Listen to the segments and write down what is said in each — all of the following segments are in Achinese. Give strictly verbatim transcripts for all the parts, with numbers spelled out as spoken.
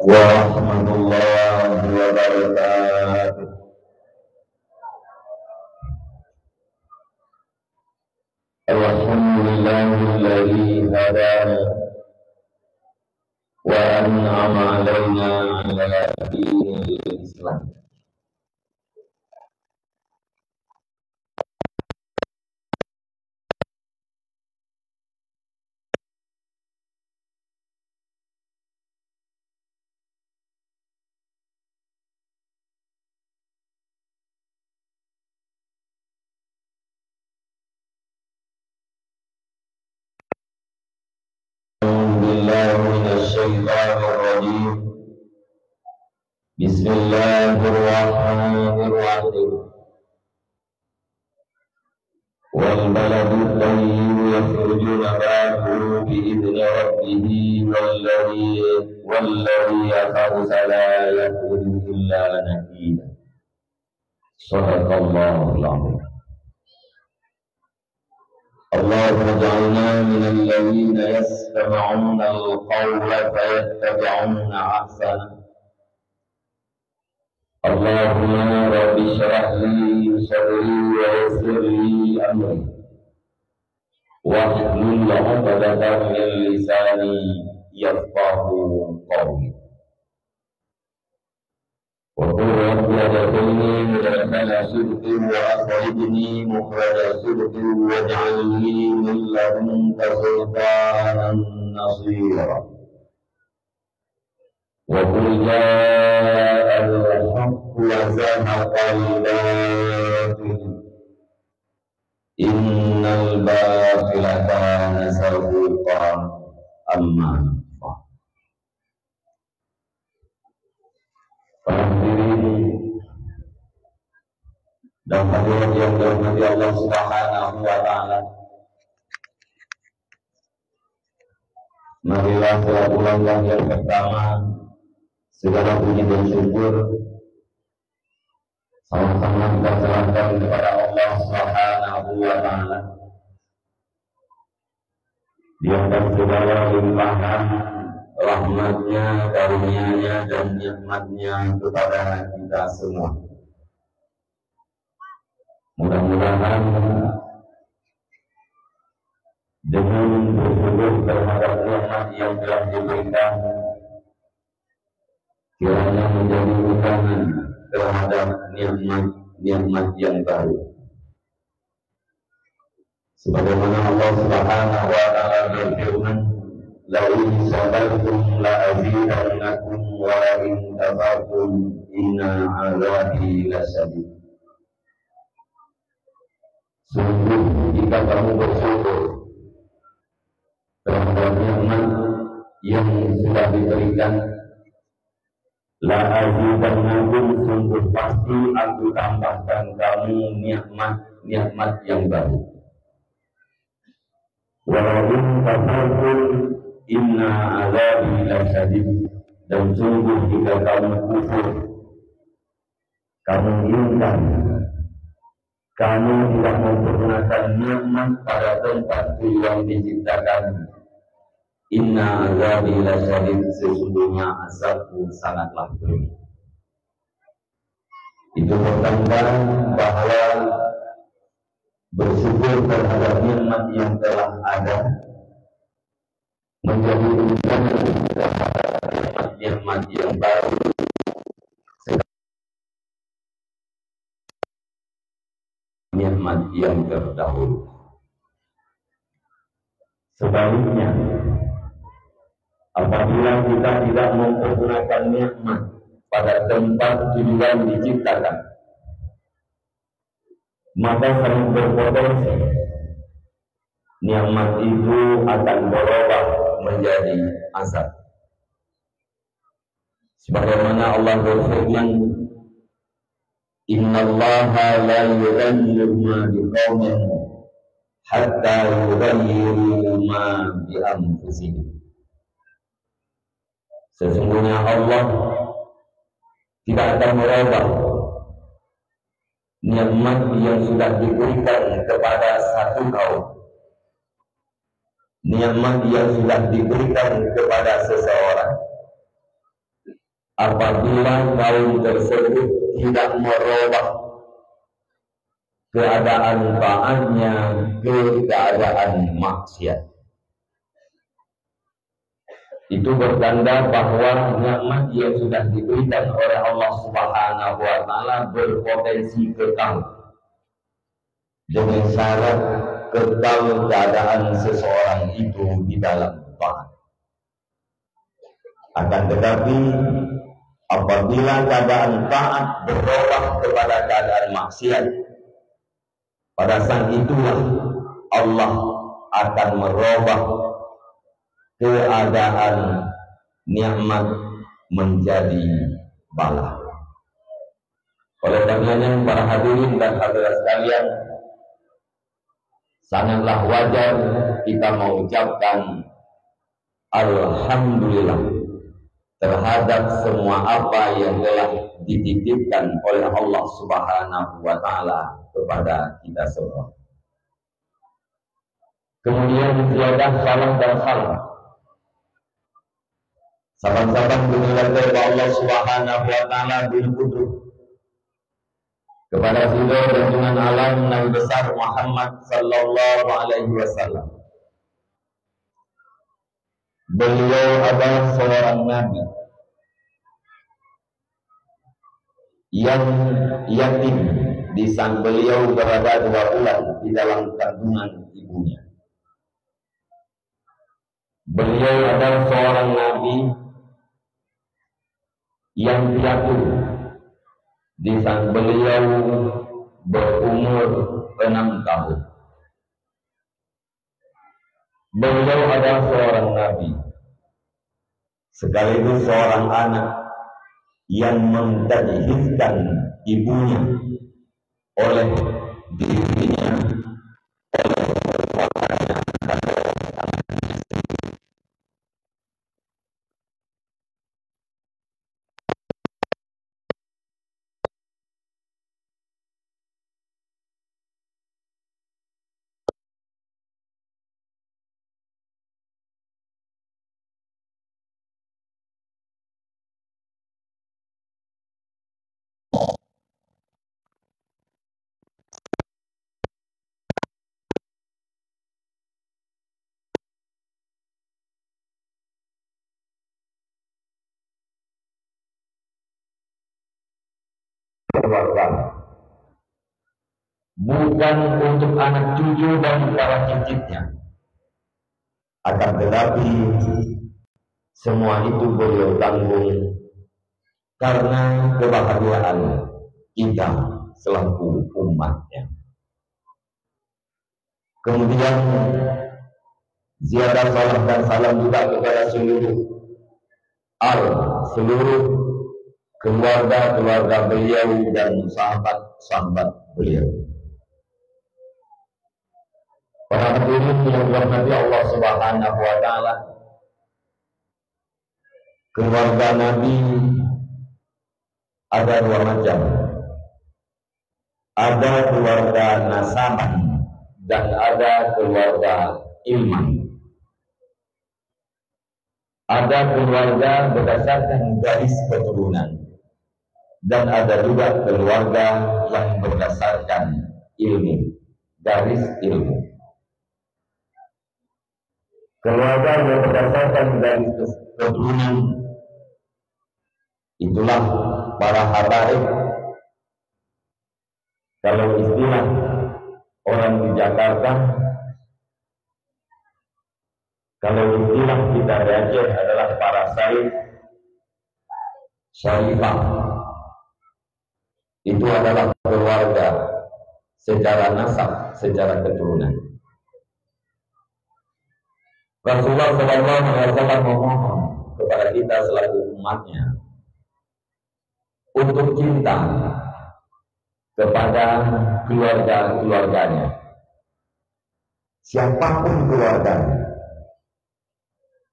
ورحمة الله وبركاته. الحمد لله الذي هدانا وأنعم علينا على دين الإسلام. أعوذ بالله من الشيطان الرجيم. بسم الله الرحمن الرحيم. والبلد الطيب يخرج نباته بإذن ربه والذي، والذي خبث لا يخرج إلا نكدا. صدق الله العظيم. اللهم اجعلنا من الذين يستمعون القول فيتبعون أحسنه. اللهم رب اشرح لي صدري ويسر لي أمري واحلل عقدة من لساني يفقهوا قولي. وقل رب أدخلني مدخل صدق وأخرجني مخرج صدق واجعل لي من لدنك سلطانا نصيرا. وقل جاء الحق وزهق الباطل إن الباطل كان زهوقا. أما بعد. Para hadirin dan hadirat yang dirahmati Allah Subhanahu wa Ta'ala, marilah selaku langkah yang pertama, segala puji dan syukur sama-sama kita serahkan kepada Allah Subhanahu wa Ta'ala. Di atas segala limpahan rahmat-Nya, karunia-Nya, dan nikmat-Nya kepada kita semua. Mudah-mudahan dengan bersyukur terhadap nikmat yang telah diberikan, kiranya menjadi ulangan terhadap nikmat-nikmat yang baru. Sebagaimana Allah Subhanahu wa Ta'ala berfirman, "La in syakartum la azidannakum wa la in kafartum inna azabi lasyadid." Sungguh jika kamu bersyukur terhadap nikmat yang sudah diberikan, la azidannakum, sungguh pasti Aku tambahkan kamu nikmat-nikmat yang baru. Wa la in kafartum inna azabi lasyadid, dan sungguh jika kamu kufur, kamu ingkar, kamu tidak mempergunakan nikmat pada tempat tujuan diciptakan, inna azabi lasyadid, sesungguhnya azabku sangatlah pedih. Itu pertanda bahwa bersyukur terhadap nikmat yang telah ada menjadi ujian terhadap nikmat-nikmat yang baru, nikmat yang terdahulu. Sebaliknya, apabila kita tidak mempergunakan nikmat pada tempat tujuan diciptakan, maka sangat berpotensi nikmat itu akan berubah menjadi azab. Sebagaimana Allah berfirman, "Innallaha la yughayyiru ma biqaumin hatta yughayyiru ma bi anfusihim." Sesungguhnya Allah tidak akan merubah nikmat yang sudah diberikan kepada satu kaum, nikmat yang sudah diberikan kepada seseorang, apabila kaum tersebut tidak merubah keadaan taatnya ke keadaan maksiat. Itu bertanda bahwa nikmat yang sudah diberikan oleh Allah Subhanahu wa Ta'ala berpotensi kekal. Dengan syarat kekal keadaan seseorang itu di dalam taat. Akan tetapi, apabila keadaan taat berubah kepada keadaan maksiat, pada saat itulah Allah akan merubah keadaan nikmat menjadi bala. Oleh karenanya, para hadirin dan hadirat sekalian, sangatlah wajar kita mengucapkan alhamdulillah terhadap semua apa yang telah dititipkan oleh Allah Subhanahu wa Ta'ala kepada kita semua. Kemudian, ziyadah salam dan salam, saban-saban beuneuh lagée bak Allah Subhanahu wa Ta'ala, beuneuh putôh kepada sidroe junjungan alam Nabi besar Muhammad sallallahu alaihi wasallam. Beliau adalah seorang nabi yang yatim di saat beliau berada dua bulan di dalam kandungan ibunya. Beliau adalah seorang nabi yang piatu di saat beliau berumur enam tahun. Beliau adalah seorang nabi, sekaligus seorang anak yang mentajhizkan ibunya oleh dirinya, oleh keluarga, bukan untuk anak cucu dan para cicitnya. Akan tetapi, semua itu beliau tanggung karena kebahagiaan kita selaku umatnya. Kemudian, ziarah salam dan salam juga kepada seluruh al, seluruh keluarga-keluarga beliau dan sahabat-sahabat beliau. Para hadirin yang dirahmati Allah Subhanahu wa Ta'ala, keluarga Nabi ada dua macam. Ada keluarga nasaban dan ada keluarga ilman. Ada keluarga berdasarkan garis keturunan dan ada juga keluarga yang berdasarkan ilmu, garis ilmu. Keluarga yang berdasarkan garis keturunan, itulah para habaib. Kalau istilah orang di Jakarta, kalau istilah kita di Aceh adalah para syarif, syarifah. Itu adalah keluarga secara nasab, secara keturunan. Rasulullah sallallahu alaihi wasallam memohon kepada kita selaku umatnya untuk cinta kepada keluarga-keluarganya. Siapapun keluarganya,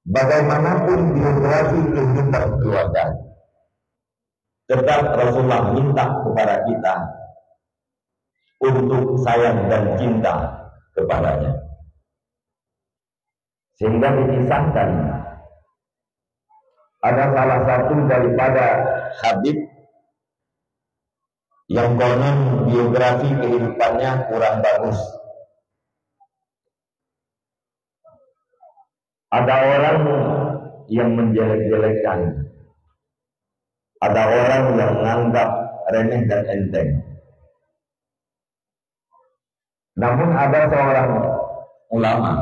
bagaimanapun biografi kehidupan keluarganya, tetap Rasulullah minta kepada kita untuk sayang dan cinta kepadanya. Sehingga dikisahkan Ada salah satu daripada habib yang konon biografi kehidupannya kurang bagus. Ada orang yang menjelek-jelekkan. Ada orang yang menganggap remeh dan enteng. Namun ada seorang ulama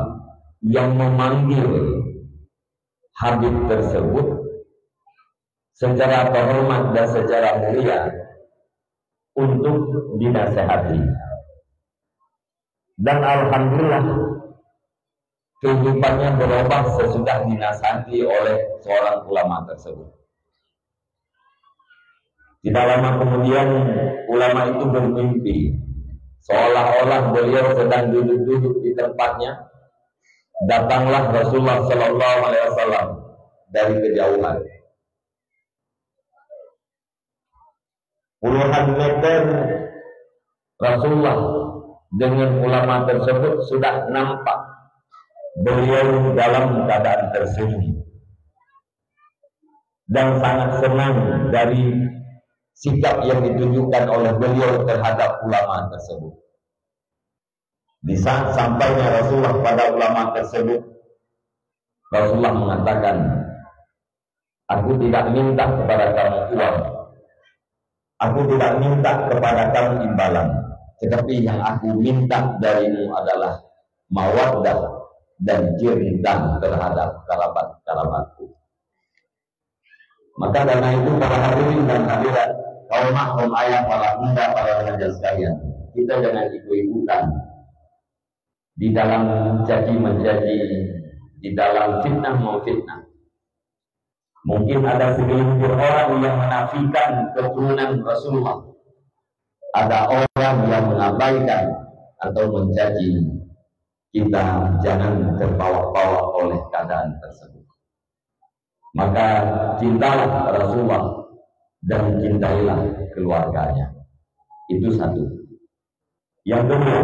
yang memanggil habib tersebut secara terhormat dan secara mulia untuk dinasehati. Dan alhamdulillah, kehidupannya berubah sesudah dinasihati oleh seorang ulama tersebut. Tidak lama kemudian, ulama itu bermimpi, seolah-olah beliau sedang duduk-duduk di tempatnya. Datanglah Rasulullah Sallallahu Alaihi Wasallam dari kejauhan. Puluhan meter Rasulullah dengan ulama tersebut sudah nampak beliau dalam keadaan tersenyum dan sangat senang dari sikap yang ditunjukkan oleh beliau terhadap ulama tersebut. Di saat sampainya Rasulullah pada ulama tersebut, Rasulullah mengatakan, "Aku tidak minta kepada kamu uang. Aku tidak minta kepada kamu imbalan. Tetapi yang aku minta darimu adalah mawaddah dan cinta terhadap kerabat-kerabatku." Maka karena itu, para hadirin dan hadirat, kaum mak, kaum ayah, para bunda, para remaja sekalian, kita jangan ikut-ikutan di dalam caci mencaci, di dalam fitnah memfitnah. Mungkin ada segelintir orang yang menafikan keturunan Rasulullah. Ada orang yang mengabaikan atau mencaci. Kita jangan terbawa-bawa oleh keadaan tersebut. Maka cintalah Rasulullah dan cintailah keluarganya. Itu satu. Yang kedua,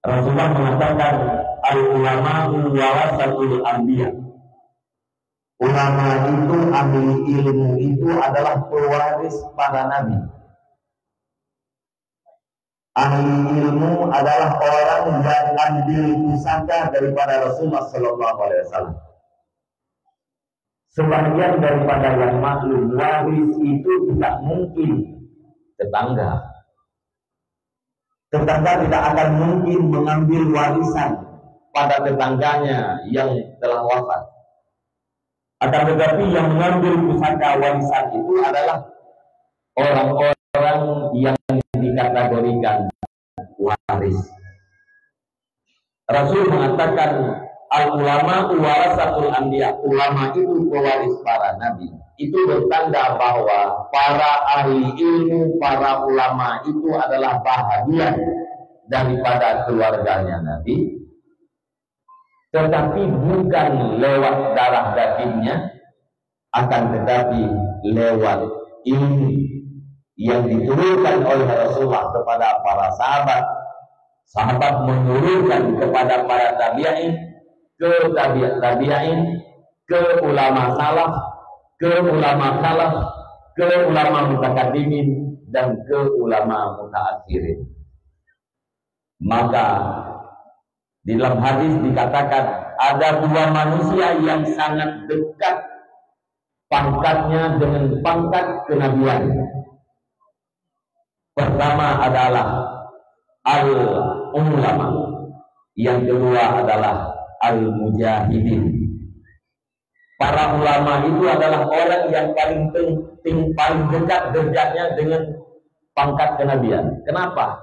Rasulullah mengatakan, "Al-ulama'u warasatul anbiya." Ulama itu, ahli ilmu itu adalah pewaris para nabi. Ahli ilmu adalah orang yang ambil pusaka daripada Rasulullah Sallallahu Alaihi Wasallam. Sebagian daripada yang maklum, waris itu tidak mungkin tetangga. Tetangga tidak akan mungkin mengambil warisan pada tetangganya yang telah wafat. Akan tetapi, yang mengambil pusaka warisan itu adalah orang-orang yang dikategorikan waris. Rasul mengatakan, "Al-ulama warasatul anbiya." Ulama itu pewaris para nabi. Itu bertanda bahwa para ahli ilmu, para ulama itu adalah bahagian daripada keluarganya Nabi, tetapi bukan lewat darah dagingnya, akan tetapi lewat ilmu yang diturunkan oleh Rasulullah kepada para sahabat, sahabat menurunkan kepada para tabi'in, ke tabi' tabi'in, ke ulama salaf, ke ulama khalaf, ke ulama mutakaddimin, dan ke ulama mutaakhirin. Maka di dalam hadis dikatakan, ada dua manusia yang sangat dekat pangkatnya dengan pangkat kenabian. Pertama adalah al-ulama, yang kedua adalah al-mujahidin. Para ulama itu adalah orang yang paling penting, paling dekat derajatnya dengan pangkat kenabian. Kenapa?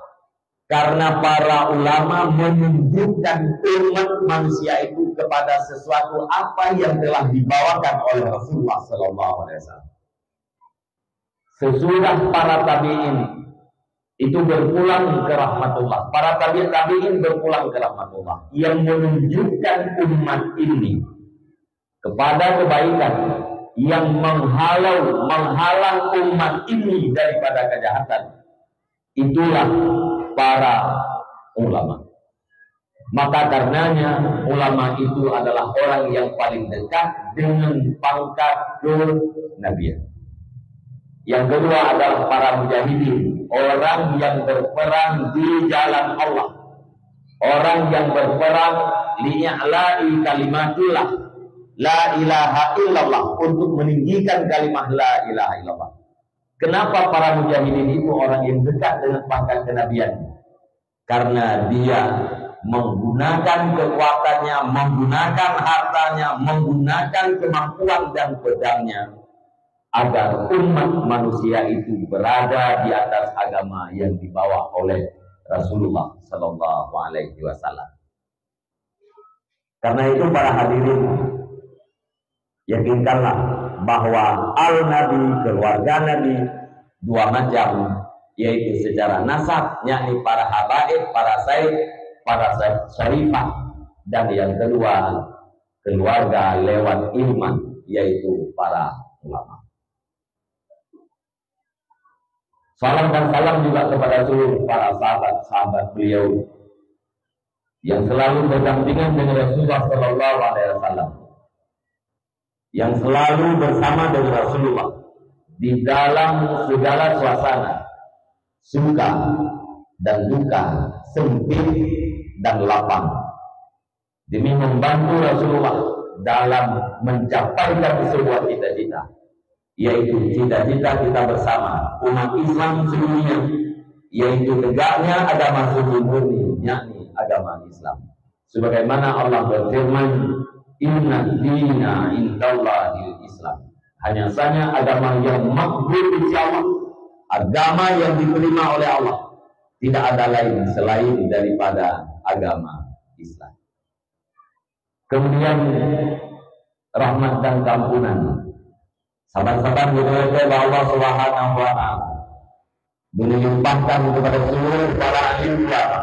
Karena para ulama menunjukkan umat manusia itu kepada sesuatu apa yang telah dibawakan oleh Rasulullah Sallallahu Alaihi Wasallam. Sesudah para tabi'in itu berpulang ke rahmatullah, para tabi' tabi'in berpulang ke rahmatullah, yang menunjukkan umat ini kepada kebaikan, yang menghalau, menghalang umat ini daripada kejahatan, itulah para ulama. Maka karenanya, ulama itu adalah orang yang paling dekat dengan pangkat kenabian. Yang kedua adalah para mujahidin, orang yang berperang di jalan Allah. Orang yang berperang li'la'i kalimatillah, la ilaha illallah, untuk meninggikan kalimah la ilaha illallah. Kenapa para mujahidin itu orang yang dekat dengan pangkat kenabian? Karena dia menggunakan kekuatannya, menggunakan hartanya, menggunakan kemampuan dan pedangnya agar umat manusia itu berada di atas agama yang dibawa oleh Rasulullah sallallahu alaihi wasallam. Karena itu, para hadirin, yakinkanlah bahwa al Nabi, keluarga Nabi, dua macam, yaitu secara nasab, yakni para habaib, para said, para sa-, syarifah, dan yang kedua, keluarga lewat ilman, yaitu para ulama. Salam dan salam juga kepada seluruh para sahabat-sahabat beliau yang selalu berdampingan dengan Rasulullah sallallahu alaihi wasallam, yang selalu bersama dengan Rasulullah di dalam segala suasana, suka dan duka, sempit dan lapang, demi membantu Rasulullah dalam mencapaikan sebuah cita-cita, yaitu cita-cita kita bersama, umat Islam sedunia, yaitu tegaknya agama suci murni, yakni agama Islam. Sebagaimana Allah berfirman, "Inna dina indallahil Islam." Hanya saja agama yang makbul di sisi Allah, agama yang diterima oleh Allah, tidak ada lain selain daripada agama Islam. Kemudian, rahmat dan keampunan saban-saban geupeureuloh bak Allah Subhanahu wa Ta'ala, geulimpahkan kepada seluruh para alim ulama,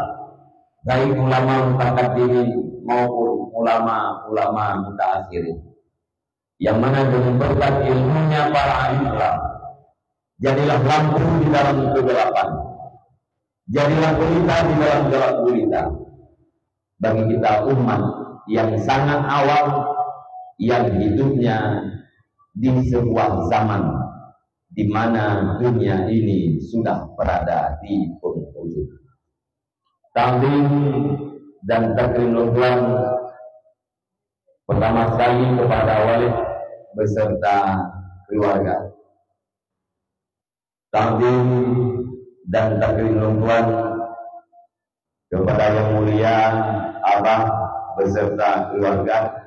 baik ulama mutaqaddimin maupun ulama-ulama mutaakhirin, yang mana dengan berkat ilmunya para alim ulama, jadilah lampu di dalam kegelapan, jadilah pelita di dalam gelap gulita bagi kita umat yang sangat awam, yang hidupnya di sebuah zaman di mana dunia ini sudah berada di penghujung. Takdim dan takrim lôn tuan, pertama sekali kepada Walid beserta keluarga. Takdim dan takrim lôn tuan kepada Yang Mulia Abah beserta keluarga.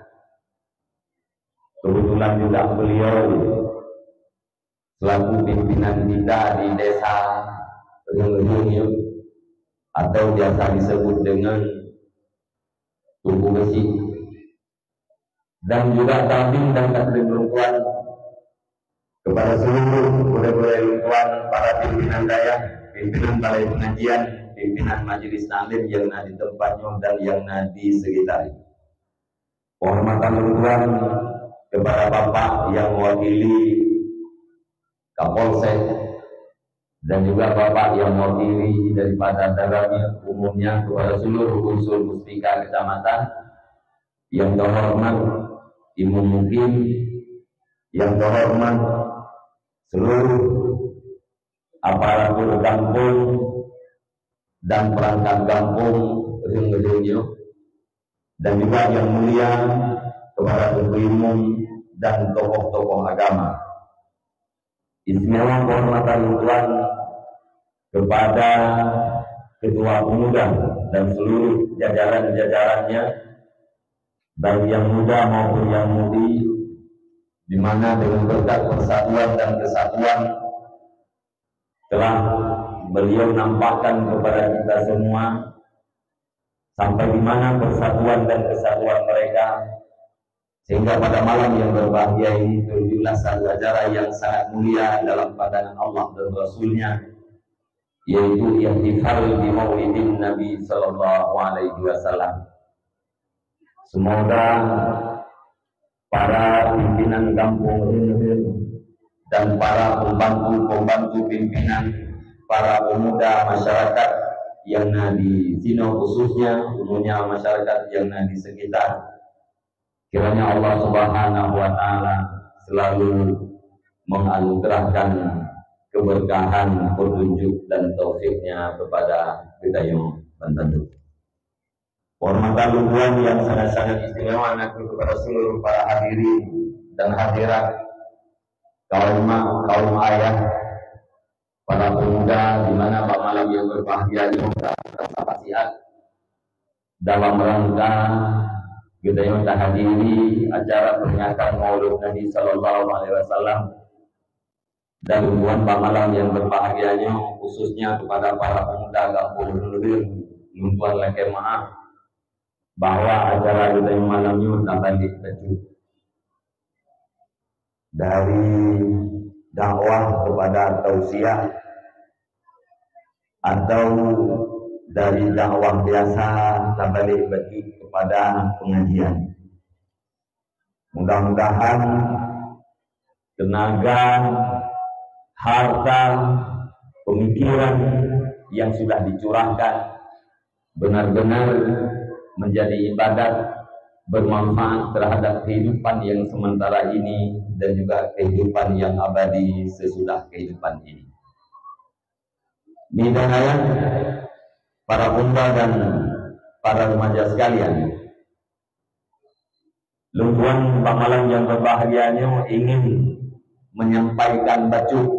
Kebetulan juga beliau selaku pimpinan kita di desa Reungeung, atau biasa disebut dengan Tugu Besi. Dan juga takdim dan takrim lôn tuan kepada seluruh gurée-gurée lôn tuan, para pimpinan dayah, pimpinan balai pengajian, pimpinan majelis taklim yang na di tempat nyoe dan yang na di sekitar. Penghormatan lôn tuan kepada Bapak yang mewakili Kapolsek dan juga Bapak yang mewakili daripada Danramil, umumnya kepada seluruh unsur Muspika Kecamatan, yang terhormat Imum Mukim, yang terhormat seluruh aparatur gampông dan perangkat gampông Reungeung nyoe, dan juga yang mulia kepada Teungku Imum dan tokoh-tokoh agama. Istimewa penghormatan lôn tuan kepada Ketua Pemuda dan seluruh jajaran-jajarannya, baik yang muda maupun yang mudi, di mana dengan berkat persatuan dan kesatuan telah beliau nampakkan kepada kita semua sampai di mana persatuan dan kesatuan mereka, sehingga pada malam yang berbahagia ini terwujudlah satu acara yang sangat mulia dalam pandangan Allah dan Rasulnya, yaitu ihtifal bi Maulidin Nabi sallallahu alaihi wasallam. Semoga para pimpinan gampông Reungeung dan para pembantu-pembantu pimpinan, para pemuda masyarakat yang na di sinoe, khususnya umumnya masyarakat yang na di sekitar. Kiranya Allah Subhanahu wa Ta'ala selalu menganugerahkan keberkahan, petunjuk dan taufiknya kepada kita yang bantu. Penghormatan lôn tuan yang sangat-sangat istimewa na kheueh kepada seluruh para hadirin dan hadirat, kaum mak, kaum ayah, para pemuda, di mana bak malam yang berbahagia ini kita sama siat dalam rangka kita yang menghadiri acara peringatan Maulid Nabi Sallallahu Alaihi Wasallam. Dan lôn tuan bak malam yang berbahagia nyoe, khususnya kepada para pemuda Gampông Reuneueng, lôn tuan lakée meu'ah bahwa acara kita yang malam nyoe tabalek bacut dari dakwah kepada tausiah, atau dari dakwah biasa tabalek bacut kepada pengajian. Mudah-mudahan tenaga, harta, pemikiran yang sudah dicurahkan benar-benar menjadi ibadat, bermanfaat terhadap kehidupan yang sementara ini dan juga kehidupan yang abadi sesudah kehidupan ini. Ni dan ayah, para bunda dan para remaja sekalian, lôn tuan bak malam yang berbahagia nyoe ingin menyampaikan bacut,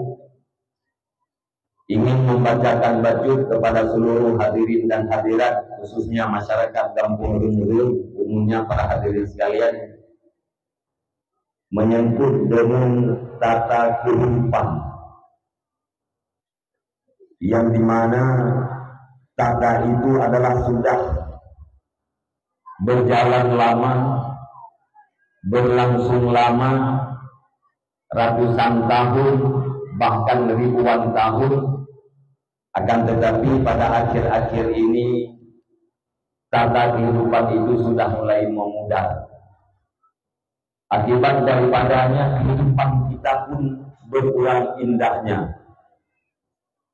ingin membacakan bacut kepada seluruh hadirin dan hadirat, khususnya masyarakat Gampông Reuneueng, umumnya para hadirin sekalian, menyangkut dengan tata kehidupan, yang di mana tata itu adalah sudah berjalan lama, berlangsung lama, ratusan tahun, bahkan ribuan tahun. Akan tetapi pada akhir-akhir ini, tata kehidupan itu sudah mulai memudar. Akibat daripadanya, kehidupan kita pun berkurang indahnya.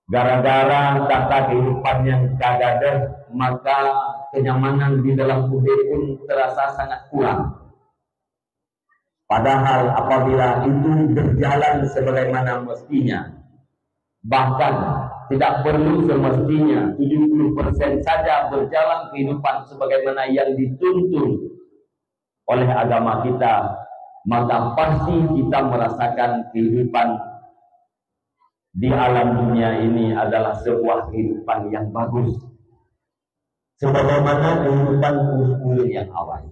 Gara-gara tata kehidupan yang ka gadôh, maka kenyamanan di dalam udép pun terasa sangat kurang. Padahal apabila itu berjalan sebagaimana mestinya, bahkan tidak perlu semestinya tujuh puluh persen saja berjalan kehidupan sebagaimana yang dituntun oleh agama kita, maka pasti kita merasakan kehidupan di alam dunia ini adalah sebuah kehidupan yang bagus, sebagaimana kehidupan ureuëng-ureuëng yang awai.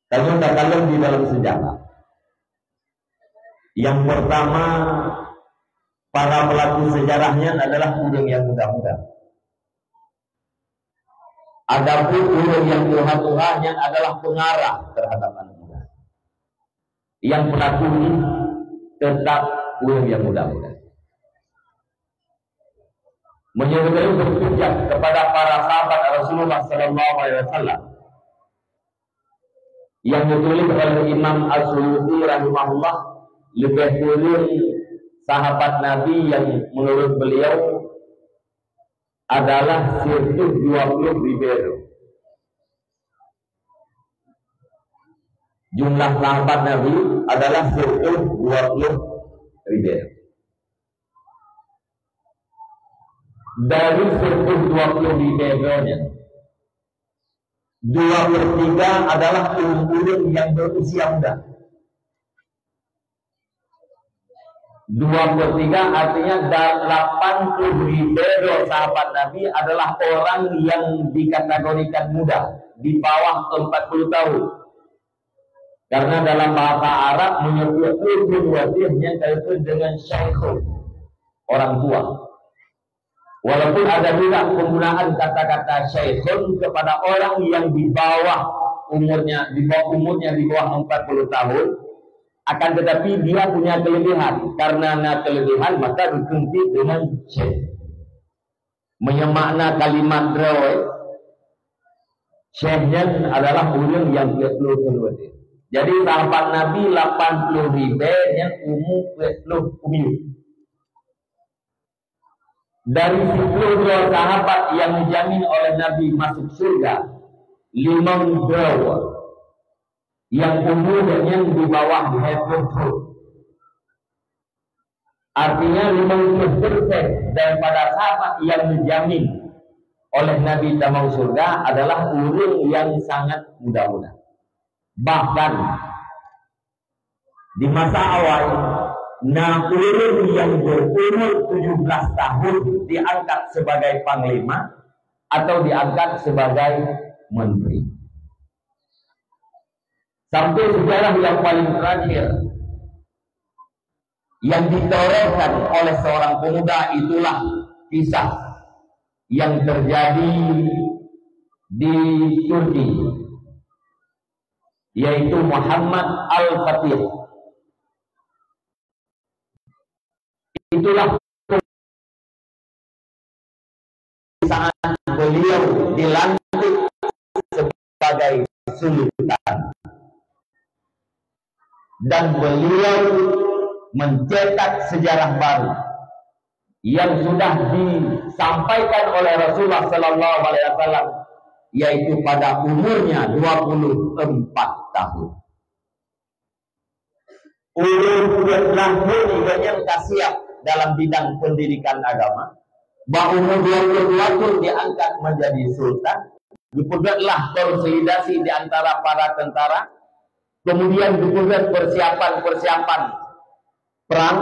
Kalau kita lihat di dalam sejarah, yang pertama, para pelaku sejarahnya adalah ureuëng yang muda-muda. Adapun ureuëng yang tuha-tuha nyan adalah pengarah terhadap anak muda. Yang pelaku ini tetap ureuëng yang muda-muda. Meunyoe geutanyoe berpijak kepada para sahabat Rasulullah sallallahu alaihi wasallam, yang ditulis oleh Imam As-Suyuti rahimahullah, lebih kureueng sahabat Nabi yang menurut beliau adalah seratus dua puluh ribèe droe. Jumlah sahabat Nabi adalah seratus dua puluh ribèe. Dari seratus dua puluh ribèe droe nyan, dua per tiga adalah ureuëng-ureuëng yang berusia muda. Dua per tiga artinya da-, lapan puluh ribèe droe sahabat Nabi adalah orang yang dikategorikan muda, di bawah empat puluh tahun. Karena dalam bahasa Arab, menyebut ureuëng watèe nyan kaitan dengan syaikhun, orang tua. Walaupun ada juga penggunaan kata-kata syaikhun kepada orang yang di bawah umurnya, di bawah umurnya di bawah empat puluh tahun, akan tetapi dia punya kelebihan. Karena na kelebihan, maka dikheun cit dengan syekh. Meunyoe makna kalimat droe, syekh nyan adalah ureuëng nyang peuet ploh thôn watèe. Jadi, sahabat Nabi lapan ploh ribèe nyan umu peuet ploh umu. Dari sepuluh droe sahabat nyang dijamin oleh Nabi masuk syurga, limong droe nyang umur geuhnyan di bawah lhèe ploh thôn. Artinya, limong ploh persen daripada sahabat nyang dijamin oleh Nabi tamong syurga adalah ureueng nyang sangat muda-muda. Bahkan, di masa awai, na ureueng nyang berumur tujuh belas tahun diangkat sebagai panglima atau diangkat sebagai menteri. Sampai sejarah yang paling terakhir yang ditorehkan oleh seorang pemuda, itulah kisah yang terjadi di Turki, yaitu Muhammad Al-Fatih. Itulah saat beliau dilantik sebagai sultan. Dan beliau mencetak sejarah baru yang sudah disampaikan oleh Rasulullah sallallahu alaihi wasallam, yaitu pada umurnya dua puluh empat tahun. Ulôn peuet belah thôn gobnyan ka siap dalam bidang pendidikan agama. Bak umur dua puluh dua thôn diangkat menjadi sultan. Geupeugötlah konsolidasi di antara para tentara. Kemudian geupeugöt persiapan-persiapan perang.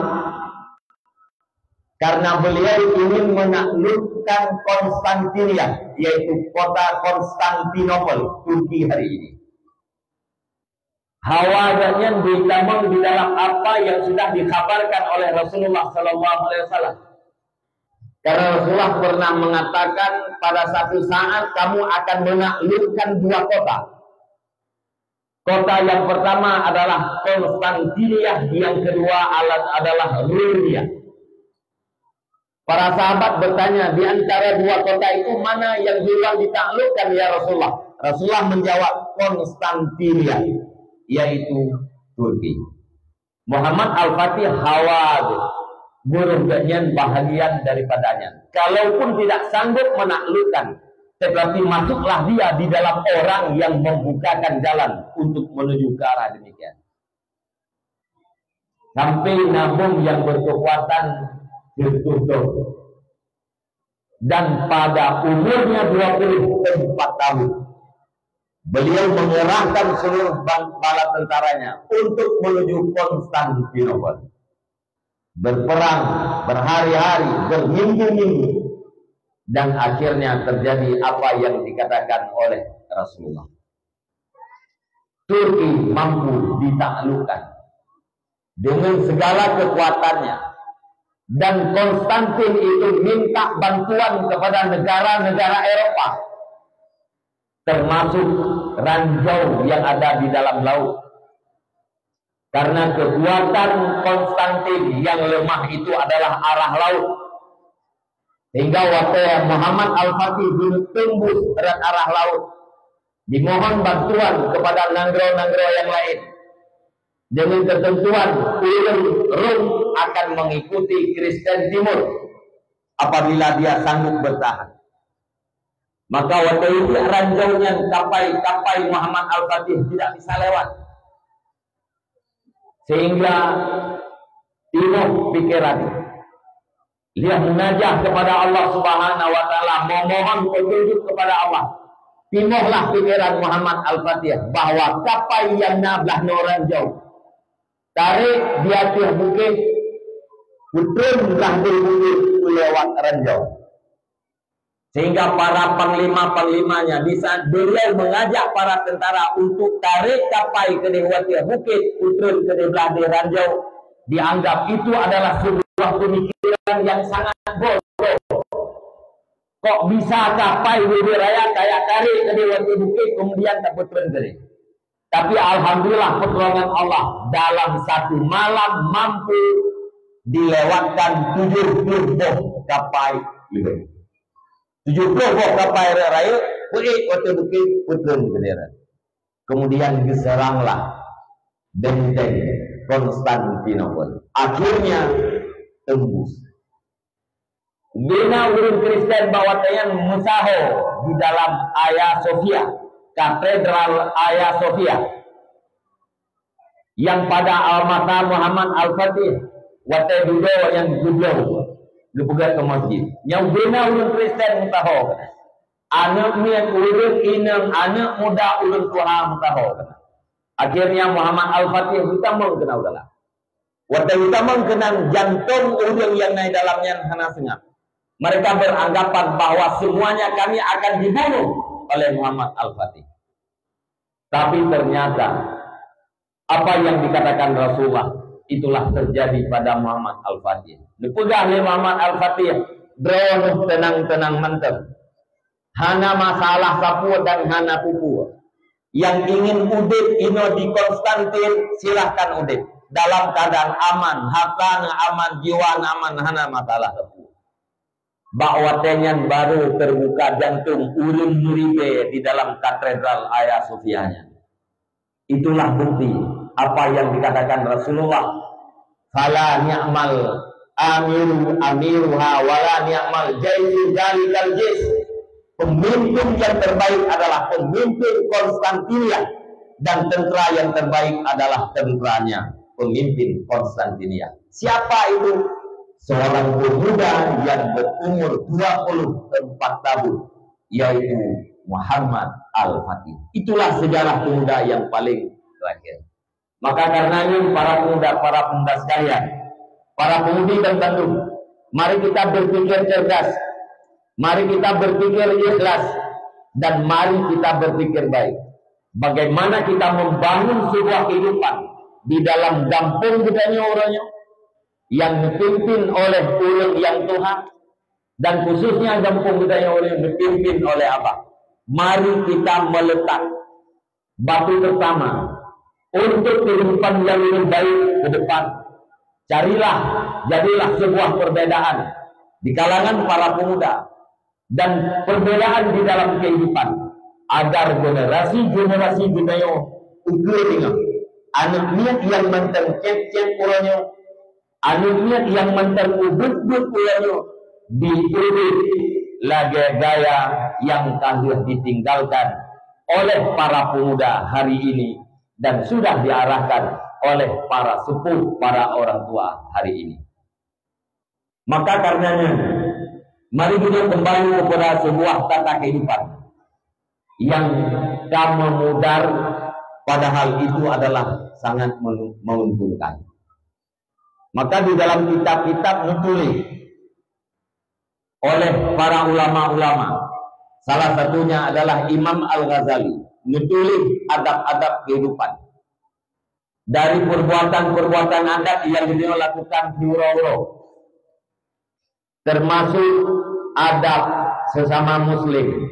Karena beliau ingin menaklukkan Konstantinia, yaitu kota Konstantinopel, Turki hari ini. Hawa gobnyan ditamong di dalam apa yang sudah dikhabarkan oleh Rasulullah sallallahu alaihi wasallam. Karena Rasulullah pernah mengatakan, "Pada satu saat kamu akan menaklukkan dua kota." Kota yang pertama adalah Konstantinia, yang kedua alat adalah Ruria. Para sahabat bertanya, "Di antara dua kota itu, mana yang duluan ditaklukkan, ya Rasulullah?" Rasulullah menjawab, "Konstantinia, yaitu Turki." Muhammad Al-Fatih hawa geuh, buruh gobnyan bahagian daripadanya. Kalaupun tidak sanggup menaklukkan, tetapi masuklah dia di dalam orang yang membukakan jalan untuk menuju ke arah demikian. Sampai na bom yang berkekuatan tertutup. Dan pada umurnya dua puluh empat tahun, beliau mengerahkan seluruh ban-, bala tentaranya untuk menuju Konstantinopel. Berperang berhari-hari, berminggu-minggu, dan akhirnya terjadi apa yang dikatakan oleh Rasulullah. Turki mampu ditaklukkan dengan segala kekuatannya, dan Konstantin itu minta bantuan kepada negara-negara Eropa, termasuk ranjau yang ada di dalam laut. Karena kekuatan Konstantin yang lemah itu adalah arah laut, sehingga watèe Muhammad Al-Fatih geuteumbus rot arah laut, dimohon bantuan kepada nanggroe-nanggroe yang lain, dengan ketentuan ureueng Rom akan mengikuti Kristen Timur apabila dia sanggup bertahan. Maka watèe itu ranjau nyan kapai-kapai Muhammad Al-Fatih tidak bisa lewat. Sehingga timoh pikeran. Lheueh munajah kepada Allah Subhanahu wa Taala, memohon petunjuk kepada Allah. Timohlah pikeran Muhammad Al-Fatih bahwa kapai nyang na blah noe ranjau, tarek di ateueh bukét, peutreun blah deh bukét peulewat ranjau. Sehingga para panglima-panglimanya, di saat beliau mengajak para tentara untuk tarek kapai keudeh u ateueh bukét, peutreun keudeh blah deh ranjau, dianggap itu adalah sebuah pemikiran yang sangat bodoh. Kok bisa kapai bubé raya tajak tarek keudeh u ateueh bukét, kemudian tapeutreun keudeh? Tapi alhamdulillah, pertolongan Allah, dalam satu malam mampu dilewatkan tujuh puluh boh kapai leubeh. Tujuh puluh boh kapai rayeuk, peuék u ateueh bukét, peutreun bendera. Kemudian diseranglah benteng Konstantinopel. Akhirnya tembus. Bina ureuëng Kristen bak watée nyan meusaho di dalam Hagia Sophia, Katedral Hagia Sophia, nyang pada almarhum Muhammad Al-Fatih watée dudoe nyang geubloe geupeugét keu masjid. Nyang bina ureuëng Kristen meusaho. Aneuëk miet, ureuëng inong, aneuëk muda, ureuëng tuha meusaho. Akhirnya Muhammad Al-Fatih geutamong keunan u dalam. Watée geutamong keunan, jantong ureuëng nyang na dalam nyan hana seungab. Mereka beranggapan bahwa semuanya kami akan dibunuh oleh Muhammad Al-Fatih. Tapi ternyata apa yang dikatakan Rasulullah, itulah terjadi pada Muhammad Al-Fatih. Dipeugah lé Muhammad Al-Fatih, "Droeneuh teunang-teunang mantong. Hana masalah sapeue dan hana peue-peue. Nyang ingin udeb inoe di Konstantin, silahkan udeb. Dalam keadaan aman, harta aman, jiwa aman, hana masalah sapeue." Bak watée nyan barô teubuka jantong ureuëng meuribée di dalam Katedral Hagia Sophia nyan. Itulah bukti apa yang dikatakan Rasulullah, "Fala ni'mal amiru amiruha wala ni'mal jaisu dzalikal jais." Pemimpin yang terbaik adalah pemimpin Konstantinia, dan tentara yang terbaik adalah tentaranya, pemimpin Konstantinia. Siapa itu? Seorang pemuda yang berumur dua puluh empat tahun, yaitu Muhammad Al-Fatih. Itulah sejarah pemuda yang paling terakhir. Maka karena ini, para pemuda, para pemuda sekalian, para pemudi dan bandum, mari kita berpikir cerdas, mari kita berpikir ikhlas, dan mari kita berpikir baik. Bagaimana kita membangun sebuah kehidupan di dalam gampông geutanyoe uroe nyoe, yang dipimpin oleh ureuëng nyang tuha, dan khususnya gampông geutanyoe uroe nyoe dipimpin oleh Abah. Mari kita meletak batu pertama untuk kehidupan yang lebih baik ke depan. Carilah, jadilah sebuah perbedaan di kalangan para pemuda dan perbedaan di dalam kehidupan, agar generasi-generasi geutanyoe ukeue tinggai. Aneuëk miet nyang mantong cét-cét uroe nyoe, aneuëk miet nyang mantong ubit-ubit uroe nyoe, diudik lagée gaya nyang ka lheueh ditinggalkan oleh para pemuda hari ini dan sudah diarahkan oleh para sepuh, para orang tua hari ini. Maka karenanya, mari kita kembali kepada sebuah tata kehidupan yang ka memudar, padahal itu adalah sangat menu-, menguntungkan. Maka di dalam kitab-kitab ditulis oleh para ulama-ulama, salah satunya adalah Imam Al-Ghazali, ditulis adab-adab kehidupan. Dari perbuatan-perbuatan adat yang beliau lakukan di uroe-uroe, termasuk adab sesama muslim,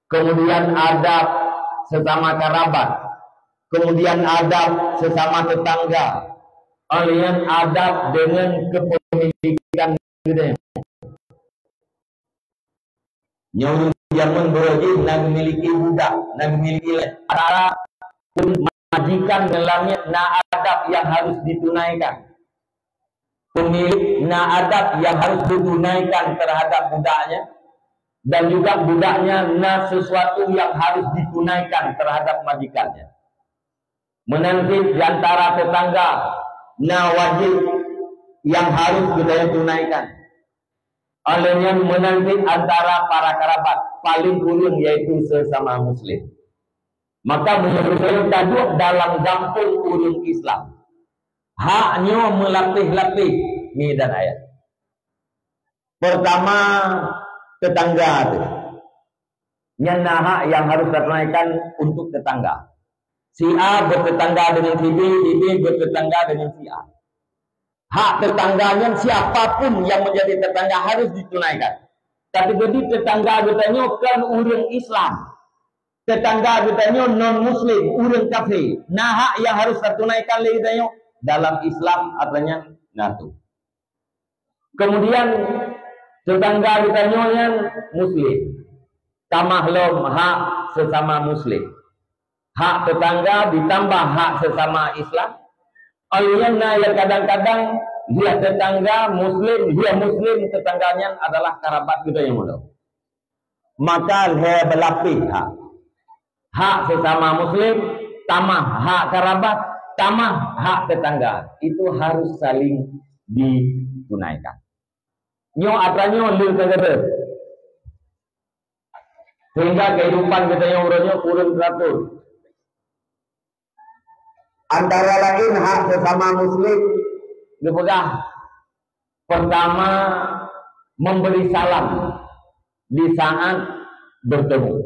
kemudian adab sesama karabat, kemudian adab sesama tetangga, kemudian adab dengan kepemilikan geutanyoe. Nyoe jameun beureuh jih na geumiliki budak, na geumiliki lé. Antara majikan ngon lamiet na adab yang harus ditunaikan. Pemilik na adab yang harus ditunaikan terhadap budaknya, dan juga budaknya na sesuatu yang harus ditunaikan terhadap majikannya. Meunan cit di antara tetangga na wajéb nyang harôh geutanyoe tunaikan. Óh lheueh nyan meunan cit antara para karabat, paléng ureueng yaitu sesama muslim. Maka meunyoe geutanyoe taduek dalam gampông ureueng Islam, hak nyoe meulapéh-lapéh mi dan ayah. Peurtama, teutangga teuh. Nyan na hak nyang harôh tatunaikan untuk teutangga. Si A beuteutangga deungon si B, si B beuteutangga deungon si A. Hak teutangga nyan siapa pun nyang meunjadi teutangga harôh ditunaikan. Tapi jadi teutangga geutanyoe kon ureueng Islam. Teutangga geutanyoe non muslim, ureueng kafé. Na hak nyang harôh tatunaikan lé geutanyoe dalam Islam, atra nyan na teuh. Kemudian, teutangga geutanyoe nyan muslim. Tamah lom hak sesama muslim. Hak teutangga ditambah hak sesama Islam. Óh lheueh nyan na nyang kadang-kadang dia tetangga muslim, dia muslim tetangga nyan adalah kerabat kita yang mulia. Maka lhèe beulapéh hak. Hak sesama muslim, tamah hak kerabat, tamah hak tetangga. Itu harus saling ditunaikan. Nyoe atra nyoe le kagada. Sehingga kehidupan kita yang uroe nyoe kurang teratur. Antara lain hak sesama muslim dipeugah, pertama, memberi salam di saat bertemu.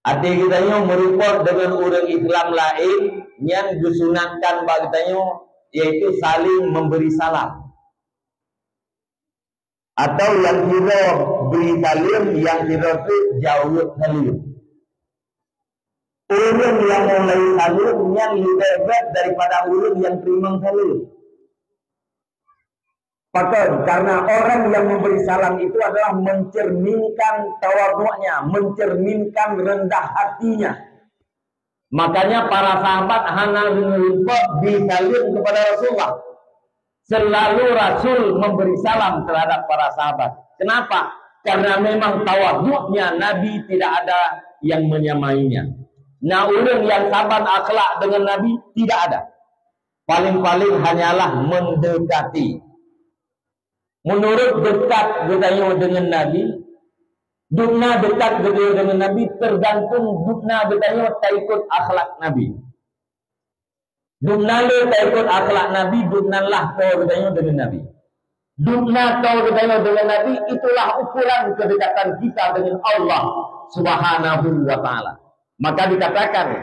Até geutanyoe meureumpok deungon ureuëng Islam laén, nyan geusunatkan bak geutanyoe, yaitu saling memberi salam. Atau nyang sidroe bri saleuem, nyang sidroe teuk jaweueb saleuem. Ureuëng nyang mulai saleuem nyan leubeh gét daripada ureuëng nyang teurimong saleuem. Pakon? Karena orang yang memberi salam itu adalah mencerminkan tawaduknya, mencerminkan rendah hatinya. Makanya para sahabat hana geumeurumpok bri saleuem kepada Rasulullah. Selalu Rasul memberi salam terhadap para sahabat. Kenapa? Karena memang tawaduknya Nabi tidak ada yang menyamainya. Nah, ureuëng yang saban akhlak dengan Nabi tidak ada. Paling-paling hanyalah mendekati. Menurut dekat geutanyoe dengan Nabi, dubna dekat geutanyoe dengan Nabi tergantung dubna geutanyoe taikut akhlak Nabi. Dubna le taikut akhlak Nabi, dubna lah toe geutanyoe dengan Nabi. Dubna toe geutanyoe dengan Nabi, itulah ukuran kedekatan kita dengan Allah Subhanahu wa Ta'ala. Maka dikatakan,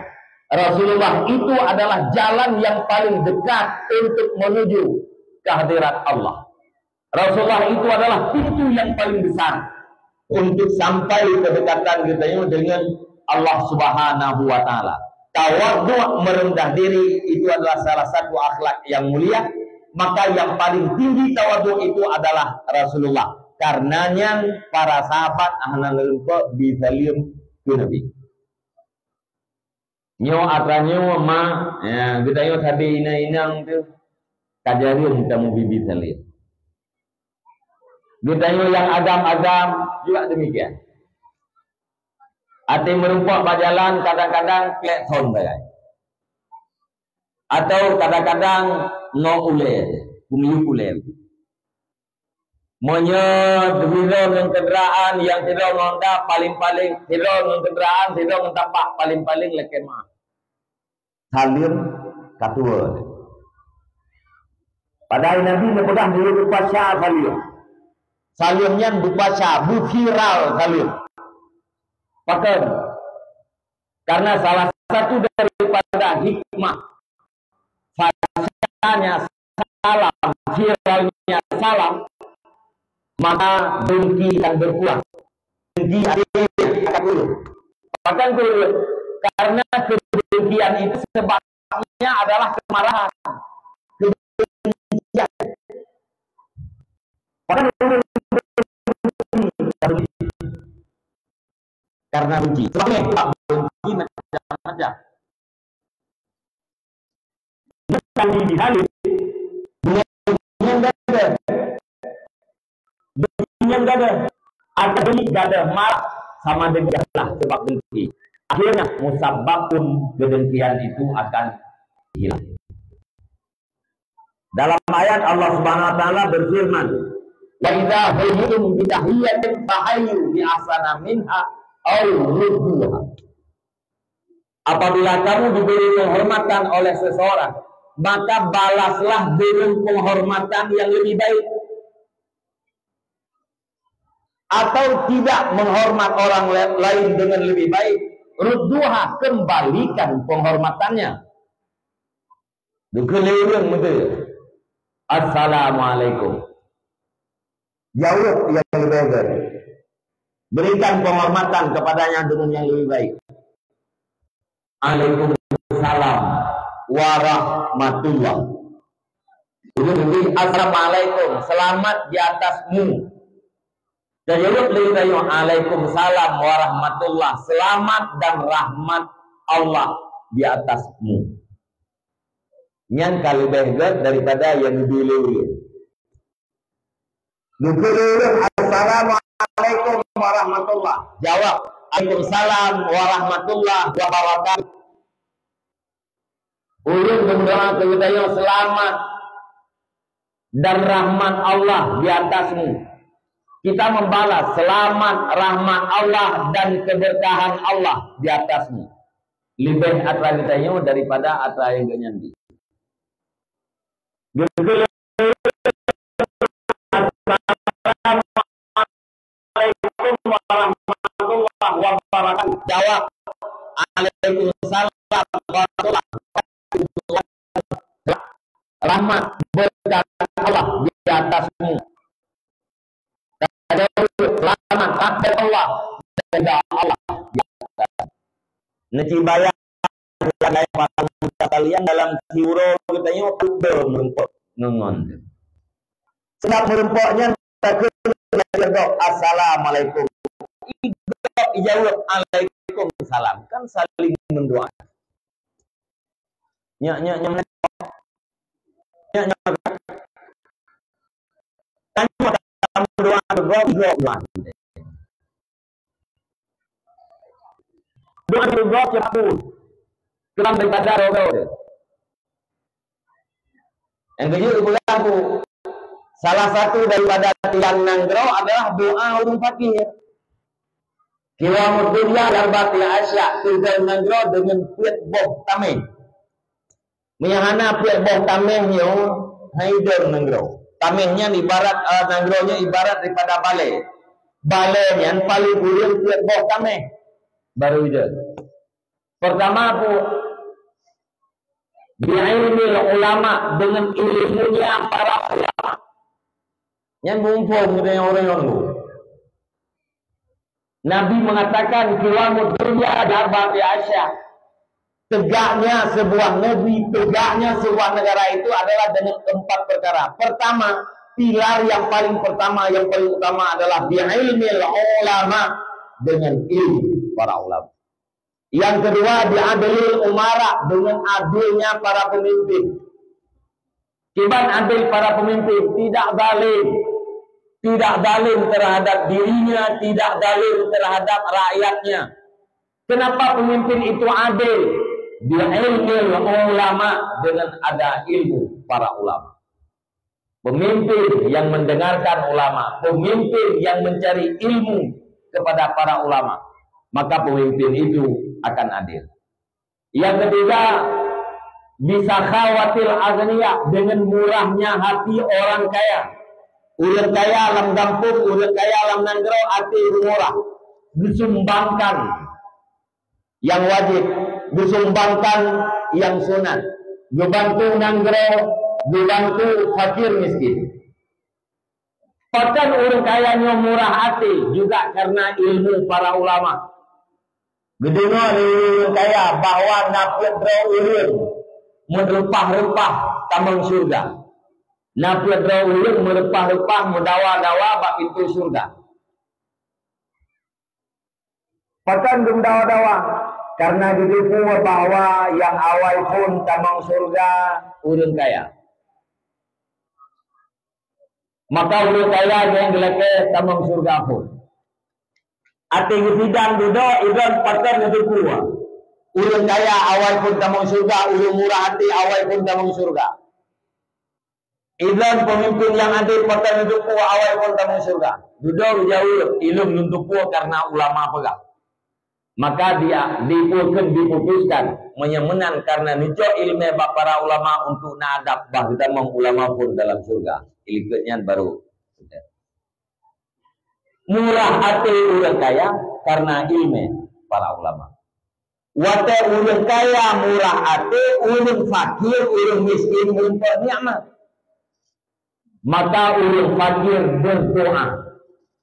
Rasulullah itu adalah jalan yang paling dekat untuk menuju kehadirat Allah. Rasulullah itu adalah pintu yang paling besar untuk sampai kedekatan geutanyoe dengan Allah Subhanahu wa Ta'ala. Tawaduk, merendah diri, itu adalah salah satu akhlak yang mulia. Maka yang paling tinggi tawaduk itu adalah Rasulullah. Karena nyan para sahabat hana geureumpok bri saleuem keu Nabi. Nyoe atra nyoe ma, ya, geutanyoe sabe inong-inong tu ka jareueng tameubi bri saleuem. Geutanyoe nyang agam-agam juga demikian. Até meureumpok bak jalan kadang-kadang klakson sagai. Atau kadang-kadang ngon ulèe, peumiyueb ulèe. Meunyoe sidroe ngon kendaraan, nyang sidroe ngon Honda, paling-paling sidroe ngon kendaraan, sidroe ngon tapak, paling-paling lakèe meu'ah. Saleuem ka tuwoe. Padahai Nabi neupeugah meunyoe beupasya saleuem. Saleuem nyan beupasya, beuviral saleuem. Pakon? Karena salah satu daripada hikmah pasyanya salam, viralnya salam, maka dengki akan berkurang. Dengki akan turun. Bahkan turun. Karena kedengkian itu sebabnya adalah kemarahan. Kebencian. Bahkan orang karena benci. Sebabnya benci macam-macam. Bukan di hari dengan yang gagah. Dengan yang gagah. Atau di gagah marah sama dengan lah sebab benci. Akhirnya musabab pun kedengkian itu akan hilang. Dalam ayat Allah Subhanahu wa Ta'ala berfirman, "Wa idza huyitum bi tahiyatin fahayyu bi ahsana minha aw rudduha." Apabila kamu diberi penghormatan oleh seseorang, maka balaslah dengan penghormatan yang lebih baik. Atau tidak menghormat orang lain dengan lebih baik, rudduha, kembalikan penghormatannya. Dikeue lé ureuëng meuteue, "Assalamualaikum." Jaweueb nyang leubeh gét. Berikan penghormatan kepadanya dengan yang lebih baik. "Waalaikumsalam warahmatullah." Ureuëng geubri, "Assalamualaikum, selamat di atasmu." Jaweueb lé ureuëng nyan, "Waalaikumsalam warahmatullah, selamat dan rahmat Allah di atasmu." Nyan ka leubeh gét daripada nyang geubri lé ulèe. Geukheun lé ulèe, "Assalamualaikum warahmatullah." Jawab, "Waalaikumsalam warahmatullahi wabarakatuh." Ulèe geumeudoa keu geutanyoe, "Selamat dan rahmat Allah di atasmu." Kita membalas, "Selamat rahmat Allah dan keberkahan Allah di atasmu." Leubeh atra geutanyoe daripada atra nyang geuh nyan di. Assalamualaikum warahmatullahi wabarakatuh. Jawab, "Waalaikumsalam warahmatullahi wabarakatuh." Rahmat berkat Allah di atasmu. Selamat, rahmat Allah, ridha Allah. Neuci bayang, para kalian, dalam tiwuroe geutanyoe, ka meureumpok ngon ngon. Seudang meureumpok nyan, takheun, "Assalamualaikum." Igoe ijaweueb, "Alaikumsalam." Kan saling mendoa. Nyak, nyak, nyak, nyak, nyak. Tanyoe doa, doa, doa, doa. Doa syeuruga siapapun dalam daripada roh-roh dia. Nyang keujeuet geupeugah, Bu, salah satu daripada tiang nanggroe adalah doa ureueng fakir. Qiwamud dunya biarba'ati asya', teudong nanggroe deungon peuet boh tameh. Meunyo hana peuet boh tameh nyoe, hai dong nanggroe. Tameh nyan ibarat, eh, nanggroe nyoe ibarat daripada balè. Balè nyan paleng kureueng peuet boh tameh. Baru idong. Pertama, Bu, bi ilmil ulama, dengan ilmunya para ulama. Nyan muphom geutanyoe ureueng nyoe. Nabi mengatakan, "Qiwamud dunya biarba'ati asya'." Tegaknya sebuah negeri, tegaknya sebuah negara itu adalah dengan empat perkara. Pertama, pilar yang paling pertama, yang paling utama adalah bi ilmil ulama, dengan ilmu para ulama. Yang kedua, bi adlil umara, dengan adilnya para pemimpin. Kiban adil para pemimpin, tidak zalim. Tidak zalim terhadap dirinya, tidak zalim terhadap rakyatnya. Kenapa pemimpin itu adil? Bi ilmil ulama, dengan ada ilmu para ulama. Pemimpin yang mendengarkan ulama, pemimpin yang mencari ilmu kepada para ulama, maka pemimpin itu akan adil. Yang ketiga, bi sakhawatil aghniya, dengan murahnya hati orang kaya. Ureueng kaya lam gampông, ureueng kaya lam nanggroe, até murah. Disumbangkan nyang wajéb, disumbangkan nyang sunat. Geubantu nanggroe, geubantu fakir miskin. Pakon ureueng kaya nyoe murah até? Juga karena ilmu para ulama. Geudeungoe lé ureueng kaya bahwa na peuet droe ureueng meureupah-reupah tamong syeuruga. Na peuet droe ureueng meureupah-reupah meudawa-dawa bak pintoe syeuruga. Pakon geumeudawa-dawa? Karena geuteupeue bahwa nyang awai phon tamong syeuruga ureueng kaya. Maka ureueng kaya nyang geulakée tamong syeuruga phon. Até geusidang dudoe, idong pakon geuteupeue. Ureueng kaya awai phon tamong syeuruga, ureueng murah até awai phon tamong syeuruga. Idong pemimpin nyang adé pakon geuteupeue awai phon tamong syeuruga. Dudoe geujaweueb, ilôn lôn teupeue karena ulama peugah. Maka dia diputuskan, diputuskan meunyoe meunan karena neucok ileumé bak para ulama untuk na adab bah geutamong ulama phon dalam syeuruga. Ilikot nyan baru murah até ureueng kaya karena ileumé para ulama. Watée ureueng kaya murah até, ureueng fakir, ureueng miskin meurumpok nikmat. Maka ureueng fakir berdoa.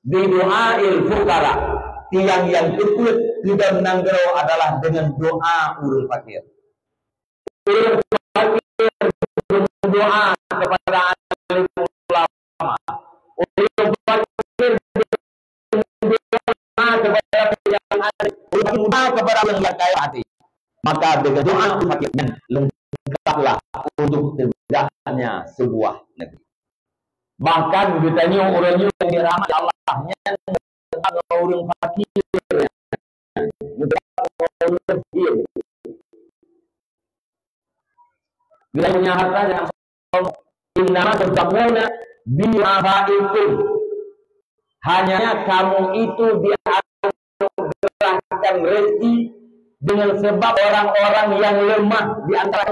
Bidu'ail fuqara. Tiang nyang teupeuet keu dong nanggroe adalah deungon doa ureueng fakir. Ureueng fakir berdoa kepada alim ulama. Ureueng fakir berdoa kepada yang ada, berdoa kepada yang kaya hati. Maka dengan doa fakir nyan, lengkaplah untuk tegaknya sebuah negeri. Bahkan geutanyoe ureuëng nyoe nyang dirahmati Allah nyan ureuëng fakir. Geutanyoe punya harta yang, "Innama turzaquna bi du'afaikum." Hanya kamu itu dianugerahkan rezeki dengan sebab orang-orang yang lemah di antara,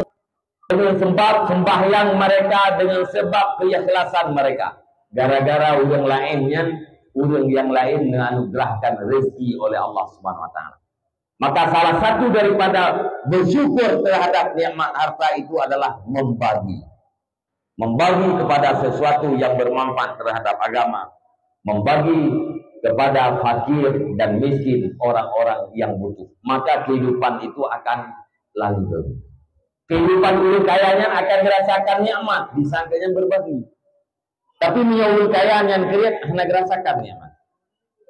dengan sebab sembahyang mereka, dengan sebab keikhlasan mereka. Gara-gara ureuëng laén nyan, ureuëng nyang laén neuanugerahkan rezeki oleh Allah Subhanahu wa Taala. Maka salah satu daripada bersyukur terhadap nikmat harta itu adalah membagi. Membagi kepada sesuatu yang bermanfaat terhadap agama. Membagi kepada fakir dan miskin, orang-orang yang butuh. Maka kehidupan itu akan langgeng. Kehidupan ureuëng kaya nyan akan dirasakan nikmat, disangka nyan berbagi. Tapi meunyoe ureuëng kaya nyan kriet, hana geurasakan nikmat.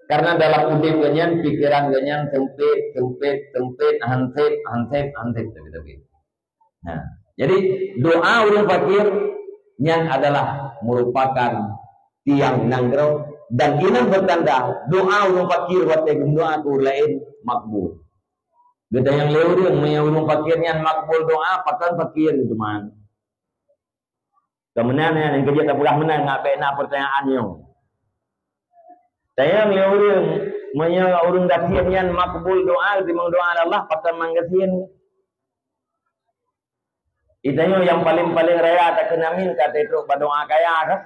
Karena dalam udeb geuh nyan, pikiran geuh nyan sempit, sempit, sempit, hansip, hansip, hansip, tapi, tapi. Nah, jadi doa ureuëng fakir nyan adalah merupakan tiang nanggroe dan inan bertanda doa ureuëng fakir watée geudoa keu ureuëng laén makbul. Geutanyoe lé ureuëng, meunyoe ureuëng fakir nyan makbul doa, pakon fakir teuma. Keumudian nyang keujeuet tapeugah meunan ngat bék na peurtanyaan nyoe. Tanyong lé ureuëng, meunyoe ureuëng gasien nyan makbul doa, timong doa lé Allah, pakon mang gasien? Itanyoe nyang paleng-paleng raya takheun amin ka trok bak doa kaya ka.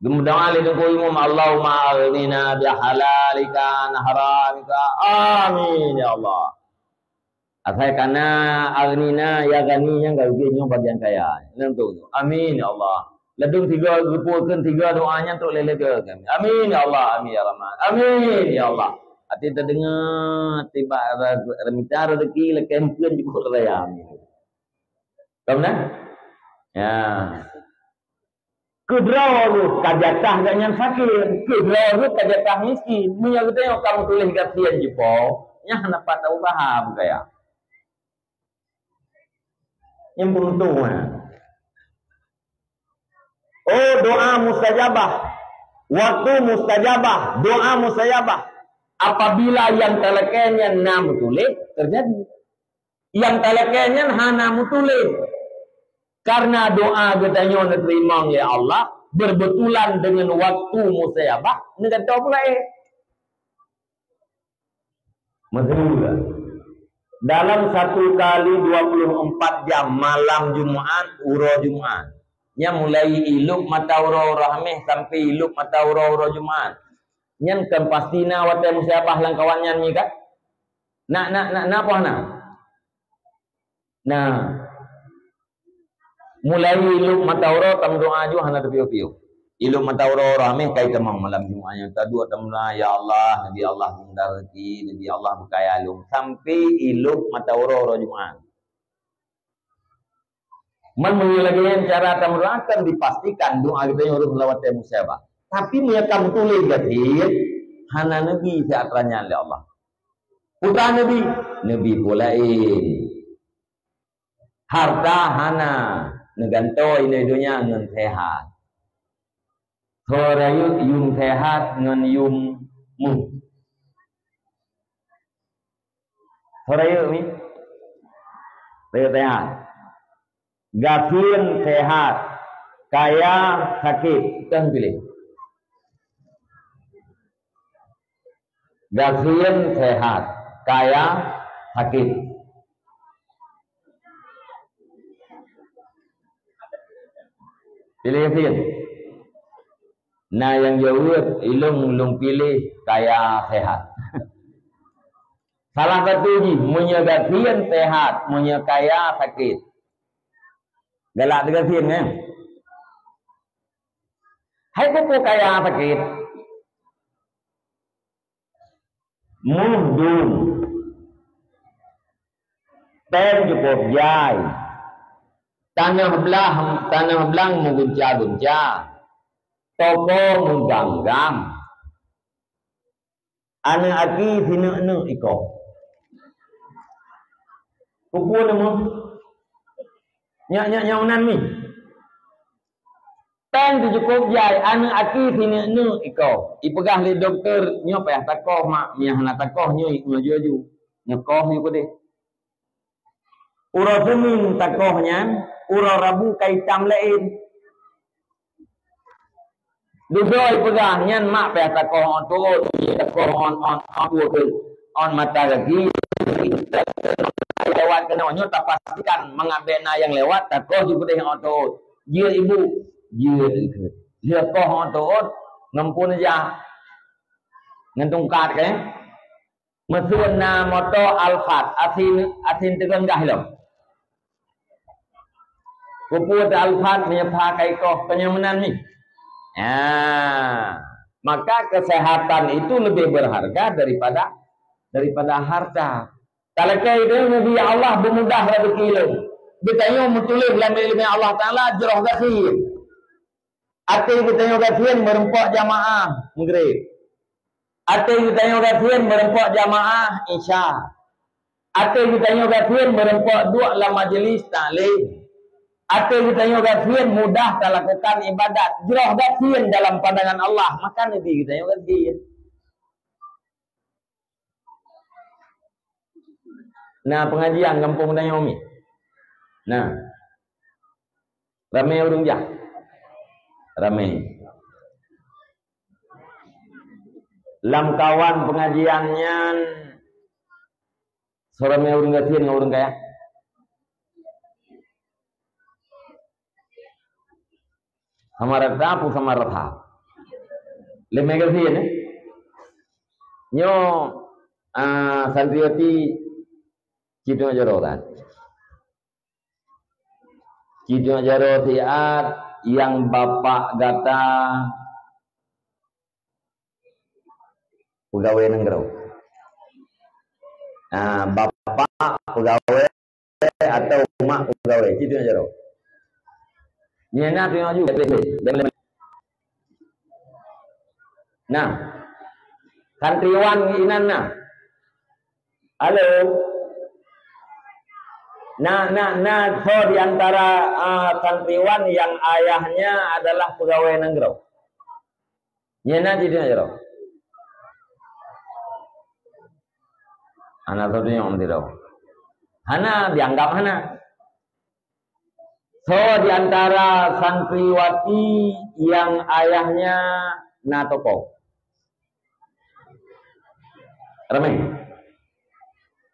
Geumeudoa lé teungku imum, "Allahumma aghnina bihalalika an haramika." Amin ya Allah. Asai kana aghnina ya ghani nyang geuge nyoe bagian kaya. Nang tu. Amin ya Allah. Ladum tiga geupeukeun tiga doa nyan trok lé-lé kami. Amin ya Allah, amin ya Rahman. Amin ya Allah. Até tadeungoe tiba ra-, ra-, mita rezeki lakée meukeuen jipeuet raya. Amin. Paham dah? Ya. Keudroe ruh ka jatah gobnyan fakir, keudroe ruh ka jatah miskin. Meunyoe geutanyoe ka meutuléh gasien jipo, nyan hana pat taubah kaya. Nyang beuntung, ha. Oh, doa mustajabah. Waktu mustajabah, doa mustajabah. Apabila nyang talakée nyan na meutuléh, terjadi. Nyang talakée nyan hana meutuléh. Karena doa geutanyoe neuteurimong lé Allah, berbetulan dengan waktu mustajabah, neugantoe pulai. Maksud, dalam satu kali dua puluh empat jam, malam Jumaat, uroe Jumaat. Nyan mulai ilop mata uroe, uroe Hameh sampai ilop mata uroe, uroe Jumaat. Nyan kan pasti na watée musibah lam kawan nyan ni kan? Na, na, na, na apa na? Nah, mulai ilop mata uroe tameudoa ju hana teupiôh-piôh. Ilop mata uroe, uroe Hameh kai tamong malam Jumaat nyan taduek tameudoa, "Ya Allah, neubi Allah meudah rezeki, neubi Allah beukaya lôn." Sampai ilop mata uroe, uroe Jumaat. Man meunyoe lagée nyan cara tameudoa, kan dipastikan doa geutanyoe rôh lawat musibah. Tapi meunyoe ka meutuléh gasien, hana neubi siat ranyan lé Allah. Peue neubi? Neubi peue laén. Harta hana, neugantoe inong donya ngon sehat. Soe rayeuk yum sehat ngon yum muh? Soe rayeuk mi? Rayeuk sehat. Gasien sehat, kaya sakét, keu piléh. Gasien sehat, kaya sakét. Piléh gasien. Na nyang jaweueb, ilong lôn piléh kaya sehat. Salah satu jih, meunyoe gasien sehat, meunyoe kaya sakét. Galak teugasien kan? Hai peue kaya sakét? Muh dum. Péng cukup jai. Tanoh blang, tanoh blang meugunca-gunca. Toko meugang-gang. Aneuk aki sineuk-neuk iko. Peue nama? Nyak, nyak, nyak meunan mi. Péng teucukôp jai, aneuk aki sineuk-neuk ikoh. Ipeugah lé dokto, "Nyoe payah takoh, mak. Meunyo hana takoh, nyoe, nyoe ju-aju. Nyoe koh nyoe keudeh." Uroe Senin takoh nyan, uroe Rabu ka itam laén. Dudoe ipeugah nyan, "Mak, payah takoh ôn tuôt, takoh ôn, ôn, ôn tuôt keuh, ôn mata gaki." Lewat keunoe nyoe tapastikan mangat bèk na nyang lewat, takoh ju keudeh ôn tuôt. Jeuet ibu, jeuet ikheun. Lheueh koh ôn tuôt, ngon peue neujak? Ngon tungkat keu? Meuseuen na moto Alphard, asin, asin teugeunggah lom. Peue-peue teu Alphard meunyo pha ka ikoh, keu nyan meunan mi. Ya, maka kesehatan itu lebih berharga daripada, daripada harta. Talakée itu Nabi, "Ya Allah, beumudah rezeki lôn." Geutanyoe meutuléh lam iéleumé Allah Taala jroh gasien. Até geutanyoe gasien meureumpok jamaah Maghrib. Até geutanyoe gasien meureumpok jamaah Isya. Até geutanyoe gasien meureumpok duek lam majeulis taklim. Até geutanyoe gasien mudah talakukan ibadat. Jroh gasien dalam pandangan Allah, maka Nabi geutanyoe gasien. Na pengajian gampông tanyoe mi? Na. Ramé ureuëng jak? Ramé. Lam kawan pengajian nyan, soe ramé ureuëng gasien ngon ureuëng kaya? Sama rata pun sama rata. Lé magazin, eh? Nyoe, ah, santriwati Cit Teungoh Jaroe kan? Cit Teungoh Jaroe siat nyang bapak gata pegawai nanggroe. Ah, bapak pegawai atau mak pegawai, Cit Teungoh Jaroe. Nyan na Teungoh Jaroe. Nah, santriwan inan na. Halo. Na, na, na, soe di antara, ah, santriwan nyang ayahnya adalah pegawai nanggroe? Nyan na Cit Teungoh Jaroe. Hana soe tunyok meusidroe. Hana, dianggap hana. Soe di antara santriwati nyang ayahnya na toko? Ramé.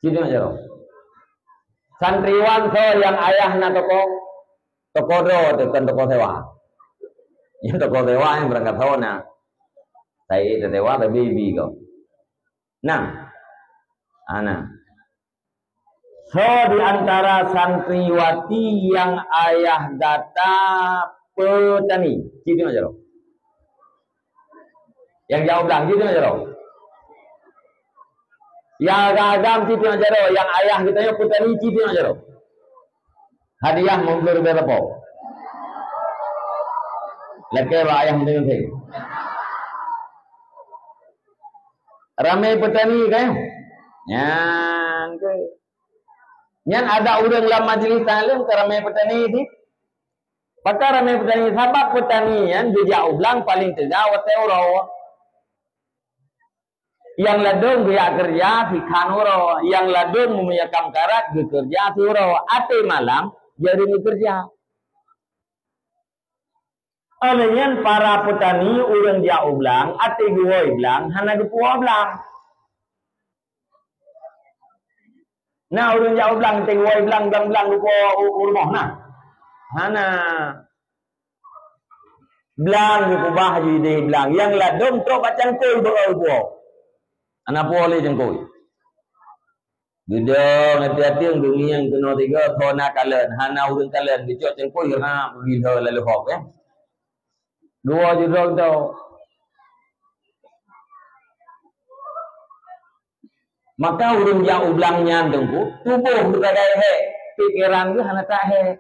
Cit Teungoh Jaroe. Santriwan soe nyang ayah na toko? Toko droe teuh, kon toko sewa. Nyang toko sewa nyang beurangkat soe na. Sai teusewa, tapi bi kau. Nah. Ana. Soe di antara santriwati nyang ayah gata peutani? Cit Teungoh Jaroe. Nyang jak u blang, Cit Teungoh Jaroe. Nyang agam-agam, Cit Teungoh Jaroe. Nyang ayah geutanyoe peutani, Cit Teungoh Jaroe. Hadiah lima puluh ribu rupiah. Lakée bak ayah meuteumé. Ramé peutani kan? Nyan ke. Nyan ada ureuëng lam majlis taklim ka ramé peutani di. Pakon ramé peutani? Sabab peutani nyan geujak u blang paleng teuga watée uroe. Nyang ladôm geujak keureuja sikhan uroe, nyang ladôm meumiyakam karat geukeureuja siuroe, até malam jari geukeureuja. Óh lheueh nyan para peutani ureuëng jak u blang, até geuwoe blang hana geupuwoe blang. Na ureuëng jak u blang, teuwoe blang, blang-blang geupuwoe u, u rumoh na? Hana. Blang geukeubah ju ideh blang. Nyang ladôm trok bak cangkôi beu geupuwoe. Hana puwoe lé cangkôi. Geudong hati-hati geungieng keunoe tiga, soe na kalon, hana ureuëng kalon, geucok cangkôi rhap gila lalu hok, ya. Dua judok tu. Maka ureuëng jak u blang nyan teungku, tuboh geuh sagai hék, pikeran geuh hana that hék.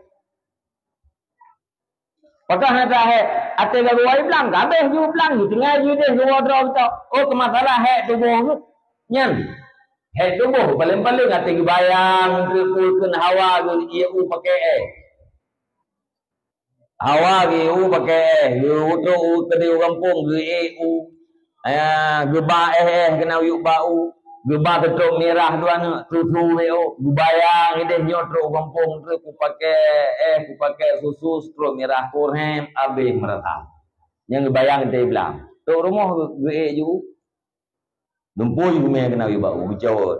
Pakon hana that hék, até geuwoe blang, ka abéh ju blang, ju tinggai ju ideh geuwoe droe geuh. Oh, keumasalah hék tuboh geuh. Nyan. Hék tuboh, paleng-paleng até geubayang, teupeu kheun hawa geuh, ie u pakai éh. Hawa geu u pakai éh, geu u trok u keudéh u gampông, geu ék u. Ya, geuba éh-éh keunan yub ba u. Geuba teutrok mirah dua neuk, tutu wék u. Geubayang idéh nyoe trok u gampông, trok kupakai éh, kupakai susu, trok mirah kurhem, abéh meurata. Nyang geubayang teuh blang. Trok rumoh geu-, geu ék ju. Lumpui geumeung keunan yub ba u, geucawot.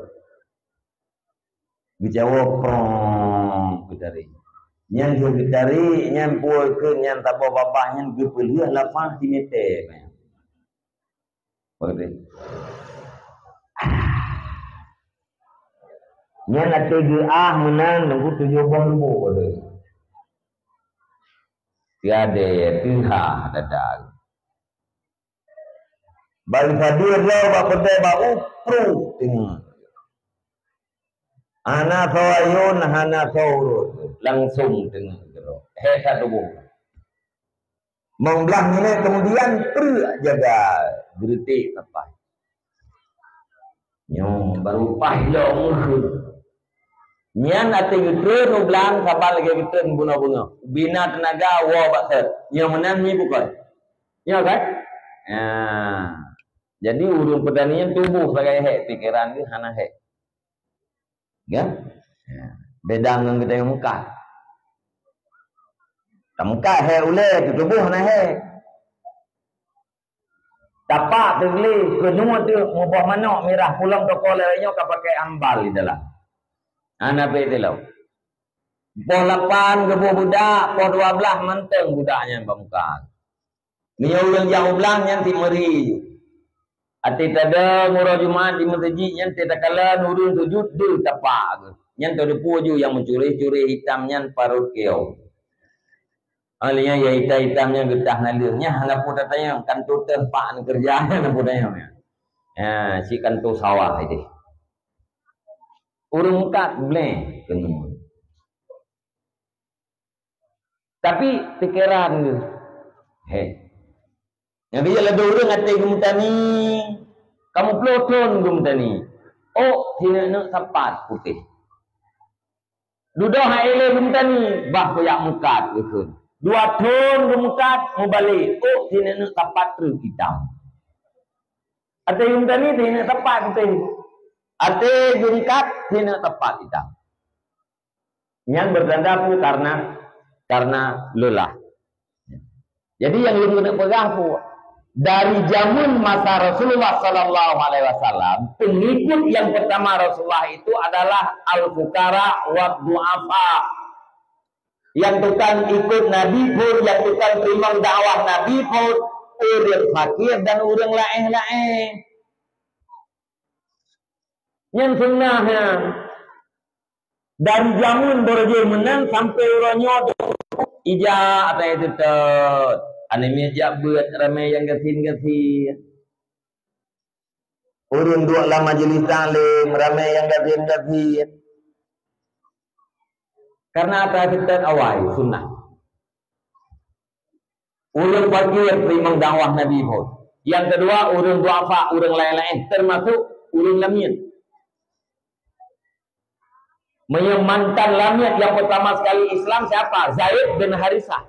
Geucawot prong, geutarék. Nyan geuh geutarék, nyan peue kheun nyan saboh babah nyan geupeulheueh lapang simeter. Beutôi. Nyan até geuah meunan nunggu tujoh boh lubôk. Tiadé teuhah dada. Bari sabe droe bak peudeh bak u, pruh teungeut. Hana soe ayôn, hana soe urot, langsông teungeut keudroe. Hék that tuboh. Meublaih minét keumudian, preuek jaga geureutek sapai. Nyoe baru paih lom meuheuet. Nyan até geutreun u blang saban lagèe geutreun bunoe-bunoe. Bina teunaga woe bak sot. Nyoe meunan mi bukon. Nyoe kan? Ha. Jadi ureueng peutani nyan tuboh sagai hék, pikeran geuh hana hék. Ya? Ya. Beda ngon geutanyoe meukat. Tameukat hék ulèe, teutuboh hana hék. Tapak teugleh, keunoe teuh muboh manok mirah pulang toko lewat nyoe ka pakai ambal di dalam. Hana payah tilok. Poh lapan geuboh budak, poh dua blaih mantong budak nyan bak muka. Meunyoe ureueng jak u blang nyan tiep meuri. Até tadong uroe Jumat di meuseujid nyan teuh takalon ureueng sujud deuh tapak geuh. Nyan teuh deupue ju nyang meucureh-cureh itam nyan parot keue. Alèh nyan nyang itam-itam nyan geutah naleueng. Nyan hana peue tatanyong, kanto teuh pak neukeureuja nyan hana peue tatanyong nyan. Ha, si kanto sawah idéh. Ureueng meukat bleh keunoe. Tapi pikeran geuh. He. Nyang keu lagèe ureueng até geumeutani, kamoe ploh thon geumeutani. Ôk sineuk-neuk sapat putéh. Dudoe hai lé geumeutani, bah kujak meukat geukheun. Dua thon geumeukat, mubalek, ôk sineuk-neuk sapat treuk itam. Até geumeutani sineuk sapat putéh. Até geumeukat sineuk sapat itam. Nyan beutanda peue? Karena, karena lelah. Jadi nyang lôn keuneuk peugah peue? Dari jameun masa Rasulullah sallallahu alaihi wasallam, pengikut yang pertama Rasulullah itu adalah al-fuqara wa du'afa. Yang tukang ikut Nabi pun, yang tukang teurimong dakwah Nabi pun, ureueng fakir dan ureueng laéh-laéh. Nyan sunnah nyan. Dari jameun beureujoh meunan sampai uroe nyoe, ija atai teutot. Aneuk miet jak beuet ramé nyang gasien-gasien. Ureueng duek lam majeulis taklim ramé nyang gasien-gasien. Karena atai teutot awai sunnah. Ureueng fakir teurimong dakwah Nabi phon. Nyang keudua, ureueng duafa, ureueng laén-laén, teumasuk ureueng lamiet. Meunyoe mantan lamiet nyang pertama sekali Islam siapa? Zaid bin Harisah.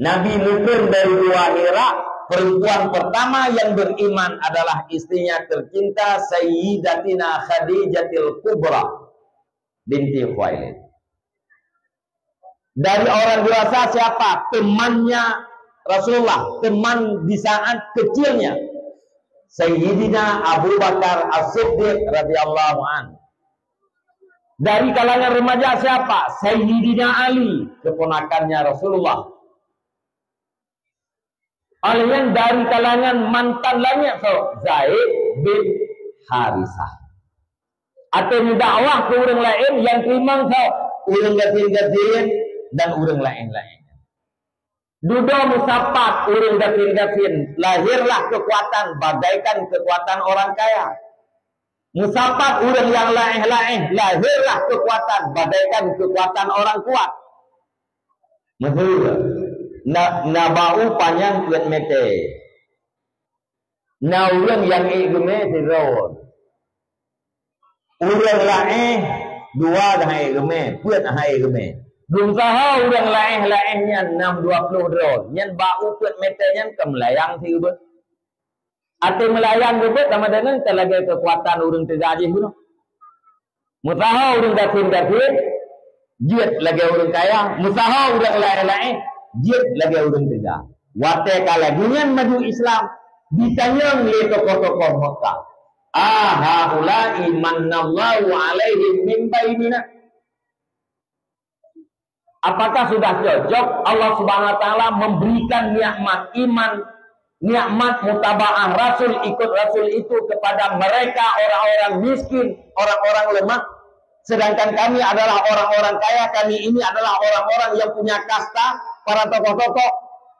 Nabi mukrim dari Gua Hira, perempuan pertama yang beriman adalah istrinya tercinta Sayyidatina Khadijatil Kubra binti Khuwailid. Dari orang dewasa siapa? Temannya Rasulullah, teman di saat kecilnya. Sayyidina Abu Bakar As-Siddiq radhiyallahu anhu. Dari kalangan remaja siapa? Sayyidina Ali, keponakannya Rasulullah. Oleh nyan dari kalangan mantan lamiet soe? Zaid bin Harisah. Atau meudakwah keu ureueng laén nyang teurimong soe? Ureueng gasien-gasien dan ureueng laén-laén. Dudoe meusapat ureueng gasien-gasien, lahirlah kekuatan bagaikan kekuatan orang kaya. Meusapat ureueng nyang laéh-laéh, lahirlah kekuatan bagaikan kekuatan orang kuat. Meuheueh, na, na bak u panyang peuet mètè. Na ureueng nyang ék geumè sidroe. Ureueng laén dua han ék geumè, peuet han ék geumè. Beureusaha ureuëng laén-laén nyan nam dua ploh droe, nyan bak ukeue meuté nyan ka meulayang siubeut. Até meulayang geubeut sama deungon ka lagée keukuatan ureuëng teuga jih bunoe. Meusaha ureuëng gasien-gasien, jeuet lagée ureuëng kaya. Meusaha ureuëng laén-laén, jeuet lagée ureuëng teuga. Watée ka lagée nyan maju Islam, jitanyong lé tokoh-tokoh Mekah, "A haula'i mannallahu 'alaihim min bainina?" Apakah sudah cocok Allah Subhanahu wa Taala memberikan nikmat iman, nikmat mutabaah Rasul, ikut Rasul itu kepada mereka orang-orang miskin, orang-orang lemah, sedangkan kami adalah orang-orang kaya, kami ini adalah orang-orang yang punya kasta, para tokoh-tokoh,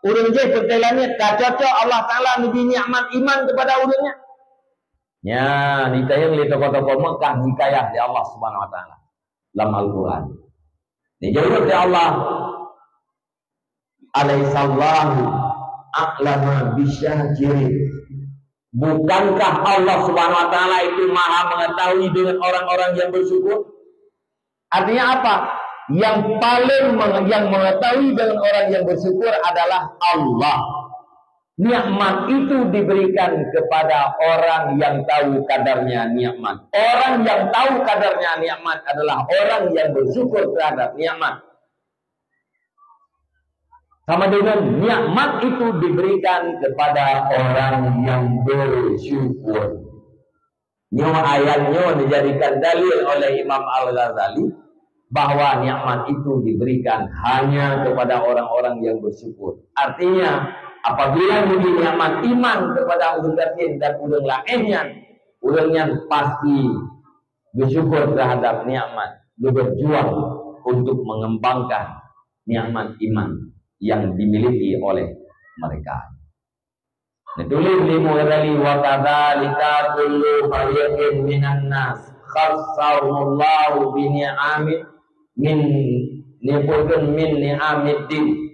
ureuëng jih peunteng langit, ka cocok Allah Taala neubri nikmat iman kepada ureuëng nyan? Nya, ditanyong lé tokoh-tokoh Mekah hikayah lé Allah Subhanahu wa Taala lam Al-Quran. Dijawab oleh Allah, "Alaisallahu a'lama bisyakirin?" Bukankah Allah Subhanahu wa Taala itu Maha Mengetahui dengan orang-orang yang bersyukur? Artinya apa? Yang paling menge-, yang mengetahui dengan orang yang bersyukur adalah Allah. Nikmat itu diberikan kepada orang yang tahu kadarnya nikmat. Orang yang tahu kadarnya nikmat adalah orang yang bersyukur terhadap nikmat. Sama dengan nikmat itu diberikan kepada orang yang bersyukur. Nyoe ayat nyoe dijadikan dalil oleh Imam Al-Ghazali bahwa nikmat itu diberikan hanya kepada orang-orang yang bersyukur. Artinya, apabila diberi nikmat iman kepada ureuëng gasien dan ureuëng laén nyan, ureuëng nyan pasti bersyukur terhadap nikmat, berjuang untuk mengembangkan nikmat iman yang dimiliki oleh mereka. Dituléh lé Imam Ghazali, "Wa kadzalika kullu fariqin minan nas khassahumullahu bi ni'amin min, ni'amin min ni'amiddin."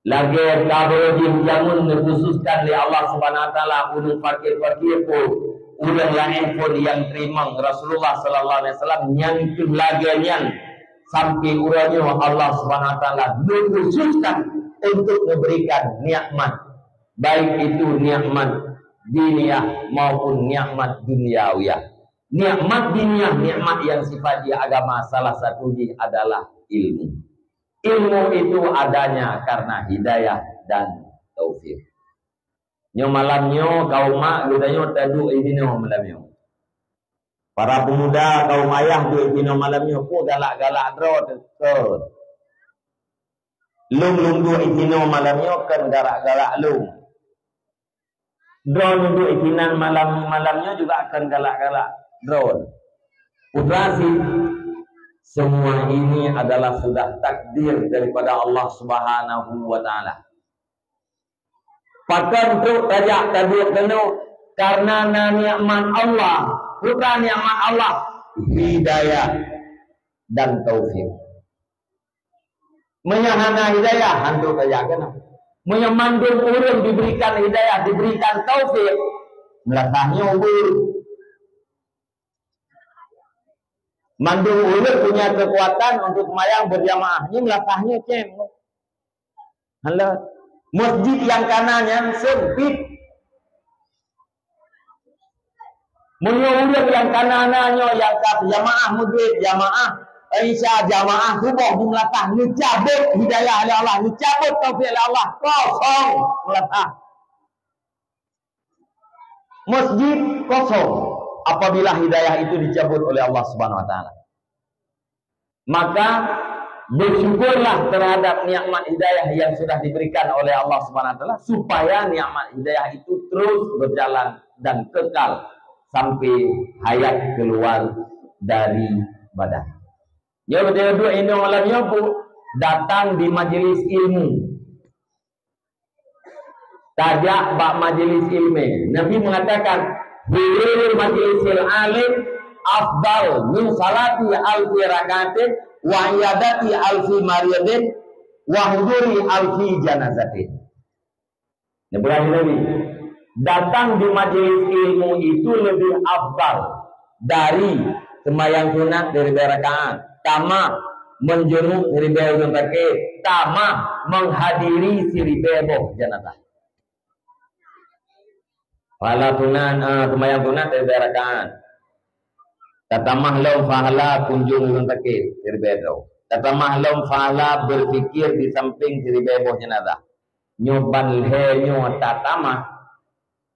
Lagée kaboh jih jameun neukhususkan lé Allah Subhanahu wa Taala ureuëng fakir-fakir pun, ureuëng laén pun nyang teurimong Rasulullah sallallahu alaihi wasallam, nyang keuh lagée nyan sampai uroe nyoe Allah Subhanahu wa Taala neukhususkan untuk memberikan nikmat, baik itu nikmat diniyah maupun nikmat duniawiyah. Nikmat diniyah, nikmat yang sifat di agama, salah satu jih adalah ilmu. Ilmu itu adanya karena hidayah dan taufik. Nyoe malam nyoe, kaum mak geutanyoe taduek di sinoe malam nyoe. Para pemuda kaum ayah duek di sinoe malam nyoe, peue galak-galak droe teuh? Lôn, lôn duek di sinoe malam nyoe kon galak-galak lôn. Droeneuh duek di sinan malam, malam nyoe juga kon galak-galak droeneuh. Putra sih, semua ini adalah sudah takdir daripada Allah Subhanahu wa Taala. Pakon trok tajak taduek keunoe? Karena na nikmat Allah, putra nikmat Allah, hidayah dan taufik. Meunyoe hana hidayah, hantu tajak keunoe. Meunyoe mandum ureuëng diberikan hidayah, diberikan taufik, meunasah nyoe ubeut. Mandum ureuëng punya kekuatan untuk sembahyang berjamaah, nyoe meunasah nyoe cem. Halo. Masjid nyang kana nyan sempit. Meunyoe ureuëng nyang kana na nyoe nyang ka jamaah Maghrib, jamaah Isya, jamaah Suboh, di meunasah neucabut hidayah lé Allah, neucabut taufik lé Allah, kosong meunasah. Masjid kosong apabila hidayah itu dicabut oleh Allah Subhanahu wa Taala. Maka bersyukurlah terhadap nikmat hidayah yang sudah diberikan oleh Allah Subhanahu wa Taala, supaya nikmat hidayah itu terus berjalan dan kekal sampai hayat keluar dari badan. Nyoe beutôi duek inong malam nyoe, Bu, datang di majelis ilmu. Tajak bak majelis ilmu. Nabi mengatakan, "Huduru majlisil alim afdal min salati alfi rakaatin wa iyadati alfi maridin wa huduri alfi janazatin." Neupeugah Nabi, datang di majelis ilmu itu lebih afdal dari sembahyang sunat dari rakaat, tamah Meunjunuk siribèe ureueng sakét, tamah menghadiri siribèe boh jenazah. Pahala sunat, eh, seumayang sunat siribèe rakaat. Tatamah lom pahala kunjong ureueng sakét siribèe droe. Tatamah lom pahala berzikir di samping siribèe boh jenazah. Nyoe ban lhèe nyoe tatamah,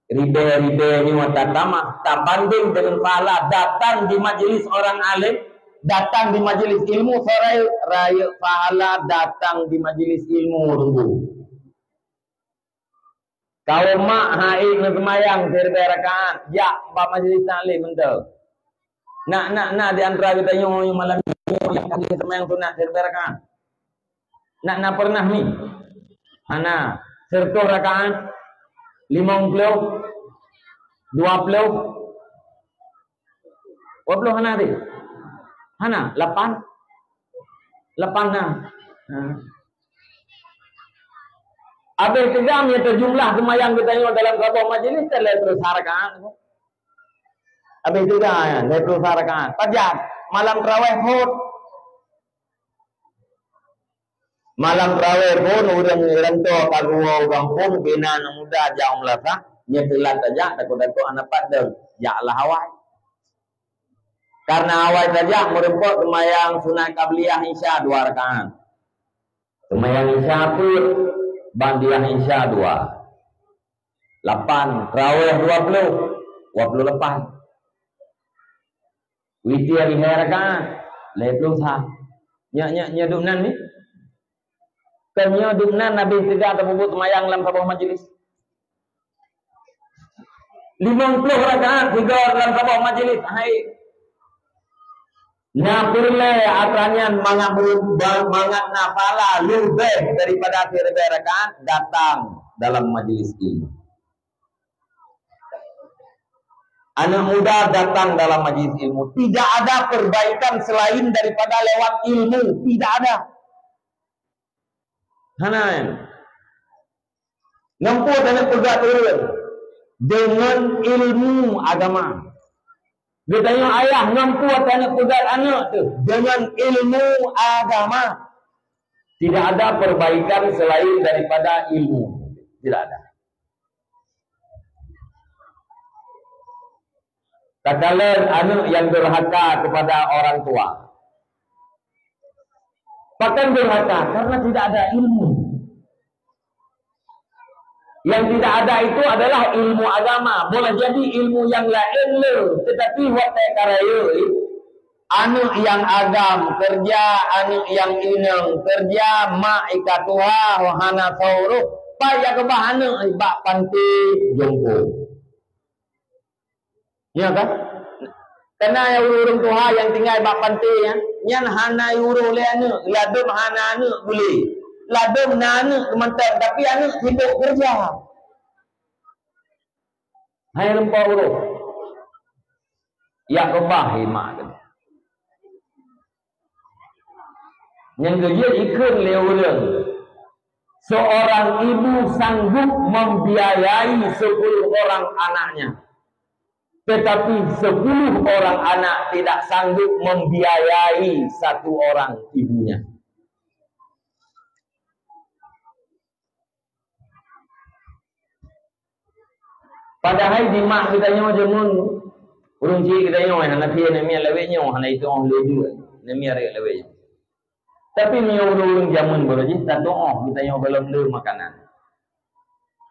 ribèe-ribèe nyoe tatamah, tabandéng deungon pahala datang di majlis orang alim, datang di majlis ilmu, soe rayeuk, rayeuk pahala datang di majlis ilmu ureueng guru. Kaum mak hai neuseumayang siribèe rakaat, jak bak majlis taklim mantong. Na, na, na di antara geutanyoe nyang malam nyoe nyang ka seumayang sunat siribèe rakaat? Na, na pernah mi? Hana. Seratus rakaat, limong ploh, dua ploh, dua ploh hana deh? Hana, lapan? Lapan na. Ha. Abéh teuga meunyoe teujumlah seumayang geutanyoe dalam saboh majlis, ka lhèe ploh sa rakaat. Abéh teuga, ya, lhèe ploh sa rakaat. Pajan, malam tarawèh phôn. Malam tarawèh phôn ureueng rantô ka geuwoe u gampông, bina aneuk muda jak u meulasah, nyoe teulat tajak, takot-takot hana pat dong, jaklah awai. Karena awai tajak, meurumpok seumayang sunat qabliyah Isya dua rakaat. Seumayang Isya peuet, ba'diyah Isya dua. Lapan, tarawèh dua ploh, dua ploh lapan. Witir lhèe rakaat, lhèe ploh sa. Nyak, nyak, nyak dum nan ni. Kan nyoe dum nan Nabi teuga tapeubuet seumayang lam saboh majlis. Limong ploh rakaat tiga dalam saboh majlis, hai. Na peureulèe atra nyan mangat meureu-, ba-, mangat na pahala leubeh daripada siribèe rakaat datang dalam majlis ilmu. Aneuk muda datang dalam majlis ilmu, tidak ada perbaikan selain daripada lewat ilmu, tidak ada. Hana. Ngon peue taneuk peugöt ureueng? Deungon ilmu agama. Geutanyoe ayah ngon peue taneuk peugöt aneuk teuh? Deungon ilmu agama. Tidak ada perbaikan selain daripada ilmu. Tidak ada. Takalon aneuk yang durhaka kepada orang tua. Pakon durhaka? Karena tidak ada ilmu. Yang tidak ada itu adalah ilmu agama. Boleh jadi ilmu yang laén le, tetapi watèe ka rayeuk, aneuk nyang agam keureuja, aneuk nyang inong keureuja, mak i ka tuha, hana soe urôh, pat jak keubah aneuk bak panti jompo. Ya kan? Karena ureueng-ureueng tuha nyang tinggai bak panti nyan, nyan hana urôh lé aneuk, ladôm hana aneuk geuh lé. Ladôm na aneuk geuh mantong, tapi aneuk sibuk keureuja. Hai rumpok urôh. Jak keubah ié mak teuh. Nyang keujeuet ikheun lé ureueng, seorang ibu sanggup membiayai sepuluh orang anaknya, tetapi sepuluh orang anak tidak sanggup membiayai satu orang ibunya. Padahai di mak geutanyoe jameun, ureueng chik geutanyoe hana pih aneuk miet lawét nyoe, hana itu'oh lé dua, aneuk miet lawét nyoe. Tapi meunyoe ureueng-ureueng jameun baroe jih, tatu'oh geutanyoe gohlom le makanan.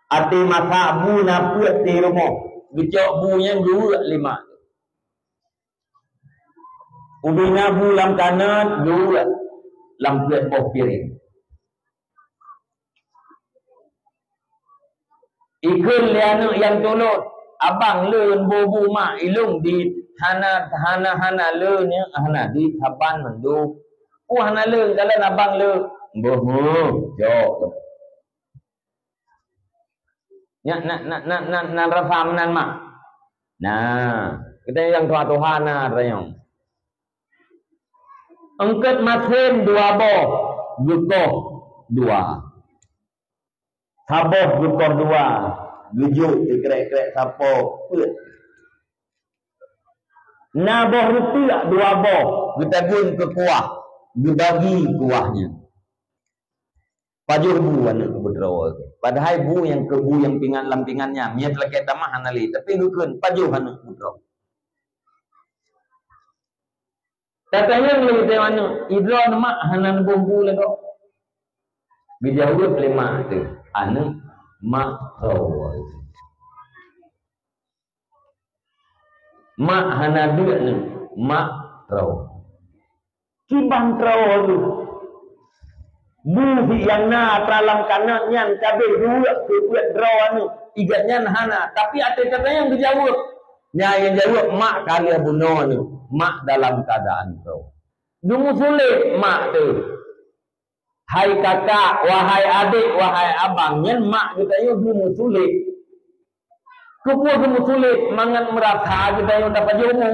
Até masak bu na peuet di rumoh, geucok bu nyan geuweuek lé mak. Ubé na bu lam kanot, geuweuek lam peuet boh piréng. Ikheun lé aneuk nyang tulôt, "Abang lôn boh bu mak, ilôn dit." "Hana, hana, hana lôn nyoe, hana dit, saban mandum." "Peue hana lôn, kalon abang lôn." "Boh, boh, jok." Nyan, nan, nan, nan, nan, nan rasa meunan mak. Nah, kita nyang tuha-tuha na tanyong. Eungkot masén dua boh, geukoh dua. Saboh geukoh dua, geujok di krek-krek sapo peuet. Na boh reuteuk dua boh, geutagun keu kuah. geubagi kuah nyan. Pajoh bu aneuk keu beudroe. Padahai bu nyang keu bu nyang pingan lam pingan nyan, miet lakée tamah hana lé, tapi geukheun pajoh aneuk keu beudroe. Tatanyong lé geutanyoe aneuk, "Idroe mak hana neuboh bu lé kok?" Geujaweueb lé mak teuh, "Aneuk, mak troe." Mak hana deuk nyoe, mak troe. Kiban troe nyoe. Bu nyang na atra lam kanot nyan ka abéh duek keu peuet droe nyoe. Igat nyan hana, tapi até kata nyang geujaweueb. Nyang jaweueb mak ka lheueh bunoe nyoe, mak dalam keuadaan troe. Geumusulet mak teuh. Hai kakak, wahai adék, wahai abang, nyan mak geutanyoe geumusulet. Keupeue geumusulet? Mangat meurasa geutanyoe tapajoh bu.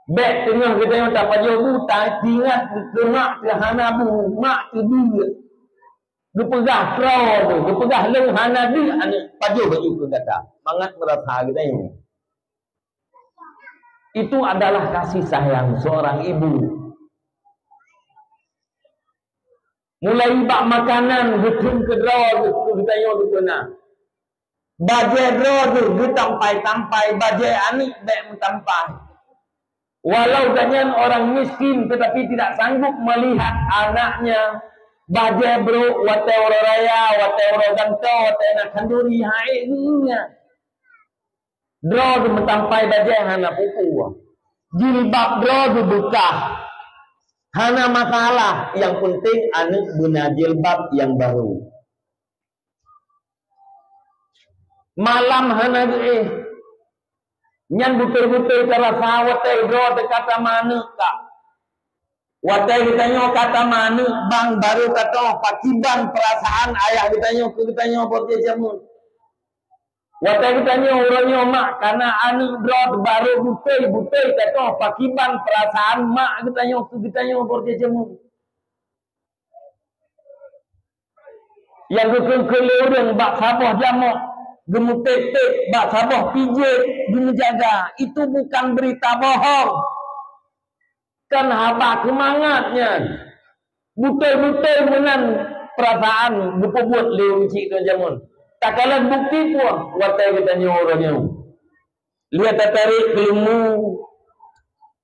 Bék teungoh geutanyoe tapajoh bu, taingat keu mak teuh hana bu, mak teuh deuk. Geupeugah troe teuh, geupeugah lôn hana deuk aneuk, pajoh baju keu gata. Mangat meurasa geutanyoe. Itu adalah kasih sayang seorang ibu. Mulai bak makanan geutreun keu droe geutanyoe geupeuna. Bajée droe geutampai-tampai, bajée aneuk bék meutampai. Walau gobnyan orang miskin tetapi tidak sanggup melihat anaknya bajée brok watée uroe raya, watée uroe gantoe, watée na khanduri, hai geuh nyan. Droe geumeutampai bajée hana peue-peue. Jilbab droe geubeukah. Hana masalah, yang penting aneuk beuna jilbab nyang barô. Malam hana geuéh. Nyan beutôi-beutôi tarasa watée droe teuka tameuaneuk ka. Watée geutanyoe ka tameuaneuk bang barô tatoh pakiban peurasaan ayah geutanyoe keu geutanyoe bak jameun. Watée geutanyoe uroe nyoe mak kana aneuk droe barô beutôi-beutôi tatoh pakiban peurasaan mak geutanyoe keu geutanyoe bak jameun. Nyang geukheun-kheun lé ureuëng bak saboh jamok, geumeuték-ték bak saboh pijét, geumeujaga, itu bukan berita bohong. Kan haba keumangat nyan. Beutôi-beutôi meunan peurasaan geupeubuet lé ureuëng chik ngon jameun. Takalon bukeuti peue watée geutanyoe uroe nyoe. Lheueh tatarek keuleumbu,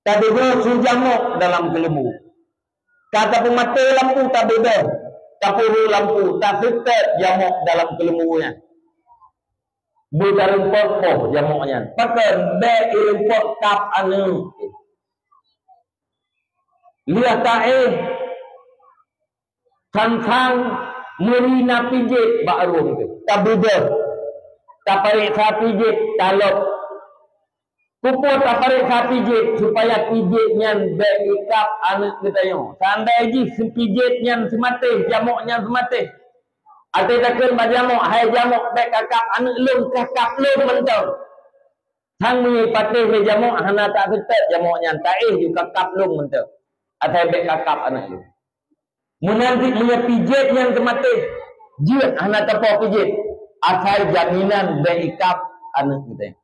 tadeungoe su jamok dalam keuleumbu. Ka tapeumaté lampu tabeudôh, tapeuhu lampu, taseutôt jamok dalam keuleumbu nyan. Beutareumpok boh jamok nyan. Pakon bék ireumpok kab aneuk. Lheueh taéh, sang-sang meuri na pijét bak rueng teuh. Tabeudôh, tapareksa pijét, talop. Keupeue tapareksa pijét? Supaya pijét nyan bék ikab aneuk geutanyoe. Seandai jih pijét nyan seumatéh, jamok nyan seumatéh, até takheun bak jamok, "Hai jamok, bék kakab aneuk lôn, kakab lôn mantong." Sang meunyoe patéh lé jamok hana taseutôt jamok nyan, taéh ju kakab lôn mantong. Asai bék kakab aneuk lôn. Meunan cit meunyoe pijét nyan teumatéh, jeuet hana tapoh pijét, asai jaminan bék ikab aneuk geutanyoe.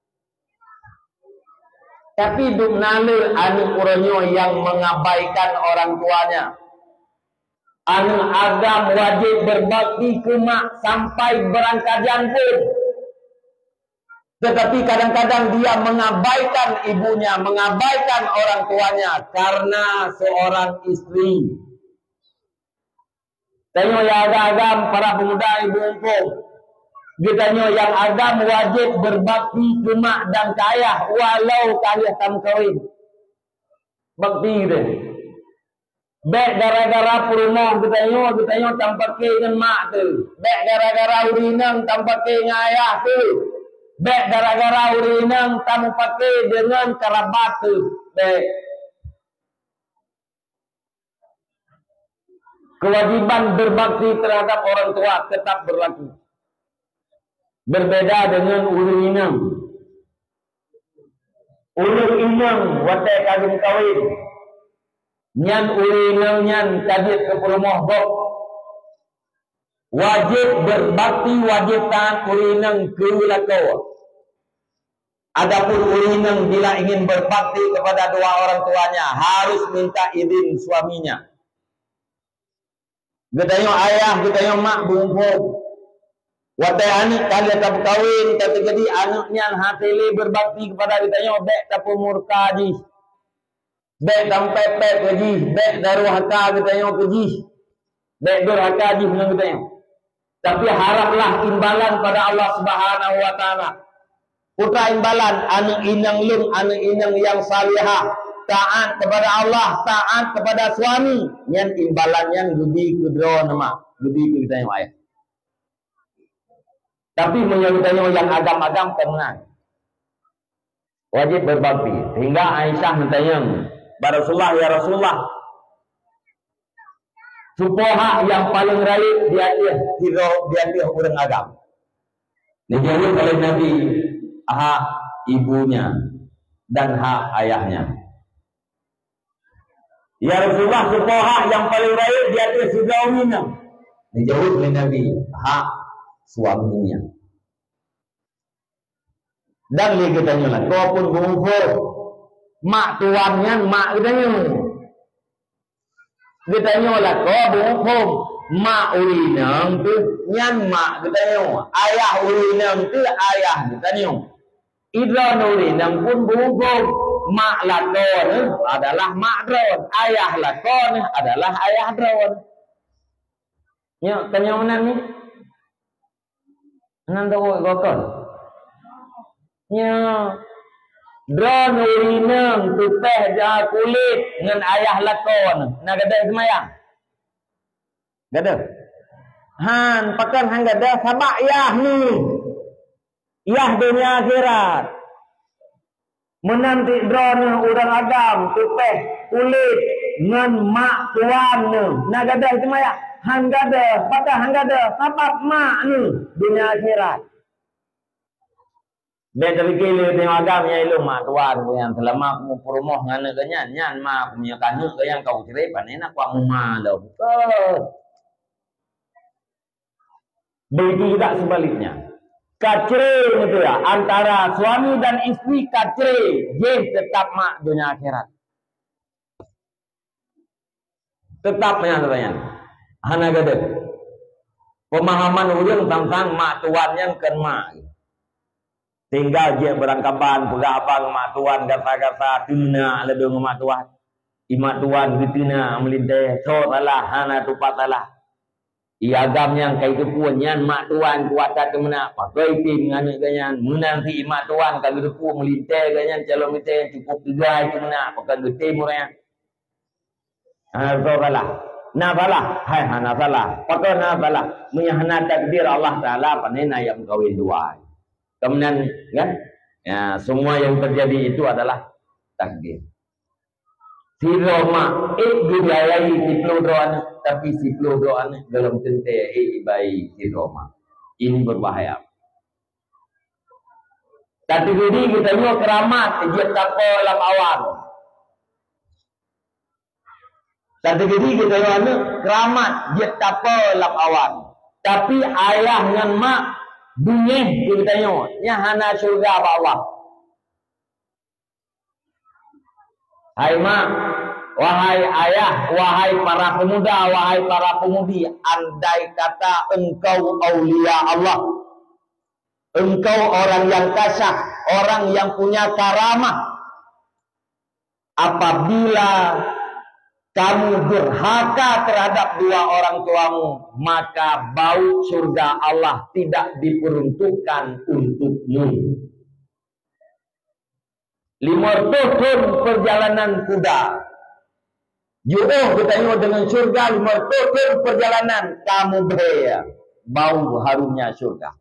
Tapi dum na le aneuk uroe nyoe nyang mengabaikan orang tuanya. Aneuk agam wajéb berbakti keu mak sampai beurangkajan pun. Tetapi kadang-kadang dia mengabaikan ibunya, mengabaikan orang tuanya karena seorang istri. Tanyoe nyang agam-agam, para pemuda, ibu mumpung, geutanyoe nyang agam wajéb berbakti keu mak dan keu ayah walau ka lheueh tameukawen. Bakti deh. Bék gara-gara peurumoh geutanyoe, geutanyoe tameupake ngon mak teuh. Bék gara-gara ureueng inong tameupake ngon ayah teuh. Bék gara-gara ureueng inong tameupake deungon karabat teuh. Bék. Kewajiban berbakti terhadap orang tua tetap berlaku. Berbeda dengan ureueng inong. Ureueng inong watée ka geumeukawen, nyan ureueng inong nyan ka jeuet keu peurumoh gob. Wajéb berbakti, wajéb taát ureueng inong keu lakoe. Adapun ureueng inong bila ingin berbakti kepada dua orang tuanya, harus minta izin suaminya. Geutanyoe ayah, geutanyoe mak beuhom. Watée aneuk ka lheueh tapeukawen, ka teukeudi aneuk nyan hase lé berbakti kepada geutanyoe, bék tapeumurka jih. Bék tampépét keu jih, bék durhaka geutanyoe keu jih. Bék durhaka jih ngon geutanyoe. Tapi haraplah imbalan pada Allah Subhanahu wa Taala. Peue imbalan aneuk inong lôn, aneuk inong nyang salihah, taat kepada Allah, taat kepada suami, nyan imbalan nyan geubi keu droeneuh mak, geubi keu geutanyoe ayah. Tapi meunyoe geutanyoe nyang agam-agam, kon meunan. Wajib berbakti. Sehingga Aisyah meutanyong bak Rasulullah, "Ya Rasulullah, soe po hak nyang paleng rayeuk di ateueh sidroe, di ateueh ureueng agam?" Dijaweueb oleh Nabi, "Hak ibunya dan hak ayahnya." "Ya Rasulullah, soe po hak nyang paleng rayeuk di ateueh sidroe ureueng inong?" Dijaweueb oleh Nabi, "Hak suaminya." Dan lé geutanyoe lakoe pun beuhom, mak tuan nyan mak geutanyoe. Geutanyoe lakoe beuhom, mak ureueng inong teuh nyan mak geutanyoe, ayah ureueng inong teuh ayah geutanyoe. Idroeneuh ureueng inong pun beuhom, mak lakoe neuh adalah mak droen, ayah lakoe neuh adalah ayah droen. Nyoe, tanyoe meunan nyoe. Nan teuôt gokon. Nyoe. Droeneuh ureueng inong teupeh ja kulét ngon ayah lakoe neuh. Na gadôh seumayang? Gadôh. Han, pakon han gadôh? Sabab yah neuh. Yah donya akhirat. Meunan cit droeneuh ureueng agam teupeh kulét ngon mak tuan neuh. Na gadôh seumayang? Han gadôh. Pakon han gadôh? Sabab mak neuh donya akhirat. Bék tapike lé tanyoe agam nyang ilôn mak tuan ku nyan, seulama ku peurumoh ngon aneuk geuh nyan, nyan mak ku, meunyoe ka aneuk geuh nyan ka kucre, pane na kuat muma lom. Begitu juga sebaliknya. Ka cre meutuya antara suami dan istri, ka cre, jih teutap mak donya akhirat. Teutap nyan, nyan. Hana gadôh. Pemahaman ureueng teuntang mak tuan nyan kon mak. Tinggai jeuet beurangkaban, peugah abang mak tuan gasa-gasa, teumeunak ladôm ngon mak tuan. I mak tuan geuteumeunak meulintèe, soe salah, hana tupat salah. I agam nyang ka jiteupeue nyan mak tuan kuasa teumeunak, pakon item ngon aneuk geuh nyan. Meunan cit i mak tuan ka geuteupeue meulintèe geuh nyan calon meulintèe, cukôp teuga teumeunak, pakon geutem ureueng nyan. Hana soe salah. Na salah? Hai, hana salah. Pakon hana salah? Meunyoe hana takdir Allah Taala, pane na nyang meukawen dua. Kemudian, kan? Ya, semua yang terjadi itu adalah takdir. Sidroe mak ék geubiayai siplôh droe aneuk, tapi siplôh droe aneuk golom teuntèe ék ibai sidroe mak. Ini berbahaya. Tateukeudi geutanyoe keuramat jeuet tapo lam awan. Tateukeudi geutanyoe aneuk keuramat jeuet tapo lam awan. Tapi ayah ngon mak beungéh keu geutanyoe, nyan hana syeuruga bak Allah. Hai mak, wahai ayah, wahai para pemuda, wahai para pemudi, andai kata engkau aulia Allah, engkau orang yang kasah, orang yang punya karamah, apabila kamu durhaka terhadap dua orang tuamu, maka bau surga Allah tidak diperuntukkan untukmu. Lima ratus thon perjalanan kuda. Jiôh geutanyoe deungon syeuruga, lima ratus thon perjalanan ka mubhé bau harumnya syeuruga.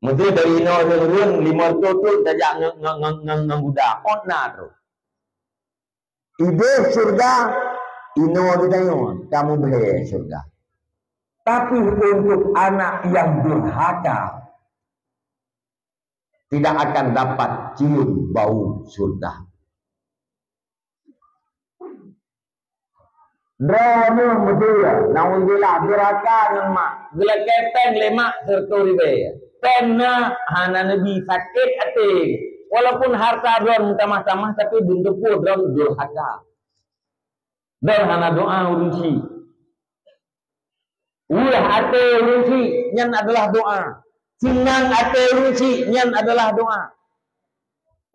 Meusé dari inoe ureueng lima ratus thon tajak ngon, ngon, ngon, ngon, ngon kuda. Ôt na troh. Idéh syeuruga, inoe geutanyoe ka mubhé syeuruga. Tapi untuk anak yang durhaka, tidak akan dapat cium bau syeuruga. Droeneuh meusé, naudzubillah, durhaka ngon mak, geulakèe péng lé mak sireutôh ribèe. Pena hana neubi sakét até. Walaupun harta droen tamah-tamah, tapi beuneuteupeu droen durhaka. Droen hana doa ureuëng chik. Weueh até ureuëng chik, nyan adalah doa. Seunang até ureuëng chik, nyan adalah doa.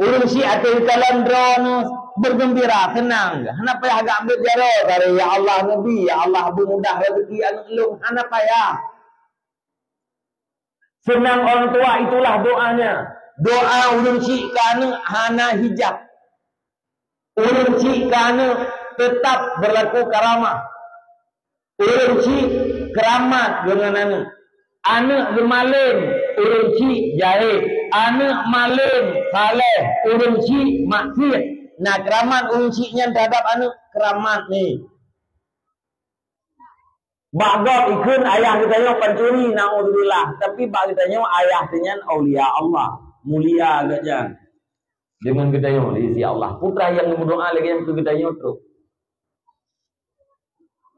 Ureuëng chik até geukalon droeneuh beugeumbira, seunang. Hana payah gak beuet jaroe, "Ya Allah, neubi, ya Allah, beumudah rezeki aneuëk lôn." Hana payah. Seunang orang tua, itulah doanya. Doa ureuëng chik keu aneuëk hana hijab. Ureuëng chik keu aneuëk teutap beurlaku karamah. Ureuëng chik keuramat deungon aneuëk. Aneuëk geumalem, ureuëng chik jahé. Aneuëk malem, saleh, ureuëng chik maksiet. Nah, keuramat ureuëng chik nyan teuhadap aneuëk, keuramat ni. Bak gob ikheun ayah geutanyoe pancuri, naudzubillah. Tapi bak geutanyoe ayah teuh nyan aulia Allah, mulia geuh nyan. Deungon geutanyoe di sisi Allah. Peue teuma nyang geumeudoa lagée nyan keu geutanyoe trok.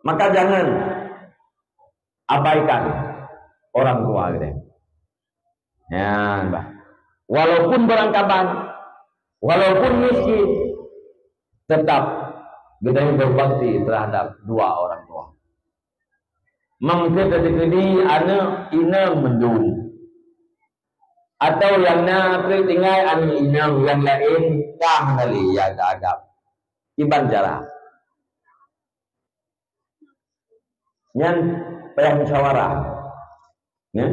Maka jangan abaikan orang tua geutanyoe. Nyan bah. Walaupun barangkaban, walaupun miskin, tetap geutanyoe berbakti terhadap dua orang tua. Mungken teukeudi aneuëk inong mandum. Atau nyang na treb tinggai aneuëk inong nyang laén ka hana lé ya geuadab. Kiban cara. Nyan payah musyawarah. Ya?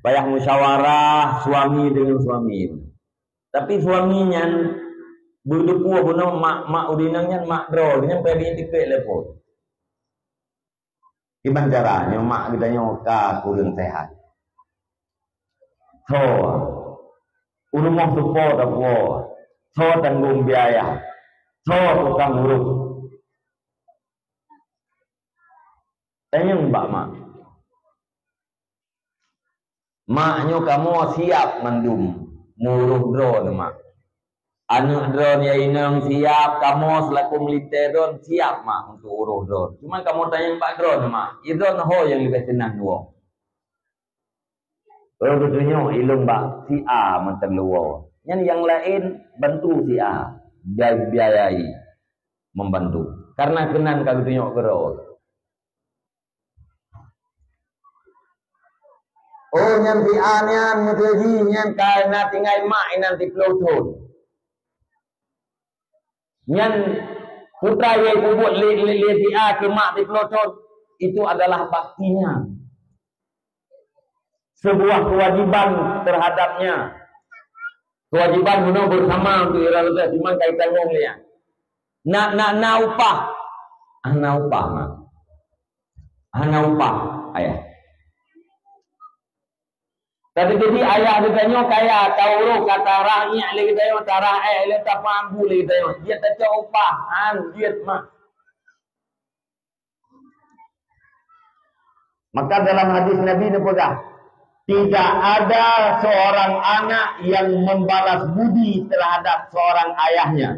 Payah musyawarah suami dengan suami. Tapi suami nyan beudeupuih bunoe mak, mak udinang nyan mak droe, nyan payah diintiket lé po. Kiban cara nyoe mak geutanyoe ka kureueng sehat. Tho, u rumoh teupo tapuo, tho tanggong biaya, tho tukang urus. Tanyong bak mak. Mak nyoe kamoe siap mandum meuurôh droeneuh mak. Aneuëk droeneuh ya inong siap, kamoe seulaku meulintée droeneuh siap mak untuk urôh droeneuh. Cuma kamoe tanyong bak droeneuh mak, i droeneuh ho nyang leubeh seunang dua. Oh, geutunyok ilong bak si A mantong luwa. Nyan nyang laén bantu si A, biayai membantu. Karena keunan ka geutunyok keudroe. Oh, nyan si A nyan meuteujih nyan ka na tinggai mak inan siplôh thon. Nyan putra nyang peubuet lé, lé, lé si A keu mak siplôh thon, itu adalah baktinya. Sebuah kewajiban terhadapnya. Kewajiban bunoe bersama untuk ira leubeh, cuma ka itanggong lé nyan. Na, na, na upah. Hana upah, mak. Hana upah, ayah. Tapi jadi ayah geutanyoe kaya, taurôh ka tarah nyak lé geutanyoe, tarah éh lé, tapeuambu lé geutanyoe. Jeuet tacok upah, han jeuet mak. Maka dalam hadis Nabi neupeugah, "Tidak ada seorang anak yang membalas budi terhadap seorang ayahnya,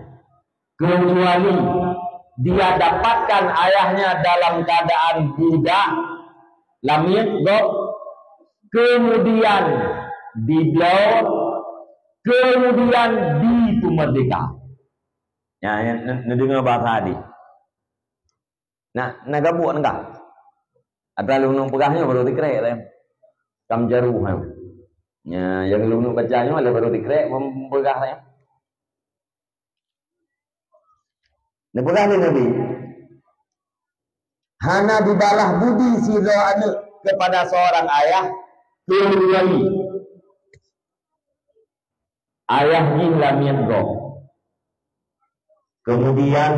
kecuali dia dapatkan ayahnya dalam keadaan budak, lamiet gob, kemudian dibloe, kemudian dipeumerdeka." Ya, ya, ne-, neudeungoe bahasa hadis. Na, na gabuek nengah. Atra lôn peugah nyoe baru dikrek, tem. Kam jaru, ha. Nya, nyang lôn baca nyoe lé baru dikrek, mem-, peugah, tem. Neupeugah lé Nabi, "Hana dibalah budi sidroe aneuëk kepada seorang ayah kecuali ayah jih lamiet gob, kemudian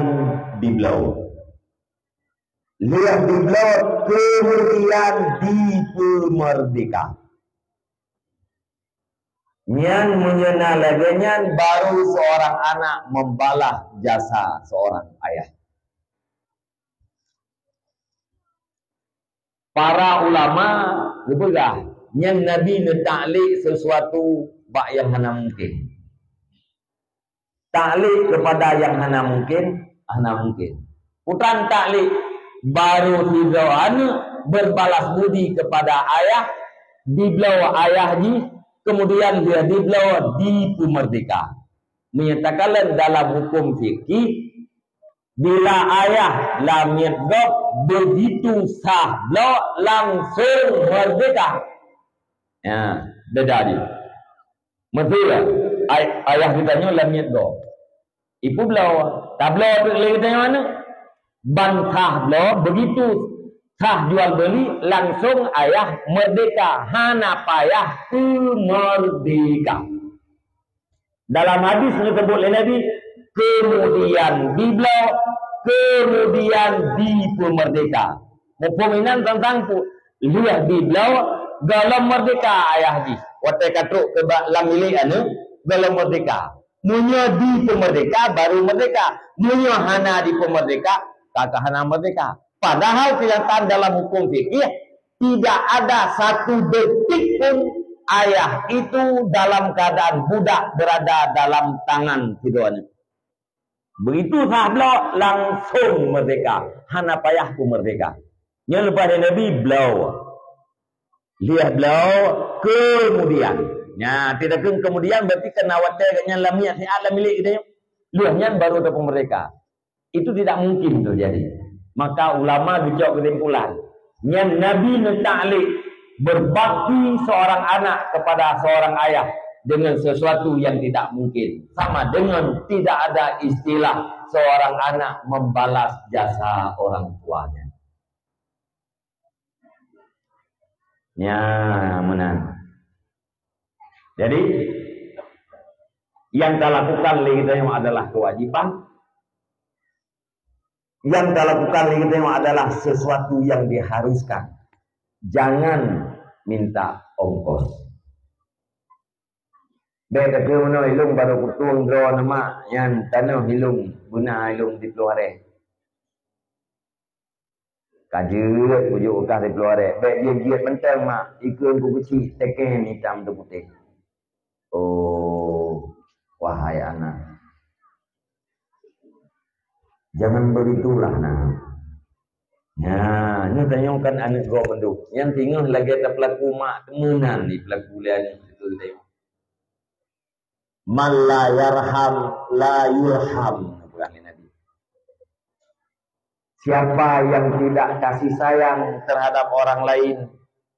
dibloe. Lheueh dibloe, kemudian dipeumerdeka." Nyan meunyoe na lagée nyan, baru seorang anak membalas jasa seorang ayah. Para ulama geupeugah, nyan Nabi neutaklik sesuatu bak nyang hana mungken. Taklik kepada nyang hana mungken, hana mungken. Putra taklik, baru sidroe aneuëk berbalas budi kepada ayah, dibloe ayah jih, kemudian lheueh dibloe dipeumeurdeka. Meunyoe takalon dalam huköm fikih, bila ayah lamiet gob, beugitu sah bloe langsong meurdeka. Ya, beda jih. Meuteue, ay-, ayah geutanyoe lamiet gob. Ipeubloe, tabloe teuk lé geutanyoe aneuëk. Ban sah bloe, beugitu sah jual beuli, langsong ayah meurdeka, hana payah peumeurdeka. Dalam hadis neuseubut lé Nabi, kemudian dibloe, kemudian dipeumeurdeka. Muphom inan teuntang pu-, lheueh dibloe, gohlom meurdeka ayah jih. Watée ka trok keu ba-, lam bilék aneuëk, gohlom meurdeka. Meunyoe dipeumeurdeka, baru meurdeka. Meunyoe hana dipeumeurdeka, ka, ka hana meurdeka. Padahal kenyataan dalam huköm fikih, tidak ada satu detik pun ayah itu dalam keadaan budak berada dalam tangan sidroe aneuëk. Beugitu sah bloe, langsong meurdeka, hana payah peumeurdeka. Nyan leupah lé Nabi bloe. Lheueh bloe, kemudian. Nya, tidak kemudian berarti kena watée gobnyan lamiet siat lam bilék geutanyoe. Lheueh nyan baru tapeumeurdeka. Itu tidak mungkin terjadi. Maka ulama geucok keusimpulan, nyan Nabi neutaklik berbakti seorang anak kepada seorang ayah dengan sesuatu yang tidak mungkin. Sama dengan tidak ada istilah seorang anak membalas jasa orang tuanya. Ya, meunan. Jadi, yang talakukan lé geutanyoe adalah kewajiban, yang talakukan lé geutanyoe adalah sesuatu yang diharuskan. Jangan minta ongkos. Bék takheun meunoe, ilong baru kutueng droe neumak nyan tanoh ilong beuna ilong di Pluhareh. Ka jeuet kujok u kah di Pluhareh. Bék jeuet-jeuet mantong, mak. Ikheun ku keuchik, teken itam teuputéh. Oh, wahai anak. Jangan begitulah, nak. Nah, nyoe tanyoe kan aneuëk gob mandum. Nyang singoh lagée tapeulaku mak, meunan jipeulaku lé aneuëk teuh tanyoe. "Man la yarham, la yurham," peugah lé Nabi. Siapa yang tidak kasih sayang terhadap orang lain,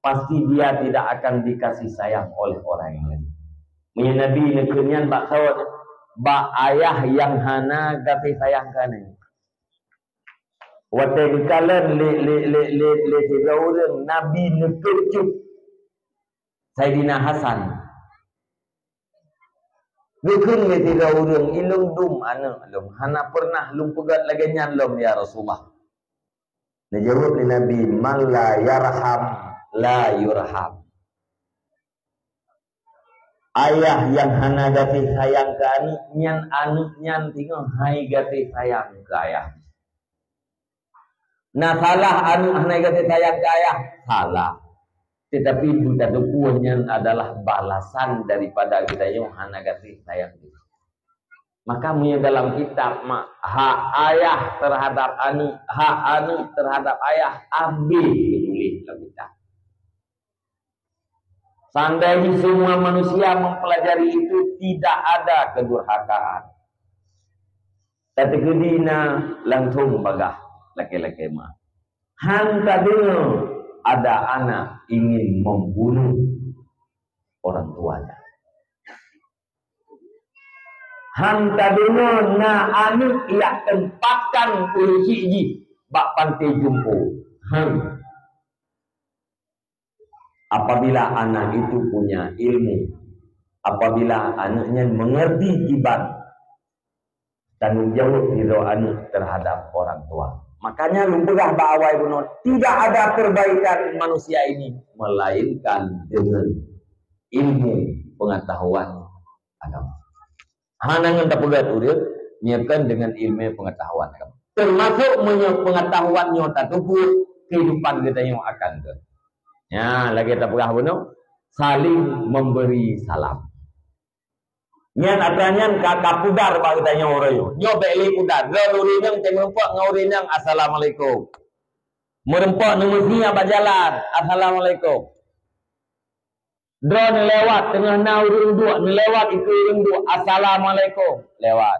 pasti dia tidak akan dikasih sayang oleh orang yang lain. Meunyoe Nabi neukheun nyan bak saboh, bak ayah nyang hana gaséh sayang keu aneuëk. Watée geukalon lé, lé, lé, lé, lé sidroe ureuëng, Nabi neukeucup Saidina Hasan. Geukheun lé sidroe ureuëng, "Ilong dum aneuëk lôn, hana peureunah lôn peugét lagée nyan lom, ya Rasulullah." Neujaweueb lé Nabi, "Man la yarham, la yurham." Ayah nyang hana gaséh sayang keu aneuëk nyan, aneuëk nyan singoh hai gaséh sayang keu ayah. Na salah aneuëk hana gaséh sayang keu ayah? Salah. Tetapi beutateupeue nyan adalah balasan daripada geutanyoe hana gaséh sayang. Maka meunyoe dalam kitab mak, hak ayah terhadap aneuëk, hak aneuëk terhadap ayah, habéh geutuléh lam kitab. Seandainya semua manusia mempelajari itu, tidak ada kedurhakaan. Tateukeudi na langsung bagah lakée-lakée ma. Han tadeungoe ada anak ingin membunuh orang tuanya. Han tadeungoe na aneuëk jak tempatkan ureuëng syik jih bak panti jompo. Han. Apabila anak itu punya ilmu, apabila aneuëk nyan mengerti kiban tanggong jaweueb sidroe aneuëk terhadap orang tua. Makanya lôn peugah bak awai bunoe, tidak ada perbaikan manusia ini melainkan dengan ilmu pengetahuan agama. Hana ngon tapeugét ureuëng, nyoe kon deungon ileumé peungeutahuan agama. Teumasok meunyoe peungeutahuan nyoe tateupeue, keuhidupan geutanyoe akan gét. Nyan, lagée tapeugah bunoe, saling memberi salam. Nyan atra nyan ka, ka pudar bak geutanyoe uroe nyoe. Nyoe bék lé pudar. Droe ureuëng nyang teumeureumpok ngon ureuëng nyang, "Assalamualaikum." Meureumpok neumeusie bak jalan, "Assalamualaikum." Droeneuh lewat, teungoh na ureuëng duek, neulewat ikeue ureuëng duek, "Assalamualaikum." Lewat.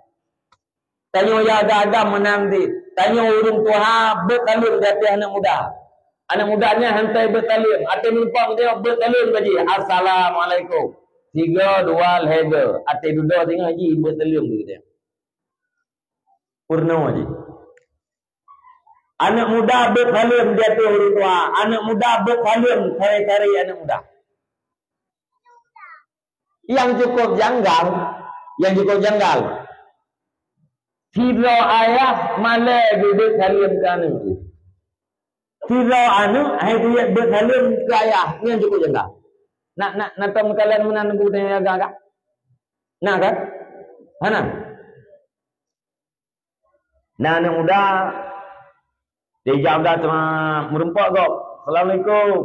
Tanyoe ya agam-agam meunan cit. Tanyoe ureuëng tuha beuet saleuem di ateueh aneuëk muda. Aneuëk muda nyan hana beuet saleuem. Até meulimpah geutanyoe beuet saleuem bak jih, "Assalamualaikum." Sigoe, dua, lhée goe. Até dudoe singoh jih beuet saleuem bak geutanyoe. Peurunoe jih. Aneuëk muda beuet saleuem di ateueh ureuëng tuha. Aneuëk muda beuet saleuem sare-sare aneuëk muda. Nyang cukup janggal, nyang cukup janggal, sidroe ayah malée geubeuet saleuem keu aneuëk. Sidroe aneuëk hai geubeuet saleuem keu ayah, nyang cukup janggal. Nak, nak, nak tom kalian meunan geutanyoe ya agam-agam? Na kan? Hana? Na aneuëk muda, dijak teuma meureumpok gob, "Assalamualaikum."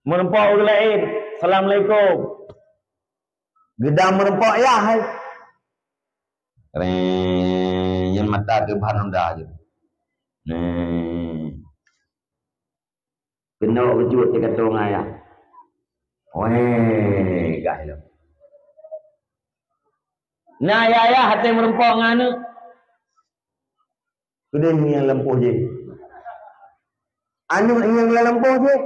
Meureumpok ureuëng laén, "Assalamualaikum." Geudang meureumpok yah hai. Reng, nyan mata teuh ban honda jih. Neh. Keunoe beujeuet teuka ngon ayah. Weh, gah lom. Na ayah-ayah até meureumpok ngon aneuëk. Keudeh nyang lampôh jih. Aneuëk nyang lampôh jih.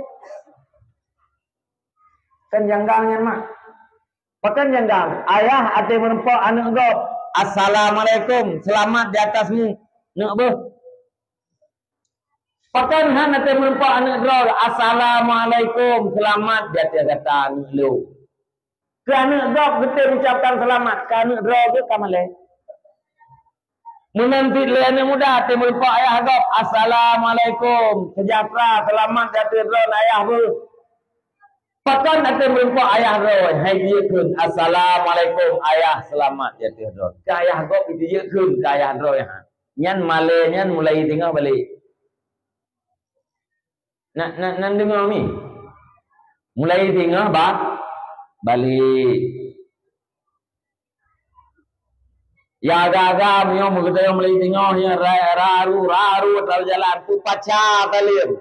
Kan janggal nyan mak. Pakon janggal? Ayah até meureumpok aneuëk gob, "Assalamualaikum, selamat di atasmu." Neuk beuh. Pakon han até meureumpok aneuëk droe, "Assalamualaikum, selamat di ateueh gata aneuëk lôn." Keu aneuëk gob geutem ucapkan selamat, keu aneuëk droe geuh ka malée. Meunan cit lé aneuëk muda até meureumpok ayah gob, "Assalamualaikum, sejahtera, selamat di ateueh droe ayah beuh." Pakon até meureumpok ayah droe, hai jiyue kheun, "Assalamualaikum ayah, selamat di ateueh droe." Keu ayah gob jiyue kheun keu ayah droe nyan. Nyan malée nyan mulai teungoh balek. Na, na, na deungoe mi? Mulai teungoh ba, balek. Ya agam-agam nyoe meugeutanyoe mulai teungoh nyan ra-, raru, raru atra jalan, peupaca saleuem.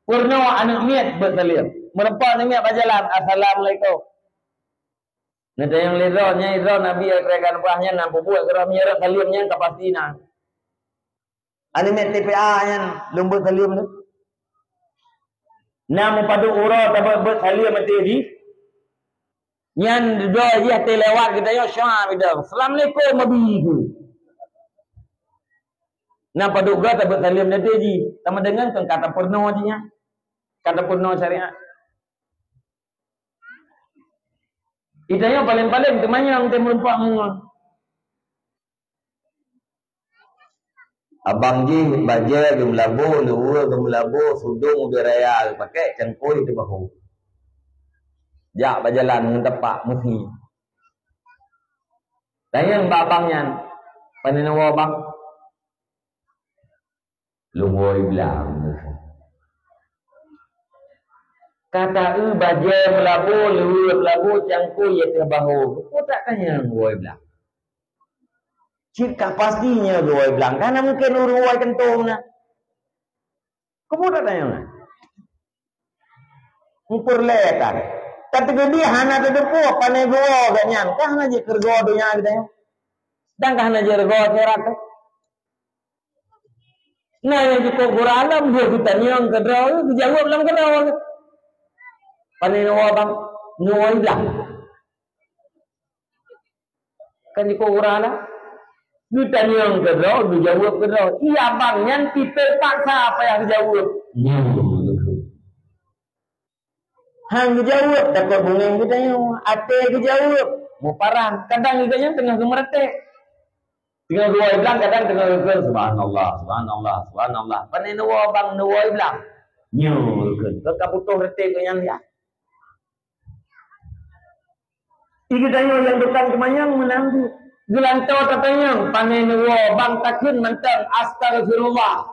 Peurunoe aneuëk miet beuet saleuem. Meureumpok aneuëk miet bak jalan, "Assalamualaikum." Neutanyong lé droe, "Nyan droe Nabi nyang keuregan bah nyan na peubuet keu droe meunyoe saleuem nyan ka pasti na." Aneuëk miet T P A nyan lôn beuet saleuem tu. Na meupadub uroe tabeuet-beuet saleuem ateueh jih. Nyan droe jih até lewat geutanyoe, "Assalamualaikum." "Assalamualaikum, Abi." Na padub droe tabeuet saleuem ateueh jih. Sama deungon keu ka tapeurunoe jih nyan. Ka tapeurunoe syariat. Geutanyoe paleng-paleng teumanyong teumeureumpok ngon. Abang jih bajée geumeulabô, luweue geumeulabô, sudong ubé raya geupakék, cangkôi teubahu. Jak bak jalan ngon tapak meuhi. Tanyong bak abang nyan, "Pane neuwoe bang?" "Lôn woe blang." Ka taeu bajée meulabô, luweue meulabô, cangkôi ateueh bahô. Peue tatanyong woe blang? Cit ka pasti nyoe geuwoe blang. Ka hana mungken ureuëng woe keuntông na. Keupeue tatanyong na? Meupeureulee tan. Ka teukeudi hana teudeungoe pane geuwoe geuh nyan. Ka hana jeuet keu reugoe donya geutanyoe. Dan ka hana jeuet reugoe akhirat teuh. Na nyang jikok gura lom, dua jutanyong keudroe, geujaweueb lom keudroe. Pane neuwoe bang? Neuwoe blang. Kan jikok gura lom. Geutanyong keudroe, geujaweueb keudroe. Iya bang nyan pih teupaksa payah geujaweueb. Nyoe. Han geujaweueb, takot beungéh geutanyoe. Até geujaweueb, meuparah. Kadang geutanyoe teungoh geumeureutek. Teungoh geuwoe blang, kadang teungoh geukheun, "Subhanallah, subhanallah, subhanallah." Pane neuwoe bang, neuwoe blang. Nyoe geukheun. Ka putôh reuteb geuh nyan ya. Di geutanyoe nyang tukang teumanyong meunan cit. Geulantoe tatanyong, pane neuwoe bang, takheun mantong, "Astagfirullah."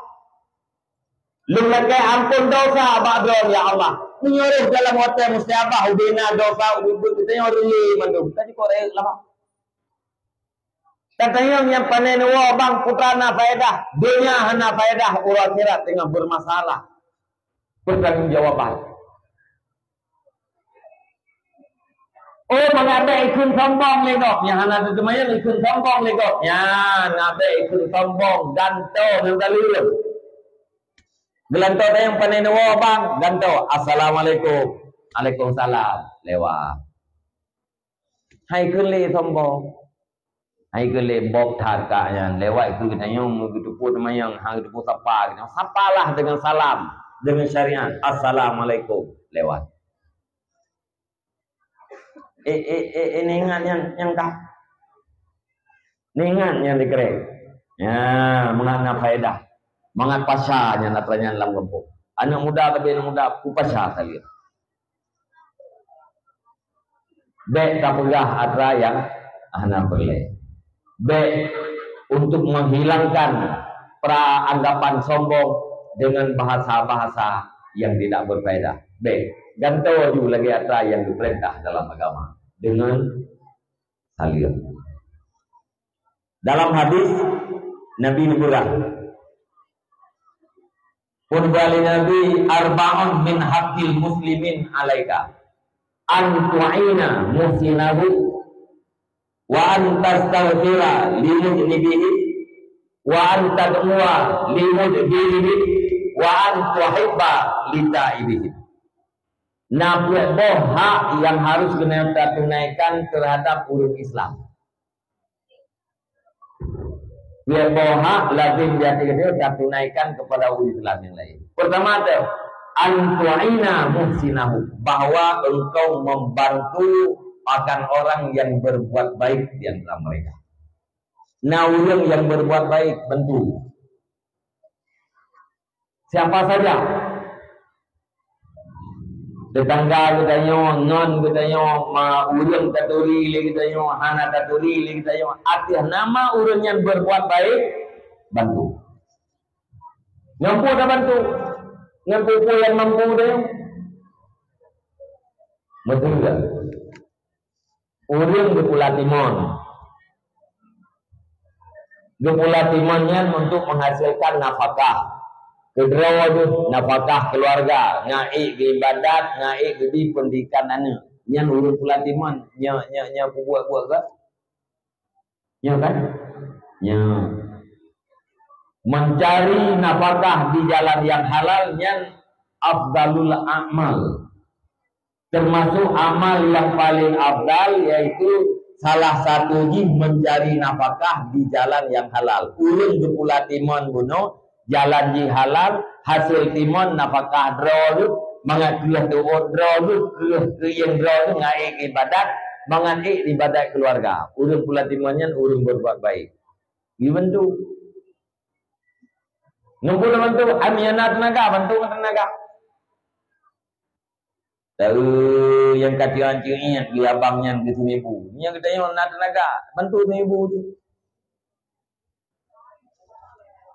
Lôn lakée amphon dosa bak Droe, ya Allah. Meunyoe roh dalam watée mustabah ubena dosa ubit-ubit geutanyoe reulée mandum. Ka jikok rayeuk lama. Tatanyong nyang pane neuwoe bang, peue hana faedah, donya hana faedah, uroe akhirat teungoh beureumasalah. Peurtanggongjawaban. Oh, mangat bèk ikheun sombong lé gob. Nyang hana teuteumayang ikheun sombong lé gob. Nyan, mangat bèk ikheun sombong, gantoe ngon saleuem. Geulantoe tayang pane neuwoe bang, gantoe, "Assalamualaikum." "Waalaikumsalam." Lewat. Hai kheun lé sombong. Hai kheun lé bob that kak nyan. Lewat keu geutanyoe, meugeuteupeue teumayang, han geuteupeue sapa geutanyoe. Sapalah dengan salam, dengan syariat. "Assalamualaikum." Lewat. Eh, eh, eh, eh, neuingat nyan, nyan ka. Neuingat nyan dikrek. Ya, mangat na faedah. Mangat pasha nyan atra nyan lam gampông. Aneuk muda tapi aneuk muda, peue pasha saleuem. Bèk tapeugah atra nyang hana peureulèe. Bèk untuk menghilangkan pra anggapan sombong dengan bahasa-bahasa yang tidak berfaedah. Bèk, gantoe ju lagèe atra nyang geupeurintah dalam agama, dengan saleuem. Dalam hadis, Nabi neupeugah, peugah lé Nabi, "Arba'un min haqqil muslimin alaika, an tu'ina muhsinahu, wa an tastaghfira li mudhnibihi, wa an tad'uwa li mudhnibihi, wa an tuhibba li taibihi." Na peuet boh hak nyang harus keuneuk tatunaikan teuhadap ureueng Islam. Peuet boh hak lazem di ateueh geutanyoe tatunaikan keupada ureueng Islam nyang laén. Peurtama teuh, an tu'ina muhsinahu, bahwa engkau membantu akan orang yang berbuat baik di antara mereka. Na ureueng nyang berbuat baik, bantu. Siapa saja. Teutangga geutanyoe, ngon geutanyoe, ma ureueng taturi lé geutanyoe, hana taturi lé geutanyoe, ateueh nama ureueng nyan berbuat baik, bantu. Ngon peue tabantu? Ngon peue-peue nyang mampu geutanyoe. Beutôi tak? Ureueng geupula timon. Geupula timon nyan untuk menghasilkan nafakah. Keudroe jih nafakah keuluwarga, ngon ék geuibadat, ngon ék geubri peundidikan aneuk. Nyan ureueng pula timon, nyo, nyo, nyo peubuet-buet keu? Nyo kan? Nyo. Mencari nafakah di jalan yang halal nyan afdalul a'mal. Termasuk amal yang paling afdal, yaitu salah satu jih mencari nafakah di jalan yang halal. Ureueng geupula timon bunoe, jalan jih halal, hasil timon nafakah droe geuh, mangat kreueh teuôt droe geuh, kreueh keuyeueng droe geuh ngon ék ibadat, mangat ék ibadat keuluwarga. Ureueng pula timon nyan ureueng berbuat baik. Geubantu. Ngon peue bantu? Ami hana teunaga, bantu ngon teunaga. Taeu nyang ka tian ceuiet di abang nyan keu seumibu. Nyan geutanyoe na teunaga, bantu seumibu tu.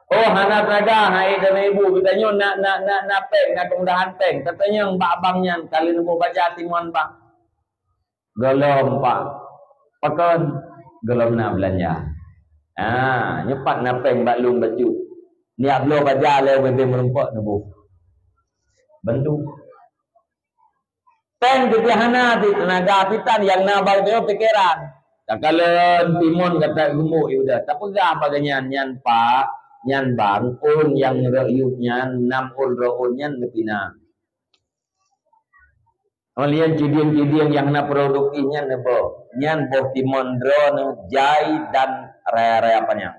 Oh, hana teunaga, hai seumibu. Geutanyoe na, na, na, na péng, na keumudahan péng. Tatanyong bak abang nyan, ka lheueh neuboh baja timon bang. Gohlom, Pak. Pakon? Gohlom na beulanja. Ah, nyoe pat na péng bak lôn bacut. Neujak bloe baja lé ubé-bé meurumpok neuboh. Bantu. Péng teubiet hana, teunaga pitan nyang na bak geutanyoe pikeran. Takalon timon gata geumbok, ya udah, tapeugah bak geuhnyan, nyan Pak, nyan Bang, ôn nyang rot yup nyan, nam ôn droe ôn nyan neupinah. Óh lheueh nyan cidieng-cidieng nyang hana produktif nyan neuboh. Nyan boh timon droeneuh jai dan raya-raya panyang.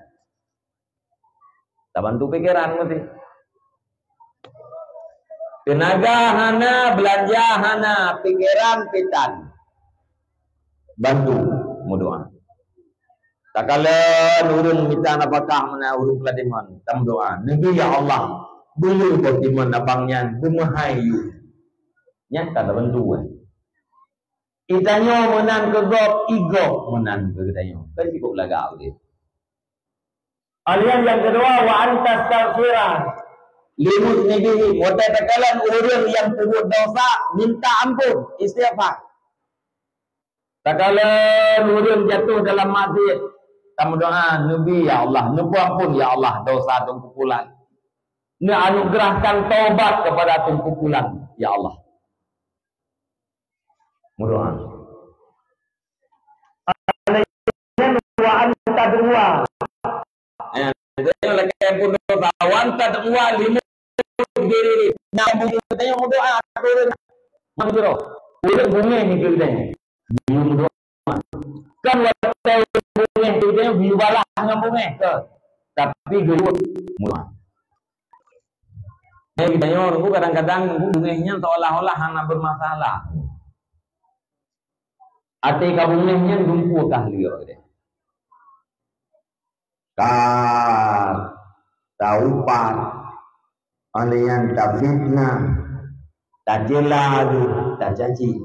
Tabantu pikeran meusti. Teunaga hana, beulanja hana, pikeran pitan. Bantu meudoá. Takalon ureuëng mita nafakah meunan ureuëng peulat timon, tameudoá, "Neubri ya Allah, beuleueh boh timon abang nyan beumeuhai yue." Nyan ka tabantu, eh. Geutanyoe meunan keu gob, i gob meunan keu geutanyoe. Kan cukup lagak udeb. Alian nyang keudua, wa antastaghfira limudznibihim. Watée takalon ureuëng nyang peubuet desya, minta ampôn, istighfar. Takalon ureuëng jatuh dalam maksiat, tameudoá, "Neubri ya Allah, neupeuampôn ya Allah desya teungku pulan. Neuanugeurahkan taubat keupada teungku pulan ya Allah." Meudoá. dua lima diri. Nah, mungkin tanya mau doa, turun. Mau doa. Ureueng bungéh ni kita ni. Biyeu meudoa. Kan watèe bungéh tu dia biyeu balah ngon bungéh ke. Tapi geuyue meudoa. Jadi geutanyoe nunggu kadang-kadang nunggu bungéh nyan seolah-olah hana bermasalah. Até ka bungéh nyan dumpeue kah liok deh. Ka taupat, alèh nyan tafitnah, tacela, tacaci.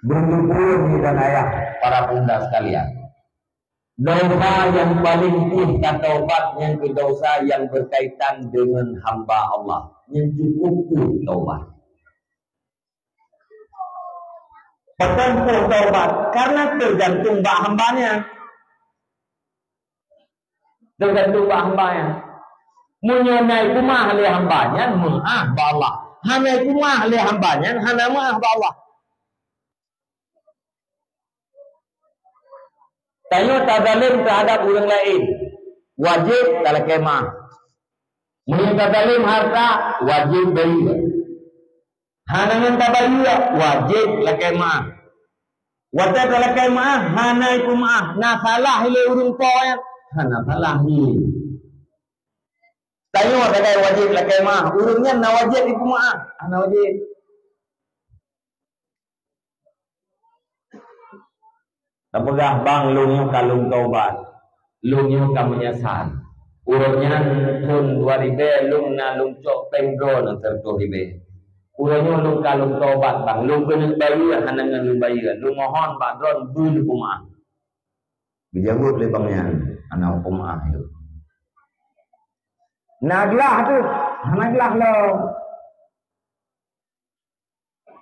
Beuneupeue dan ayah para pemuda sekalian. Dosa yang paling pih tataubat nyan keu dosa yang berkaitan dengan hamba Allah. Nyan cukup pih taubat. Pakon pih taubat? Karena tergantung bak hamba nyan. Tergantung bak hamba nyan. Meunyoe na ipeumeu'ah lé hamba nyan, meu'ah bak Allah. Hana ipeumeu'ah lé hamba nyan, hana meu'ah bak Allah. Tanyoe tazalém teuhadap ureueng laén, wajéb talakée meu'ah. Meunyoe tazalém hareuta, wajéb bayeue. Hana ngon tabayeue, wajéb lakée meu'ah. Watée talakée meu'ah, hana ipeumeu'ah, na salah lé ureueng po nyan? Hana salah lé. Tanyoe sagai wajéb lakée meu'ah, ureueng nyan na wajéb ipeumeu'ah? Hana wajéb. Tapeugah, "Bang, lôn nyoe ka lôn taubat, lôn nyoe ka meunyeusal. Uroe nyan thon dua ribée lôn na lôn cok péng droeneuh sireutôh ribée. Uroe nyoe lôn ka lôn taubat, Bang, lôn keuneuk bayeue hana ngon lôn bayeue. Lôn mohon bak droeneuh beu lôn peumeu'ah." Geujaweueb lé bang nyan, "Hana peumeu'ah lôn." Na glah teuh, hana glah lom.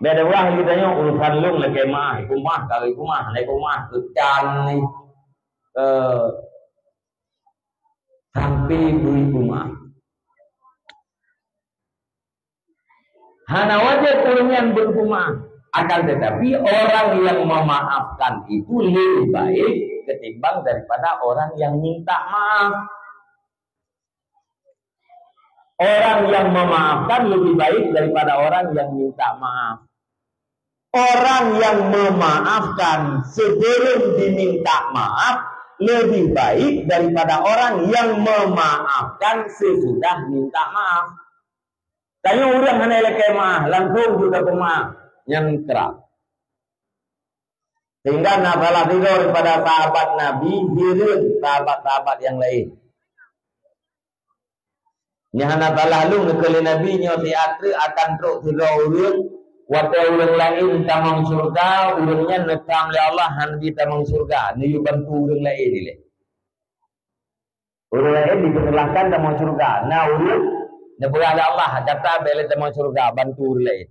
Beda ureueng lagèe tanyoe, urusan lôn lakèe meu'ah, ipeumeu'ah, ka ipeumeu'ah, hana ipeumeu'ah, keucan ni, eh, sampai beu ipeumeu'ah. Hana wajéb ureueng nyan beu ipeumeu'ah. Akan tetapi, orang yang memaafkan itu lebih baik ketimbang daripada orang yang minta maaf. Orang yang memaafkan lebih baik daripada orang yang minta maaf. Orang yang memaafkan sebelum diminta maaf lebih baik daripada orang yang memaafkan sesudah minta maaf. Tanyoe ureueng hana lakèe meu'ah, langsung geupeumeu'ah, nyan krab. Sehingga na salah sidroe daripada sahabat Nabi hireuen sahabat-sahabat nyang laén. Nyan hana salah lôn, geukheun lé Nabi, nyoe siat treuk akan trok sidroe ureueng, watèe ureueng laén tamong syeuruga, ureueng nyan neutam lé Allah hana jitamong syeuruga, neuyue bantu ureueng laén ilèe. Ureueng laén jipeusilahkan tamong syeuruga, na ureueng neupeugah lé Allah, gata bèk lé tamong syeuruga, bantu ureueng laén.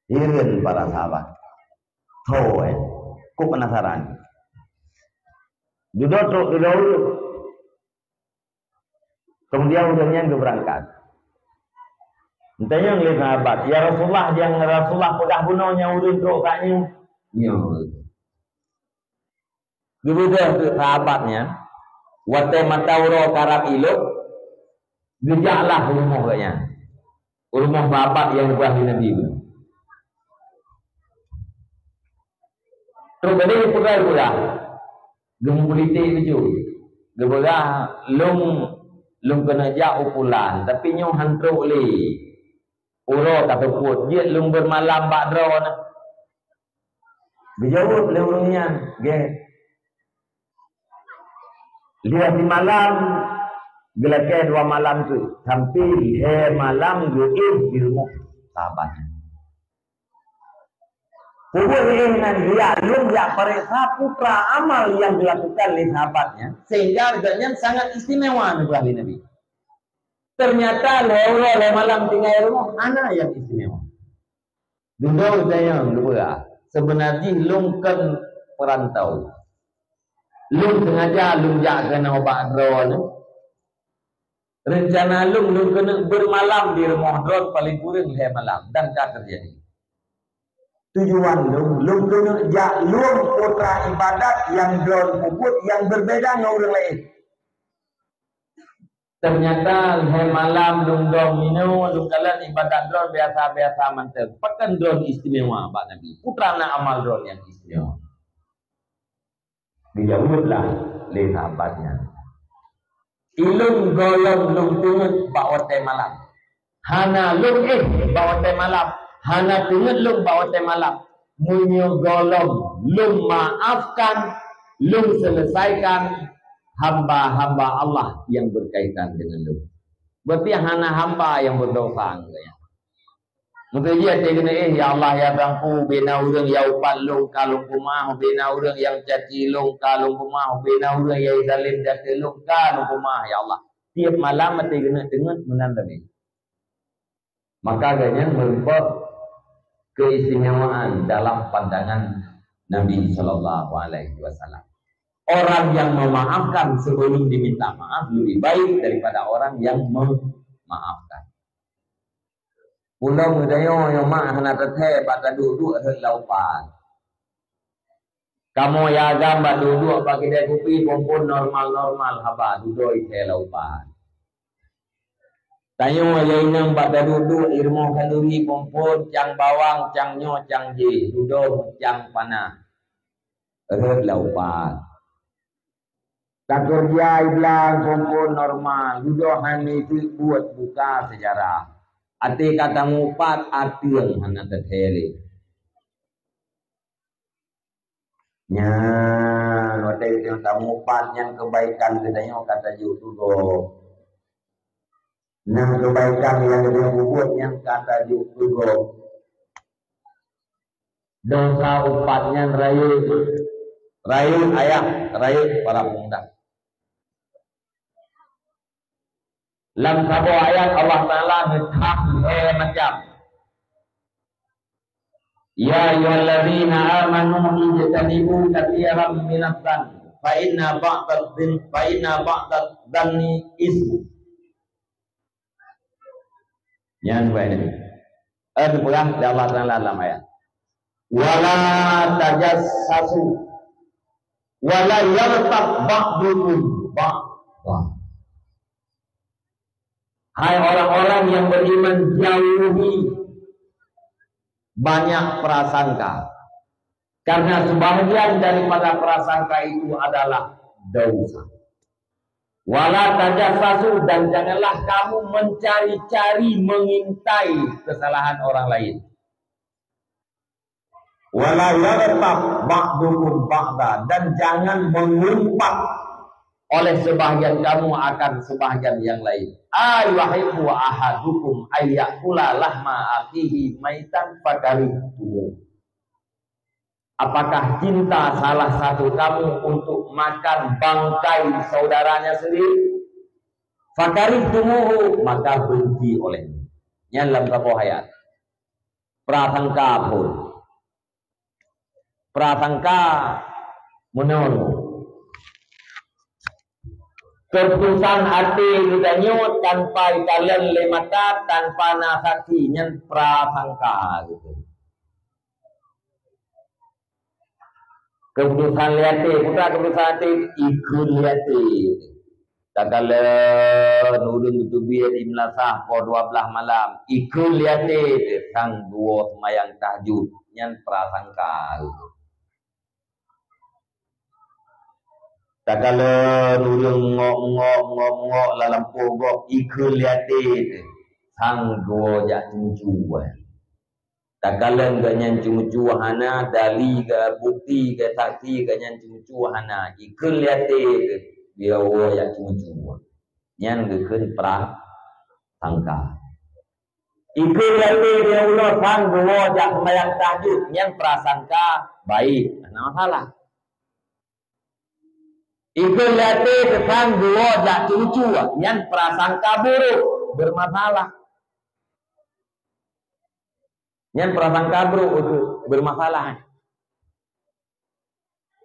Hireuen para sahabat. Tho, eh. Kok penasaran? Dudoe trok dudoe ureueng. Kemudian ureueng nyan geubeurangkat. Geutanyong lé sahabat, "Ya Rasulullah, nyang Rasulullah peugah bunoe nyang ureueng trok keu nyoe?" Nyoe. Geubeudôh keu sahabat nyan, watèe mata uroe karab ilôb, geujaklah u rumoh geuh nyan. U rumoh sahabat nyang geupeugah lé Nabi nyan. Trok geupeugah, geupeugah. Geumeupulitek bacut. Geupeugah, "Lôn, lôn keuneuk jak u pulan, tapi nyoe han trok lé. Uroe ka seupôt, jeuet lôn beumalam bak droeneuh." Geujaweueb lé ureueng nyan, "Gét." Lheueh simalam, geulakèe dua malam teuk, sampai lhèe malam geuéh di rumoh sahabat. Peubuet éh nyan, "Yak lôn jak pareksa putra amal nyang geulakukan lé sahabat nyan, sehingga gobnyan sangat istimewa," neupeugah lé Nabi. Ternyata lhèe uroe lhèe malam tinggai rumoh, hana nyang istimewa. Dudoe tanyong geupeugah, "Seubeuna jih lôn kon peurantau. Lôn sengaja lôn jak keunoe bak droeneuh. Reuncana lôn, lôn keuneuk beumalam di rumoh droeneuh paleng kureueng lhèe malam, dan ka teujadi." Tujuan lôn, lôn keuneuk jak lôn putra ibadat nyang droen peubuet nyang beubeda ngon ureuëng laén. Teunyata lhée malam lôn dong minoe, lôn kalon ibadat droen biasa-biasa mantong. Pakon droen istimewa bak Nabi? Peue teuma na amal droen nyang istimewa? Geujaweueb lah lé sahabat nyan, "Ulôn gohlom lôn teungeut bak watée malam. Hana lôn éh bak watée malam, hana teungeut lôn bak watée malam. Meunyoe gohlom lôn maafkan, lôn seuleusaikan hamba-hamba Allah nyang beukaitan deungon lôn." Berarti hana hamba nyang beudesya ngon geuh nyan. Meuteujih até keuneuk, "Eh, ya Allah, ya Tuhanku, ubena ureuëng nyang upat lôn ka lôn peumah, ubena ureuëng nyang caci lôn ka lôn peumah, ubena ureuëng nyang zalem di ateueh lôn ka lôn peumah, ya Allah." Tiep malam até keuneuk teungeut meunan teuh. Maka geuh nyan meurumpok keistimewaan dalam pandangan Nabi sallallahu alaihi wasallam. Orang yang memaafkan sebelum diminta maaf lebih baik daripada orang yang memaafkan. Ulôn geutanyoe nyoe mak hana teuthée bak taduek-duek rhot laupan. Kamoe nyang agam bak duek-duek bak keudée kupi phon-phon normal-normal haba dudoe ithée laupan. Tanyoe nyang inong bak taduek-duek i rumoh khanuri phon-phon cang bawang, cang nyoe, cang jéh, dudoe cang panah rhot laupan. Takeureuja i blang phon-phon normal, dudoe hana teuk buet buka seujarah. Até ka tamupat ateueng hana teuthée lé. Nyan watée geutanyoe tamupat nyan keubaikan geutanyoe ka tajok keu gob. Nah, keubaikan nyang geutanyoe peubuet nyan ka tajok keu gob. Desya upat nyan rayeuk, rayeuk ayah, rayeuk para pemuda. Lam saboh ayat Allah Taala neutham lhée macam, "Ya ayyuhallazina amanu ijtanibu katsiran minadz-dzann, fa inna ba'dadz-dzin-, fa inna ba'dadz-dzanni itsm." Nyan buet nyan. Eh, teupeugah lé Allah Taala lam ayat, "Wala tajassasu, wala yaghtab ba'dukum ba'dha." Hai orang-orang yang beriman, jauhi banyak prasangka. Karena sebahagian daripada prasangka itu adalah dosa. "Wala tajassasu," dan janganlah kamu mencari-cari, mengintai kesalahan orang lain. "Wala yaghtab ba'dukum ba'dha," dan jangan mengumpat oleh sebahagian kamu akan sebahagian yang lain. "Ayuhibbu ahadukum ayyakula lahma akhihi maitan fakarihtumuh." Apakah cinta salah satu kamu untuk makan bangkai saudaranya sendiri? "Fakarihtumuhu," maka benci olehmu. Nyan lam saboh ayat. Prasangka phon. Prasangka meunoe. Keuputosan até geutanyoe tanpa ikalon lé mata, tanpa na saksi, nyan prasangka geutanyoe. Keuputosan lé até, peue keuputosan até, ikheun lé até. Takalon ureuëng geuteubiet i meulasah poh dua blaih malam, ikheun lé até, sang geuwoe seumayang tahajud, nyan prasangka. Takalon ureuëng ngok-ngok, ngok-ngok lam lampôh gob, ikheun lé até, sang geuwoe jak ceumeucue. Takalon gobnyan ceumeucue hana, dali gobnyan, bukti gobnyan, saksi gobnyan ceumeucue hana, ikheun lé até, geuwoe jak ceumeucue. Nyan geukheun prasangka. Ikheun lé até, ya Allah, sang geuwoe jak seumayang tahajud, nyan prasangka baik, hana masalah. Ikheun lé até, sang geuwoe jak ceumeucue, nyan prasangka buruk, bermasalah. Nyan prasangka brok itu bermasalah.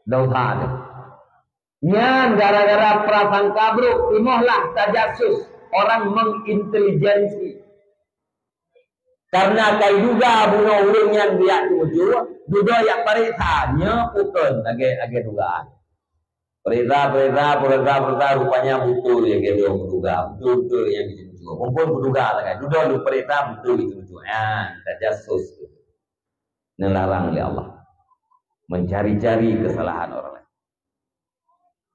Dosa tu. Nyan gara-gara prasangka brok, timohlah tajassus, orang mengintelijensi. Karena ka iduga bunoe ureuëng nyan geujak ceumeucue, dudoe jak pareksa, nyoe bukon lagée, lagée dugaan. Pareksa, pareksa, pareksa, pareksa, rupanya beutôi lagée dudoe meuduga, beutôi-beutôi nyang geuceumeucue. Mumpung meuduga lagée dudoe lôn pareksa, beutôi geuceumeucue. Ah, tajassus. Neularang lé Allah. Mencari-cari kesalahan orang lain.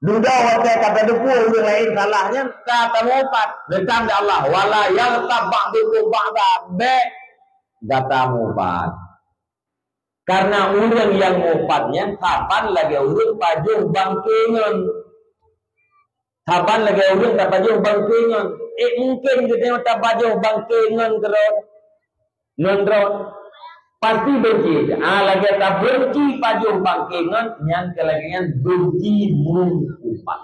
Dudoe watée ka tateupeue ureuëng laén salah nyan, ka tameuupat. Neutam lé Allah, "Wala yaghtab ba'dukum ba'da," bék gata meuupat. Karena ureuëng nyang meuupat nyan saban lagée ureuëng pajoh bangke ngon. Saban lagée ureuëng tapajoh bangke ngon. Eh, mungken geutanyoe tapajoh bangke ngon keudroe? Ngon droe? Pasti benci. Ah, lagée tabenci pajoh bangke ngon, nyang keu lagée nyan benci meuupat.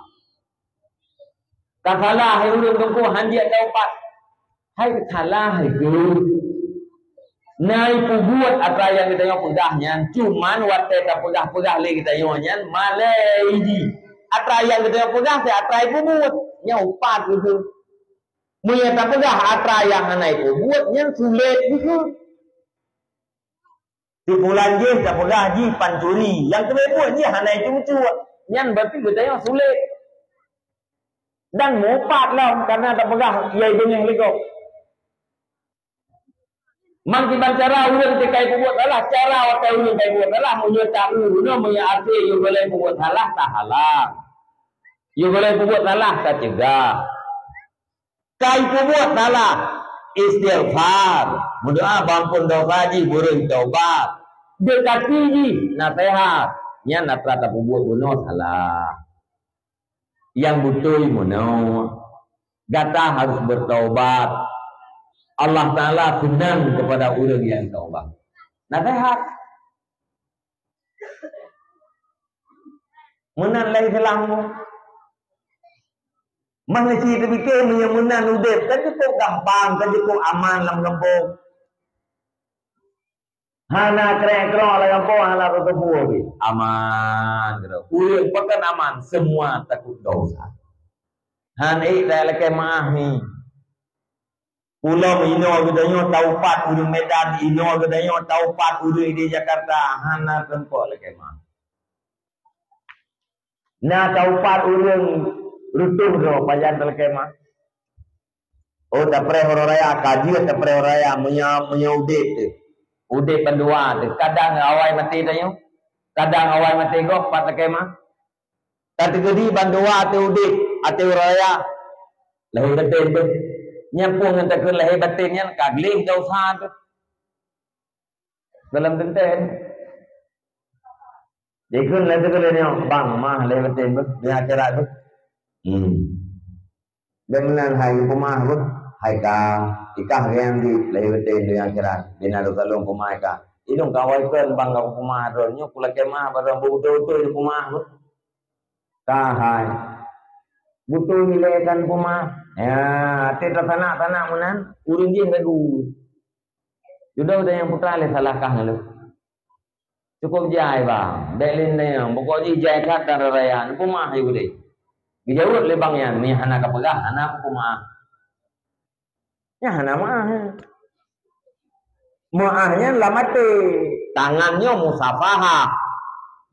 Ka salah hai ureuëng teungku, hanjeuet taupat. Hai salah hai keuh. Na ipeubuet atra nyang geutanyoe peugah nyan, cuman watée tapeugah-peugah lé geutanyoe nyan malée jih. Atra nyang geutanyoe peugah teuh atra ipeubuet, nyan upat geuh. Meunyoe tapeugah atra nyang hana ipeubuet, nyan sulet geuh. Si pulan jih tapeugah jih pancuri, nyang keuneuk buet jih hana icuncut. Nyan berarti geutanyoe sulet. Dan meuupat lom karena tapeugah, "Yai beungéh lé gob." Meukiban cara ureuëng teuka ipeubuet salah, cara watée ureuëng ka ipeubuet salah, meunyoe taeu bunoe, meunyoe até yue gohlom peubuet salah, tahalang. Yue gohlom peubuet salah, tacegah. Ka ipeubuet salah, istighfar, meudoa beuampôn dosa jih, beureuh taubat, dekati jih, naseuhat, nyan atra tapeubuet bunoe salah. Nyang beutôi meunoe, gata harus bertaubat. Allah Taala senang kepada ureuëng nyang taubat. Naseuhat. Meunan lagée Islam. Mah neuci teupike meunyoe meunan udeb, kan cukup gampang, kan cukup aman lam gampông. Hana krek-krok lam gampông, hana teupeu pih. Aman, kata. Ureuëng pakon aman, semua takut dosa. Han ék talakée meuáh ni. Ulôn inoe geutanyoe taupat ureuëng Medan, inoe geutanyoe taupat ureuëng di Jakarta, hana teumpok lakée meuáh. Na taupat ureuëng Reutôh droe pajan talakée meuáh. Oh, tapreh uroe raya, ka jeuet tapreh uroe raya, meunyoe, meunyoe udeb teuh. Udeb bandua teuh, kadang awai maté tanyoe, kadang awai maté gob pat lakée meuáh. Ka teukeudi bandua ateueh udeb, ateueh uroe raya. Lahé batén beuh. Nyan peue ngon takheun lahé batén nyan ka gleh desya teuh. Dalam teuntée. Jikheun lé teukeudi nyoe, bang, meuáh lahé batén beuh, donya akhirat beuh. Hmm. Dan meunan hai peumeuáh beuh, hai ka, ikah gayang di lahé batén donya akhirat, bina dosa lôn peumeuáh ka. Ilôn ka awai kheun bang ka peumeuáh droe, nyoe kulakée meuáh bak droe, beutôi-beutôi peumeuáh beuh. Ka hai. Beutôi ilée kan peumeuáh. Ya, até tasanak-sanak meunan, ureuëng jih ragu. Judoe dan nyang putra lé salah kah ngon lôn. Cukup jai bang, bék lé nang, pokok jih jai that dan raya, neupeumeuáh ju udeb. Geujaweueb lé bang nyan, meunyo hana kapeugah, hana kupeumeuáh. Nyan hana meuáh. Meuáh nyan lam até. Tangan nyoe musafahah.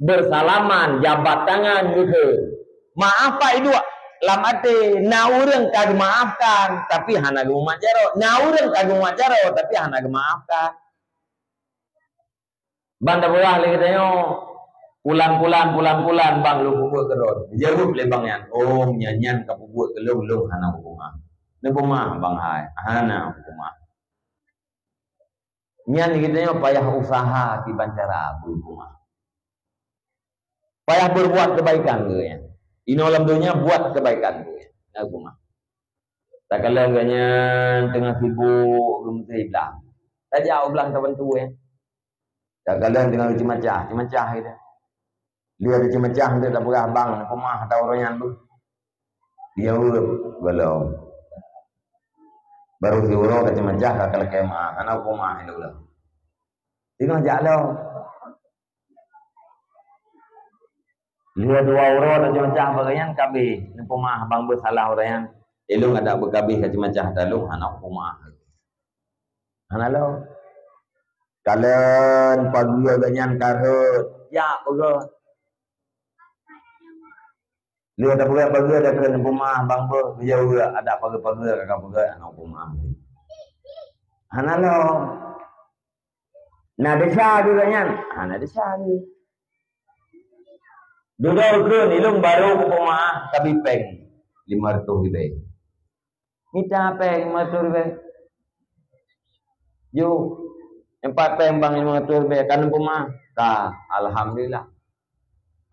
Bersalaman, jabat tangan gitu. Maaf Pak Iduk, lam até. Na ureuëng ka geumaafkan, tapi hana geumumat jaroe. Na ureuëng ka geumumat jaroe, tapi hana geumaafkan. Ban tapeugah lé geutanyoe, pulan-pulan, pulan-pulan bang lôn peubuet keu droe. Jaweueb lé bang nyan, "Oh, nyan, nyan ka peubuet keu lôn, lôn hana peumeuáh." Neupeumeuáh bang hai, hana peumeuáh. Nyan geutanyoe payah usaha kiban cara peumeuáh. Payah berbuat kebaikan geuh nyan. Inoe lam donya buat kebaikan geuh nyan. Neupeumeuáh. Takalon geuh nyan teungoh sibuk geumeuteublah. Tajak u blang tabantu nyan. Takalon teungoh geuceumacah, ceumacah gitu. Dia ada ceumacah untuk tapeugah bang, peumeuáh atau uroe nyan tu. Dia urut belum. Baru si uroe ka ceumacah ka lakée meuáh, hana peumeuáh itu lah. Teungoh jak lom. Lheueh dua uroe taceumacah bak geuh nyan kabeh, neupeumeuáh bang beusalah uroe nyan. Ilôn adak beukabeh ka ceumacah talôn hana peumeuáh. Hana lom. Kalon pageue geuh nyan ka rhot, jak peugöt. Lheueh tapeugöt pageue, dakheun peumeu'ah bang beuh, geujaweueb, adak pageue-pageue ka peugöt, hana peumeu'ah. Hana lom. Na desya geuh nyan? Hana desya geuh. Dudoe kheun, ilôn barô kupeumeu'ah, tapi péng limong reutôh ribèe. Mita péng limong reutôh ribèe. Ju, nyoe pat péng bang limong reutôh ribèe, ka neupeumeu'ah? Ka, alhamdulillah.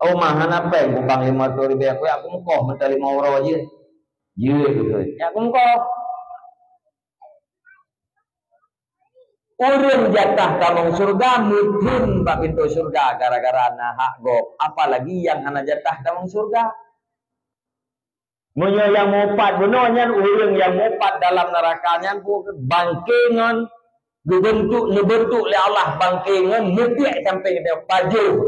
Oh, ma hana péng bang limong reutôh ribèe, kujak keumeukoh meuta limong uroe jeuet. Jeuet beutôi. Jak keumeukoh. Ureuëng jatah tamong syeuruga meutheun bak pintoe syeuruga gara-gara na hak gob, apalagi nyang hana jatah tamong syeuruga. Meunyoe nyang mupat bunoe nyan, ureuëng nyang mupat dalam neuraka nyan, bangke ngon geubeuntuk, neubeuntuk lé Allah bangke ngon meubiet sampéng geutanyoe pajoh,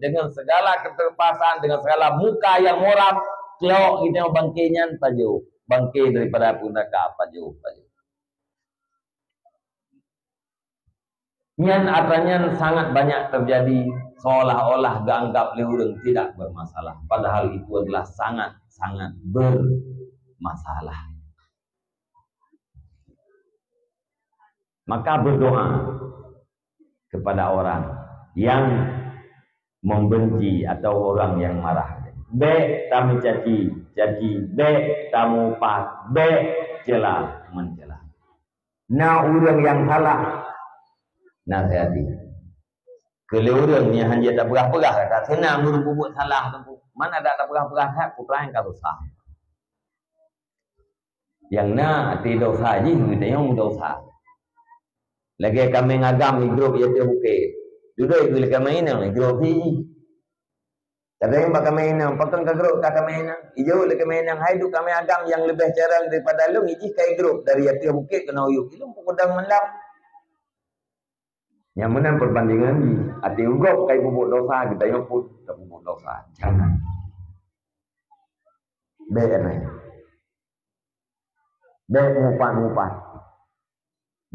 deungon segala keterpasan, dengan segala muka yang muram, clok geutanyoe bangke nyan pajoh, bangke daripada apui neuraka pajoh, pajoh. Nyan atra nyan sangat banyak terjadi, seolah-olah geuanggap lé ureuëng tidak bermasalah, padahal itu adalah sangat-sangat bermasalah. Maka berdoa kepada orang yang membenci atau orang yang marah. Bék tameucaci, caci, bék tamupat, bék cela mencela. Na ureuëng nyang salah, nasihati. Keu lé ureuëng nyang hana tapeugah-peugah, ka seunang ureuëng peubuet salah teungku. Man adak tapeugah-peugah that, putra nyang ka susah. Nyang na até desya jih geutanyoe meudesya. Lagée kaméng agam igrôp i ateueh bukét. Dudoe keu lé kaméng inong igrôp jih. Kadang bak kaméng inong, pakon ka grôp ka kaméng inong? Ijaweueb lé kaméng inong, "Hai duek kaméng agam nyang leubeh carông daripada lôn, ijih ka igrôp dari ateueh bukét keunoe u yup. Ilôn peugudang malam." Nyang meunan peubandingan jih, até u gob ka ipeubuet desya, geutanyoe pun tapeubuet desya. Jangan. Bék aneh. Bék mupat-mupat.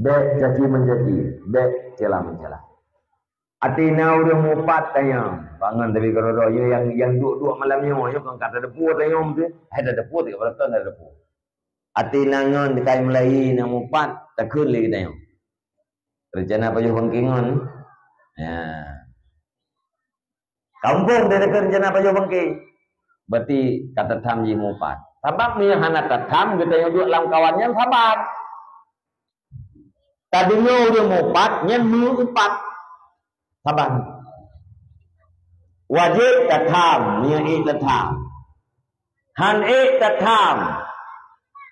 Bék caci mencaci, bék cela mencela. Até na ureuëng mupat tanyong, bangon tapi keudroe-droe nyoe nyang, nyang duek-duek malam nyoe, nyoe kon ka teudeupue tanyong beutôi. Hai teudeupue, tiga belas thon teudeupue. Até na ngon dikai meulayi nyang mupat, takheun lé geutanyoe. Rencana pajoh bangke ngon. Ya. Kampung dia takheun rencana pajoh bangke. Berarti ka tatham jih mupat. Sabab meunyoe hana tatham, geutanyoe duek lam kawan nyan saban. Tadeungoe ureuëng mupat nyan meuupat. Saban. Wajéb tatham, meunyoe ék tatham. Han ék tatham,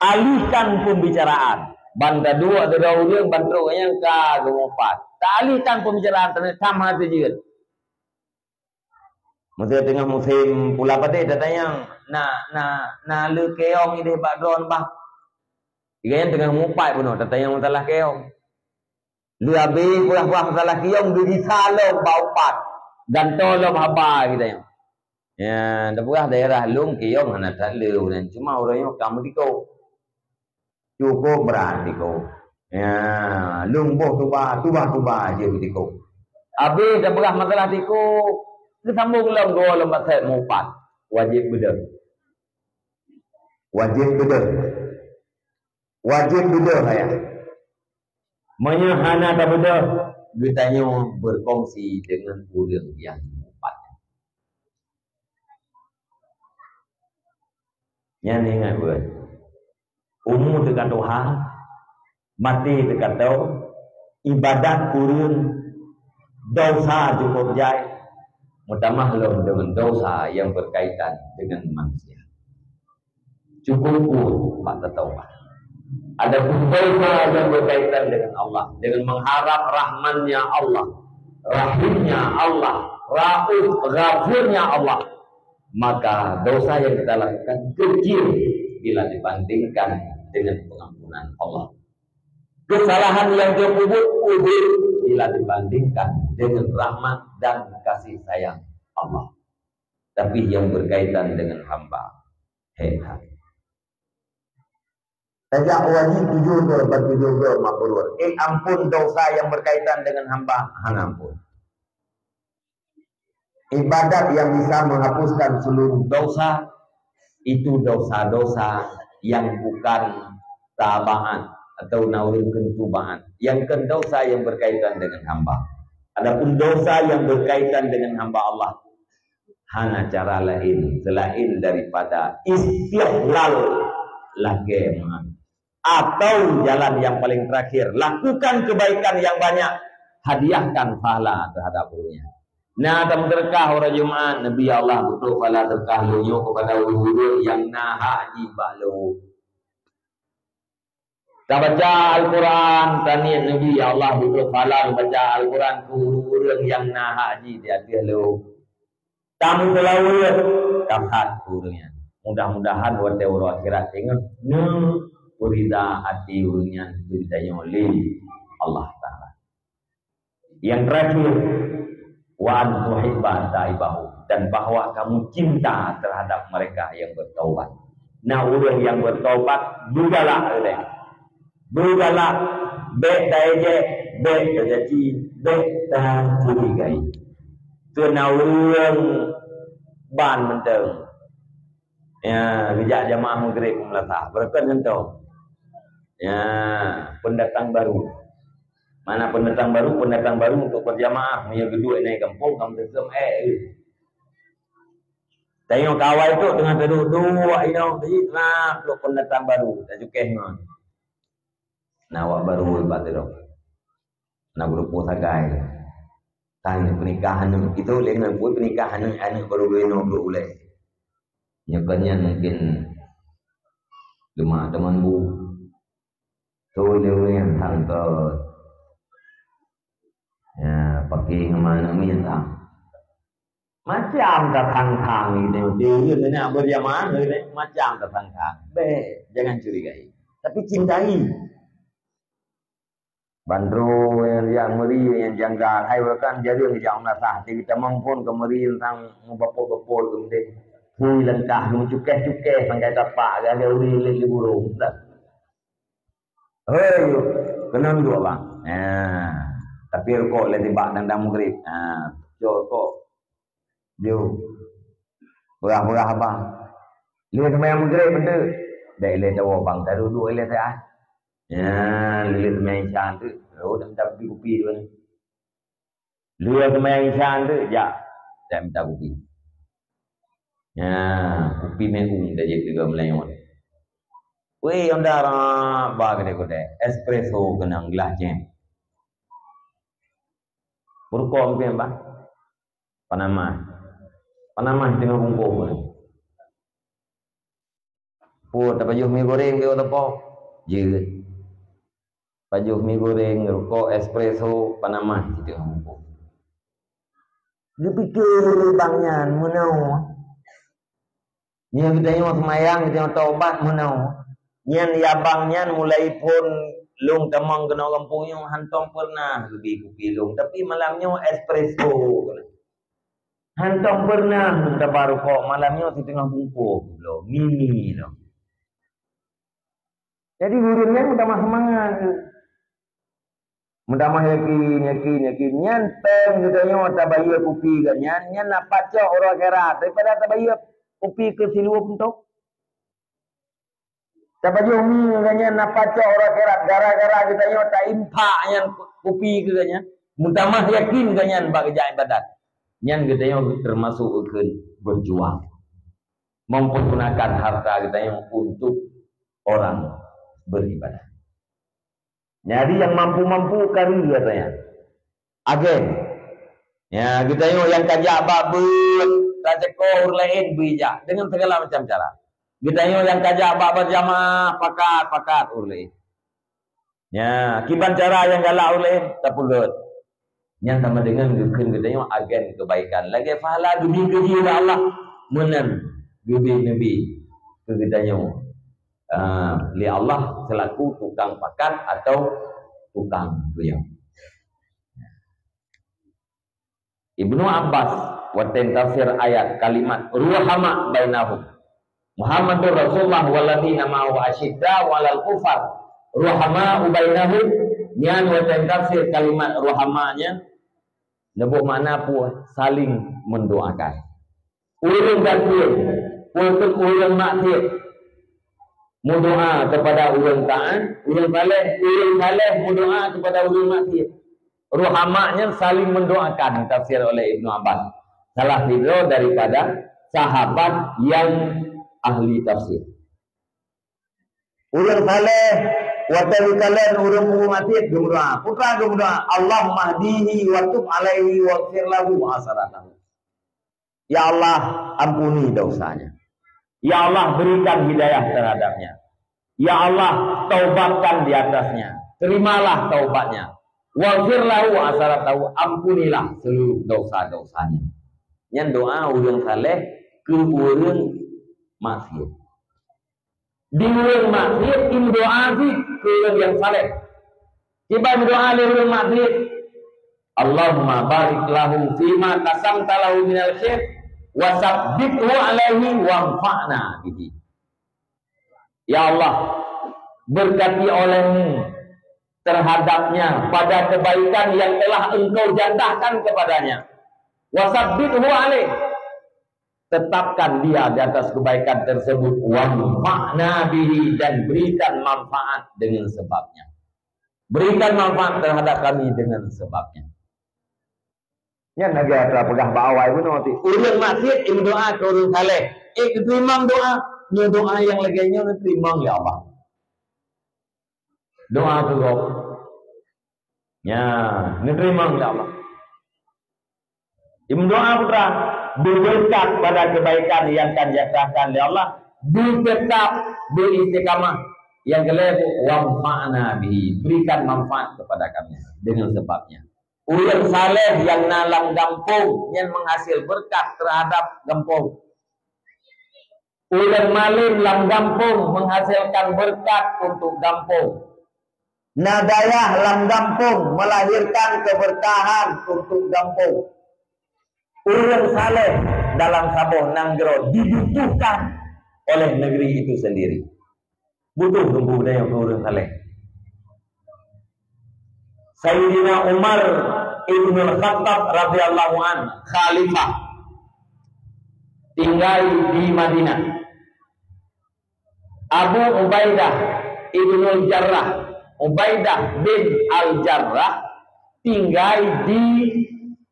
alihkan pembicaraan. Ban taduek dada ureuëng ban trok nyang ka geumupat. Taalihkan pembicaraan, teuneuk tham hana teujeuet. Meusé teungoh musém pula padé tatanyong, na, na, na le keong idéh bak droeneuh bah. Tiga nyan teungoh mupat bunoe tatanyong masalah keong. Lheueh abéh peugah-peugah masalah kiyong, geugisa lom bak upat, gantoe lom haba geutanyoe. Ya, tapeugah daerah lôn kiyong hana that le, cuma ureuëng nyoe ka meutikok. Cukôp brat tikok. Ya, lôn boh tuba, tuba-tuba jih meutikok. Abéh tapeugah masalah tikok, geusambông lom dua lom basét mupat. Wajéb beudôh. Wajéb beudôh. Wajéb beudôh ayah. Meunyoe hana tabeudôh, geutanyoe beukongsi deungon ureuëng nyang mupat. Nyan ingat beuet. Umu teuka tuha, maté teuka toe, ibadat kureueng, desya cukôp jai, meutamah lom deungon desya nyang beukaitan deungon manusia. Cukôp pun bak tataubat. Adapun desya nyang beukaitan deungon Allah, deungon mengharap rahman-Nya Allah, rahim-Nya Allah, rauf, ghafur-Nya Allah, maka desya nyang kita lakukan kecil bila dibandingkan dengan pengampunan Allah. Kesalahan nyang geupeubeuet ubit bila dibandingkan dengan rahmat dan kasih sayang Allah. Tapi nyang beukaitan deungon hamba, hék that. Tajak wajib tujoh goe, bak tujoh goe mabrur. Eh, ampun dosa yang berkaitan dengan hamba, hana ampun. Ibadat yang bisa menghapuskan seluruh dosa, itu dosa-dosa yang bukan tabaan atau na ureueng kheun tubaan. Nyang kheun dosa yang berkaitan dengan hamba. Adapun dosa yang berkaitan dengan hamba Allah, hana cara lain selain daripada istihlal lagèe meu'ah. Atau jalan yang paling terakhir, lakukan kebaikan yang banyak, hadiahkan pahala terhadap ureueng nyan. Na tameuseudeukah uroe Jumat, Nabi, "Ya Allah, beutôi pahala seudeukah lôn nyoe kepada ureueng-ureueng nyang na hak jih bak lôn." Tabaca Al-Quran, taniet Nabi, "Ya Allah, beutôi pahala baca Al-Quran keu ureueng-ureueng nyang na hak jih di ateueh lôn." Tameuseulaweuet, tahat keu ureueng nyan. Mudah-mudahan watèe uroe akhirat teungoh neupeurida até ureueng nyan keu geutanyoe lé Allah Taala. Yang terakhir, "Wa an tuhibba ta'ibahu," dan bahwa kamu cinta terhadap mereka yang bertaubat. Na ureueng nyang bertaubat, beugalak ureueng. Beugalak, bèk taejek, bèk tacaci, bèk tacurigai. Keu na ureueng ban mantong. Ya, geujak jamaah Maghrib meunasah. Beureukat nyoe. Ya, pendatang baru. Mana pendatang baru? Pendatang baru untuk berjamaah. Meunyoe geuduek nyan gampông, kamoe teuseum, eh, eh. Tanyoe kawai tu teungoh teuduek-duek inoe, jadi, nah, trok pendatang baru, tacukéh ngon. Na awak baru bak sidroe. Na geureumpok sagai. Kan peunikah aneuk, itu lé ngon buet peunikah aneuk, aneuk baru dua inoe duek ulèe. Nyoe kon nyan mungkin lima teman bu. Tu lé ureueng nyang sangkot. Ya, pakai ngon aneuk miet ah. Macam tatang-tang gitu. Dia, dia nak berjamaah, dia macam tatang-tang. Bèk, jangan curigai. Tapi cintai. Bandro nyang riang meuri nyang janggal. Hai, ureueng kan jareung nyang meunasah. Tapi kita mampu ke meuri tentang mubapot-bapot kemudian. Hui langkah, meucukeh-cukeh, sangkai tapak, gaga uri lé di burung. Hei, keunan duek, bang. Ha. Tapi rukok lé tibak dan dalam Maghrib. Ha, cok rukok. Jom. Peurah-peurah abang. Lé seumayang Maghrib beutôi. Bèk lé tawoe bang, taduek-duek lé teuh. Ya, lé seumayang Isya tu. Oh, dah minta kupi-kupi tu. Lé seumayang Isya tu, jak. Jak minta kupi. Ya, kupi meu'ung dah jeuet juga meulayeue. Weh, yang darah, ba kedai-kedai. Espresso keunong gelah cem. Purukok mungkin, bah. Panamah. Panamah teungoh bungkôh. Pue, tapajoh mi goreng keu teupok? Jeuet. Pajoh mi goreng, rukok, espresso, panamah teungoh bungkôh. Geupike bang nyan meunoe. Nyan geutanyoe seumayang, geutanyoe taubat meunoe. Nyan ya bang nyan mulai phon lôn tamong keunoe gampông nyoe hántom peureunah geubri kupi lôn. Tapi malam nyoe espresso. Hántom peureunah lôn taba rukok, malam nyoe siteungoh bungkôh bloe, mimi lom. Jadi ureueng nyan meutamah seumangat. Meutamah yakin, yakin, yakin. Nyan pèng geutanyoe tabayeue kupi geuh nyan, nyan na pacok uroe akhirat daripada tabayeue kupi keu siluweub euntok. Tapajoh mi geuh nyan na pacok uroe akhirat gara-gara geutanyoe tainfak nyan kupi keu geuh nyan. Meutamah yakin geuh nyan bak geujak ibadat. Nyan geutanyoe teumasok keu berjuang. Mempergunakan harta geutanyoe untuk orang beribadah. Jadi nyang mampu-mampu kari katanya. Agen. Ya, geutanyoe nyang kajak bak beuet, taceukôh ureueng laén bri jak dengan segala macam cara. Geutanyoe nyang kajak bak berjamaah, pakat-pakat ureueng laén. Ya, kiban cara nyang galak ureueng laén, tapeugöt. Nyan sama dengan geukheun geutanyoe agen kebaikan. Lagèe pahala geubri keu jih lé Allah. Meunan geubri neubi keu geutanyoe, ah, lé Allah selaku tukang pakat atau tukang tuyang. Ibnu Abbas watèe tafsir ayat kalimat ruhama bainahum. Muhammadur Rasulullah walladzina ma'ahu asyidda'u 'alal kuffar, ruhama'u bainahum. Nyan watée tafsir kalimat ruhama nyan, neuboh makna peue? Saling mendoakan. Ureuëng kafir, ureuëng, ureuëng maksiat, meudoa kepada ureuëng taat, ureuëng saleh, ureuëng saleh meudoa kepada ureuëng maksiat. Ruhama nyan saling mendoakan, tafsir oleh Ibnu Abbas. Salah sidroe daripada sahabat yang ahli tafsir. Ureuëng saleh, watée geukalon ureuëng peubuet maksiat, geumeudoa. Peue geumeudoa, "Allahumma hdihi wa tub alaihi waghfir lahu wa asaratahu." Ya Allah, ampuni dosanya. Ya Allah, berikan hidayah terhadapnya. Ya Allah, taubatkan di atasnya. Terimalah taubatnya. Waghfir lahu asaratahu, ampunilah seluruh dosa-dosanya. Nyan doa ureuëng saleh keu ureuëng maksiat. Di ureuëng maksiat, imeudoa cit keu ureuëng nyang saleh. Kiban doa lé ureuëng maksiat, "Allahumma barik lahu fima qasamta lahu minal khair, wa sabbithu alaihi wanfa'na bihi." Ya Allah, berkati olehmu terhadapnya pada kebaikan yang telah Engkau jatahkan kepadanya. Wa sabbithu alaih. Tetapkan dia di atas kebaikan tersebut. Wanfa'na bihi, dan berikan manfaat dengan sebabnya. Berikan manfaat terhadap kami dengan sebabnya. Nyan lagée atra peugah bak awai bunoe teuh. Ureuëng maksiat imeudoa keu ureuëng saleh. Eh, geuteurimong doa. Nyoe doa nyang lagée nyoe geuteurimong lé Allah. Doa keu gob. Nya, geuteurimong lé Allah. Imeudoa putra, berkat pada kebaikan yang akan dijatahkan lé Allah. Beutetap, beristiqamah. Nyang keulhèe, wanfa'na bihi, berikan manfaat kepada kami dengan sebabnya. Ureuëng saleh nyang na lam gampông nyan menghasil berkat terhadap gampông. Ureuëng malem lam gampông menghasilkan berkat untuk gampông. Na dayah lam gampông melahirkan keberkahan untuk gampông. Ureuëng saleh dalam saboh nanggroe dibutuhkan oleh negeri itu sendiri. Butuh teungku budaya keu ureuëng saleh. Sayyidina Umar Ibnul Khattab radhiyallahu an, khalifah, tinggai di Madinah. Abu Ubaidah Ibnul Jarrah, Ubaidah bin Al-Jarrah, tinggai di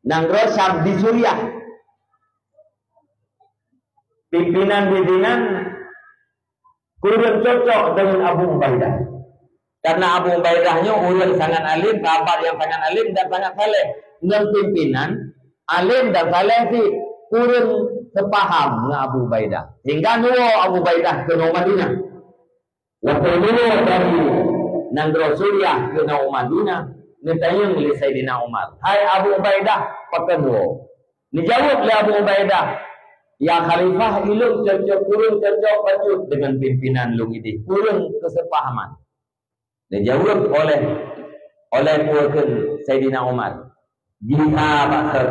nanggroe Syam, di Suriah. Pimpinan-pimpinan kureueng cocok deungon Abu Ubaidah. Karena Abu Ubaidah nyoe ureueng sangat alim, sahabat nyang sangat alim dan sangat saleh. Ngon pimpinan alim dan saleh cit, kureueng seupaham ngon Abu Ubaidah. Sehingga neuwoe Abu Ubaidah keunoe Madinah. Watèe neuwoe dari nanggroe Suriah keunoe Madinah, neutanyong lé Saidina Umar, "Hai Abu Ubaidah, pakon woe?" Neujaweueb lé Abu Ubaidah, "Ya Khalifah, ulôn cocok, kureueng cocok bacut deungon pimpinan lôn idéh, kureueng keuseupahaman." Neujaweueb oleh, oleh peue kheun Saidina Umar, "Gisa bak sot,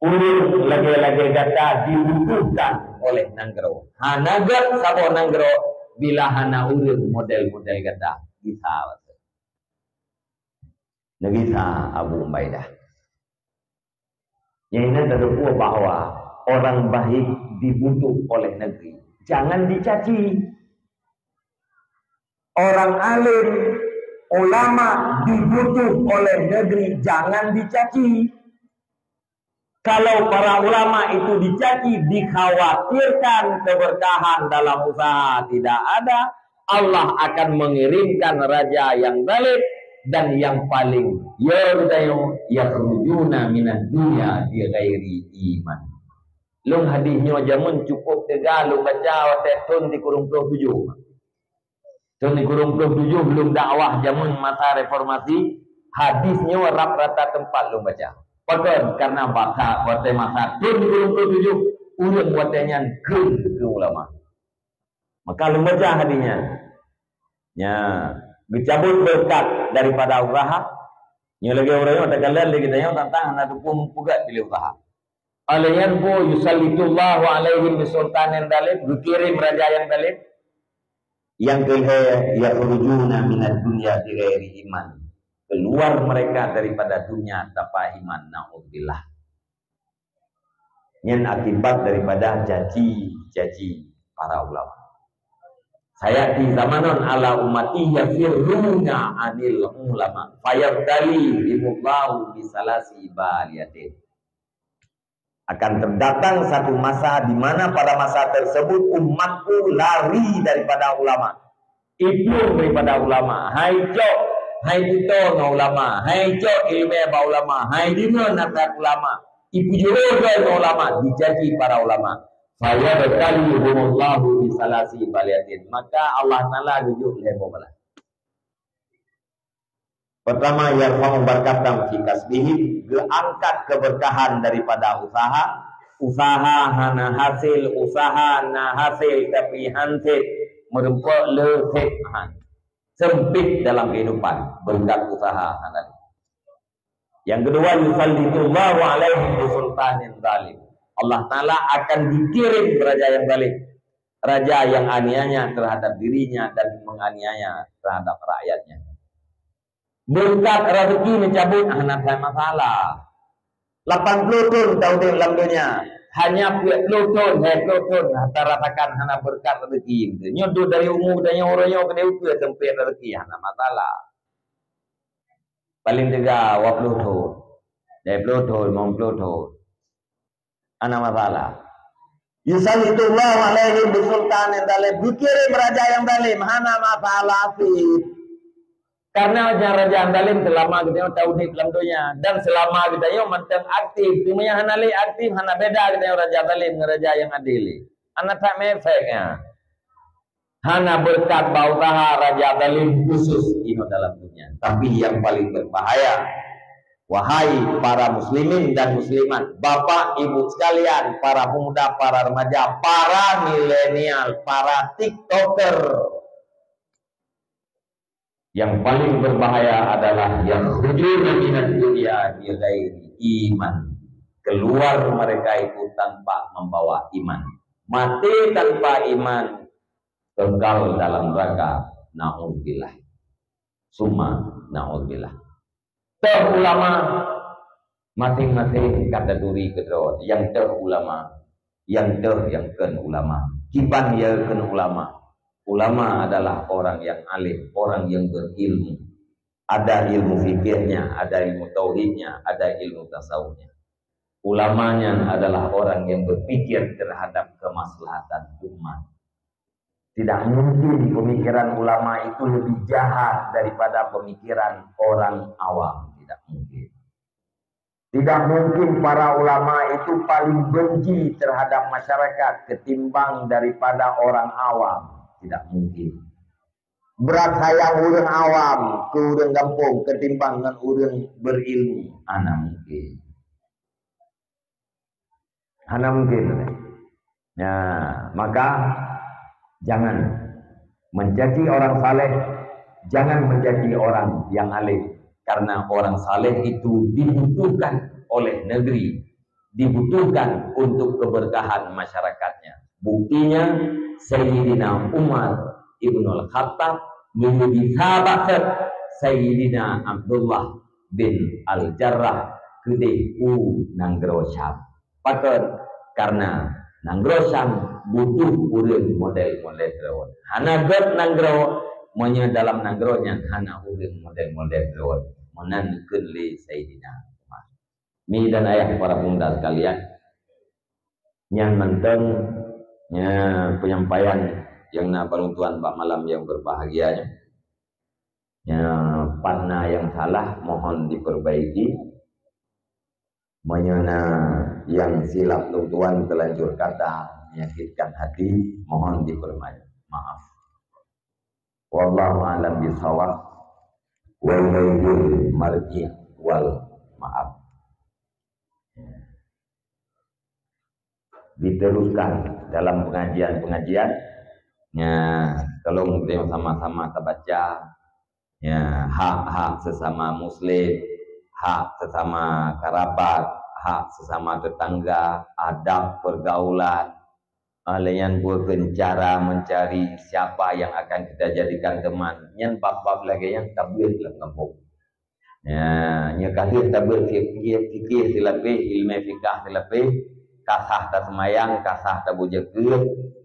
ureueng lagèe-lagèe gata dibutuhkan oleh nanggroe. Hana gèt saboh nanggroe bila hana ureueng model-model gata." Gisa bak sot. Neugisa Abu Ubaidah. Nyang inan tateupeue bahwa orang baik dibutuh oleh negeri, jangan dicaci. Orang alim, ulama dibutuh oleh negeri, jangan dicaci. Kalau para ulama itu dicaci, dikhawatirkan keberkahan dalam usaha tidak ada, Allah akan mengirimkan raja yang zalim dan yang paling, ya, yakhrujuna minad dunya bighairi iman. Lôn hadih nyoe jameun cukup teuga lôn baca watèe thôn sikureueng ploh tujoh. Thôn sikureueng ploh tujoh lôn dakwah jameun masa reformasi, hadih nyoe rab rata teumpat lôn baca. Pakon? Karena bak watèe masa thôn sikureueng ploh tujoh, ureueng watèe nyan kheun keu ulama. Maka lôn baca hadih nyan. Nya, geucabot beureukat daripada usaha. Nyoe lagèe ureueng nyoe takalon lé geutanyoe tantang hana teupeu meupeugèt lé usaha. Oleh nyan, bu, yusallitullahu alaihim bisultanin zalim, geukirém raja nyang zalim. Nyang keulhèe, yakhrujuna minad dunya bighairi iman. Keluar mereka daripada dunia tanpa iman, naudzubillah. Nyan akibat daripada janji-janji para ulama. Sayati zamanun ala ummati yafirruna anil ulama, fayabtalihimullahu bisalasi baliyatin. Akan terdatang satu masa di mana pada masa tersebut umatku lari daripada ulama. Iplueng daripada ulama. Hai cok, hai tutoe ngon ulama. Hai cok ileumèe bak ulama. Hai deungoe nasihat ulama. Ipujoe ngon ulama. Dicaci para ulama. Fayabtalihumullahu bisalasi baliyatin. Maka Allah Taala geujok lhèe boh bala. Pertama, yarfa'u barakatan fi kasbihim, geuangkat keberkahan daripada usaha. Usaha hana hasil, usaha na hasil tapi han sép, meureumpok le sép han. Sempit dalam kehidupan berkat usaha hana. Yang kedua, yusallitullahu alaihim bisultanin zalim. Allah Taala akan dikirim raja yang zalim, raja yang aniaya terhadap dirinya dan menganiaya terhadap rakyatnya. Beureukat rezeki meucabut, hana that masalah. Lapan ploh thon taudép lam donya, hanya peuet ploh thon, lhèe ploh thon, hana rasakan hana beureukat rezeki. Nyoe duek dari umu geutanyoe uroe nyoe keudéh ukeue sempit rezeki, hana masalah. Paling teuga dua ploh thon, lhèe ploh thon, limong ploh thon. Hana masalah. Yusallitullahu alaihim bisultanin zalim. Geukirém raja yang zalim. Hana masalah sép. Karena raja yang zalim selama geutanyoe taudép lam donya. Dan selama geutanyoe mantong aktif. Cuma nyang hana lé aktif, hana beda geutanyoe raja zalim ngon raja yang adil. Hana that meuefek nyan. Hana beureukat bak usaha raja zalim khusus inoe dalam dunia. Tapi yang paling berbahaya, wahai para muslimin dan muslimat, bapak ibu sekalian, para pemuda, para remaja, para milenial, para tiktoker, yang paling berbahaya adalah yakhrujuna minad dunya bighairi iman. Keluar mereka itu tanpa membawa iman. Mati tanpa iman, kekal dalam neraka. Naudzubillah. Summa naudzubillah. Teuh ulama, masing-masing kategori keudroe. Nyang teuh ulama, nyang teuh nyang kheun ulama. Kiban nyang kheun ulama. Ulama adalah orang yang alim, orang yang berilmu. Ada ilmu fikihnya, ada ilmu tauhidnya, ada ilmu tasawufnya. Ulama nyan adalah orang yang berpikir terhadap kemaslahatan umat. Tidak mungkin pemikiran ulama itu lebih jahat daripada pemikiran orang awam. Tidak mungkin. Tidak mungkin para ulama itu paling benci terhadap masyarakat ketimbang daripada orang awam. Tidak mungkin. Brat sayang ureuëng awam keu ureuëng gampông ketimbang ngon ureuëng berilmu. Hana mungkin. Hana mungkin. Ya, maka jangan mencaci orang saleh, jangan mencaci orang yang alim. Karena orang saleh itu dibutuhkan oleh negeri, dibutuhkan untuk keberkahan masyarakatnya. Buktinya, Sayyidina Umar Ibnul Khattab meunyoe disabat Sayyidina Abdullah bin Al-Jarrah keudeh u nanggroe Syam. Pakon? Karena nanggroe Syam butuh ureuëng model-model droe. Hana gét nanggroe, meunyoe dalam nanggroe nyan hana ureuëng model-model droe. Meunan kheun lé Sayyidina Umar. Mi dan ayah para pemuda sekalian, nyan mantong, ya, penyampaian yang na bak lôn tuan bak malam yang berbahagia nyoe. Ya, pat na yang salah mohon diperbaiki. Meunyoe na yang silap lôn tuan terlanjur kata menyakitkan hati, mohon dipermaaf. Wallahu a'lam bishawab. Wa ilaihil marji' wal ma'ab. Diteruskan dalam pengajian-pengajian. Ya, tolong kita sama-sama tabaca. Ya, hak-hak sesama muslim, hak sesama kerabat, hak sesama tetangga, adab pergaulan, ah, lé nyan bukan cara mencari siapa yang akan kita jadikan teman. Nyan bab-bab lagée nyan ka beuet lam gampông. Ya, nyoe ka lheueh tabeuet fikih, fikih silapéh, ilmu fikah silapéh, ka sah taseumayang, ka sah tabeujeukeut,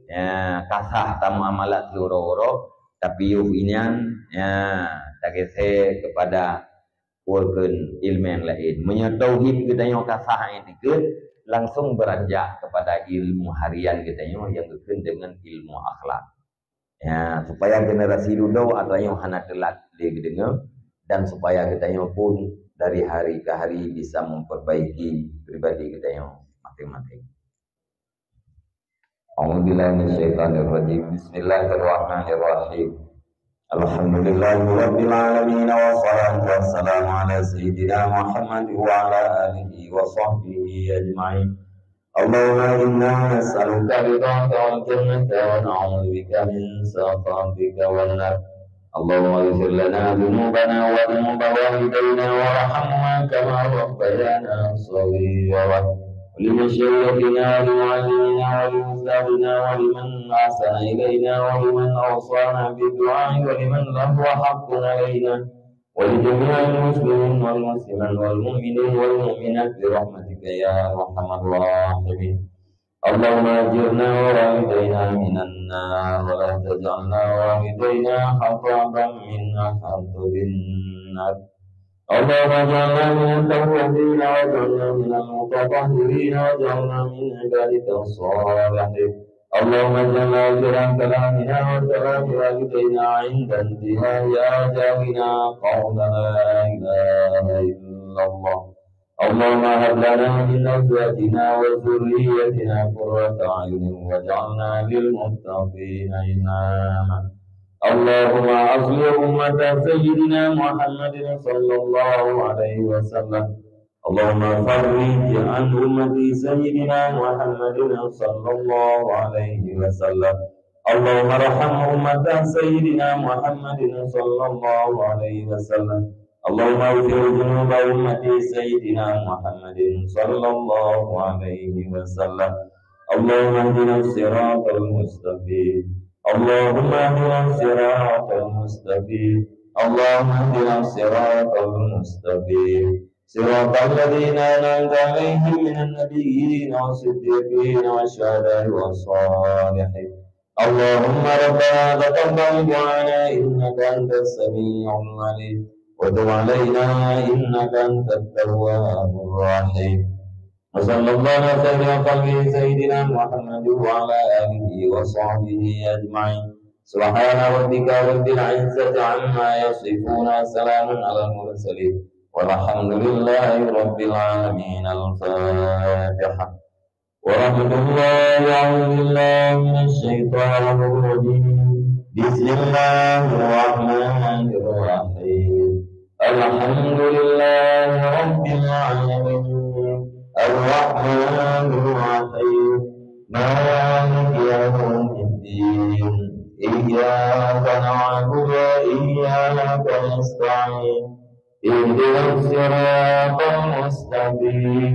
ya, ka sah tamuamalat siuroe-uroe, tapi yoh inyan, ya, tageusé kepada ureueng ilmu nyang laén. Meunyoe tauhid geutanyoe ka sah iktikeuet, langsung beranjak kepada ilmu harian geutanyoe nyang geukheun deungon ilmu akhlak. Ya, supaya generasi dudoe atau nyang hana teulat lé geudeungoe, dan supaya geutanyoe pun dari hari ke hari bisa memperbaiki pribadi geutanyoe masing-masing. A'udzubillahi minasyaitonirrajim. Bismillahirrahmanirrahim. Alhamdulillahirabbil alamin, wassalatu wassalamu ala sayyidina Muhammad wa ala alihi wa sahbihi ajma'in. Allahumma inna nas'aluka ridhaka wal jannata wa na'udzubika min sakhatika wan nar. Allahumma ighfir lana dzunubana wa dzunuba walidayna warhamhuma kama rabbayana shaghira. Wa li masyayikhina wa li muallimina wa li ustadzina wa liman ahsana ilaina wa liman awsana bid du'a wa liman lahu haqqun alaina. ولجميع المسلمين والمسلمات والمؤمنين والمؤمنات برحمتك يا أرحم الراحمين. اللهم أجرنا ووالدينا من النار ولا تجعلنا ووالدينا حطبا من حطب النار. اللهم اجعلنا من التوابين واجعلنا من المتطهرين واجعلنا من عبادك الصالحين. اللهم اجعل آخر كلامنا وكلام والدينا عند انتهاء آجالنا قول لا إله إلا الله. اللهم هب لنا من أزواجنا وذريتنا قرة أعين واجعلنا للمتقين إماما. اللهم أصلح أمة سيدنا محمد صلى الله عليه وسلم. اللهم فرج عن أمة سيدنا محمد صلى الله عليه وسلم. اللهم ارحم أمة سيدنا محمد صلى الله عليه وسلم. اللهم اغفر ذنوب أمة سيدنا محمد صلى الله عليه وسلم. اللهم اهدنا الصراط المستقيم. اللهم اهدنا الصراط المستقيم. اللهم اهدنا الصراط المستقيم. صراط الذين أنعمت عليهم من النبيين والصديقين والشهداء والصالحين. اللهم ربنا تقبل دعانا إنك أنت السميع العليم وتب علينا إنك أنت التواب الرحيم. وصلى الله على خير خلقه سيدنا محمد وعلى آله وصحبه أجمعين. سبحان ربك رب العزة عما يصفون وسلام على المرسلين والحمد لله رب العالمين. الفاتحة. ورحمة الله. أعوذ بالله من الشيطان الرجيم. بسم الله الرحمن الرحيم. الحمد لله رب العالمين. الرحمن الرحيم. مالك يوم الدين. إياك نعبد وإياك نستعين. اهدنا الصراط المستقيم.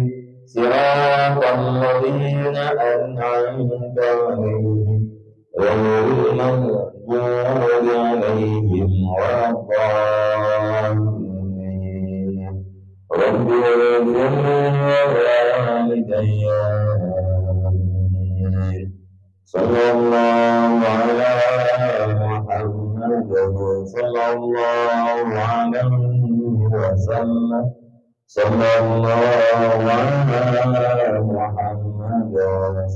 صراط الذين أنعمت عليهم غير المغضوب عليهم ولا الضالين. رب اغفر لي ولوالدي. آمين. صلى الله على محمد، صلى الله عليه وسلم. صلى الله على محمد،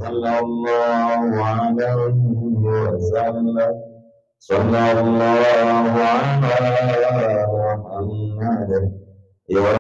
صلى الله عليه وسلم. صلى الله على محمد.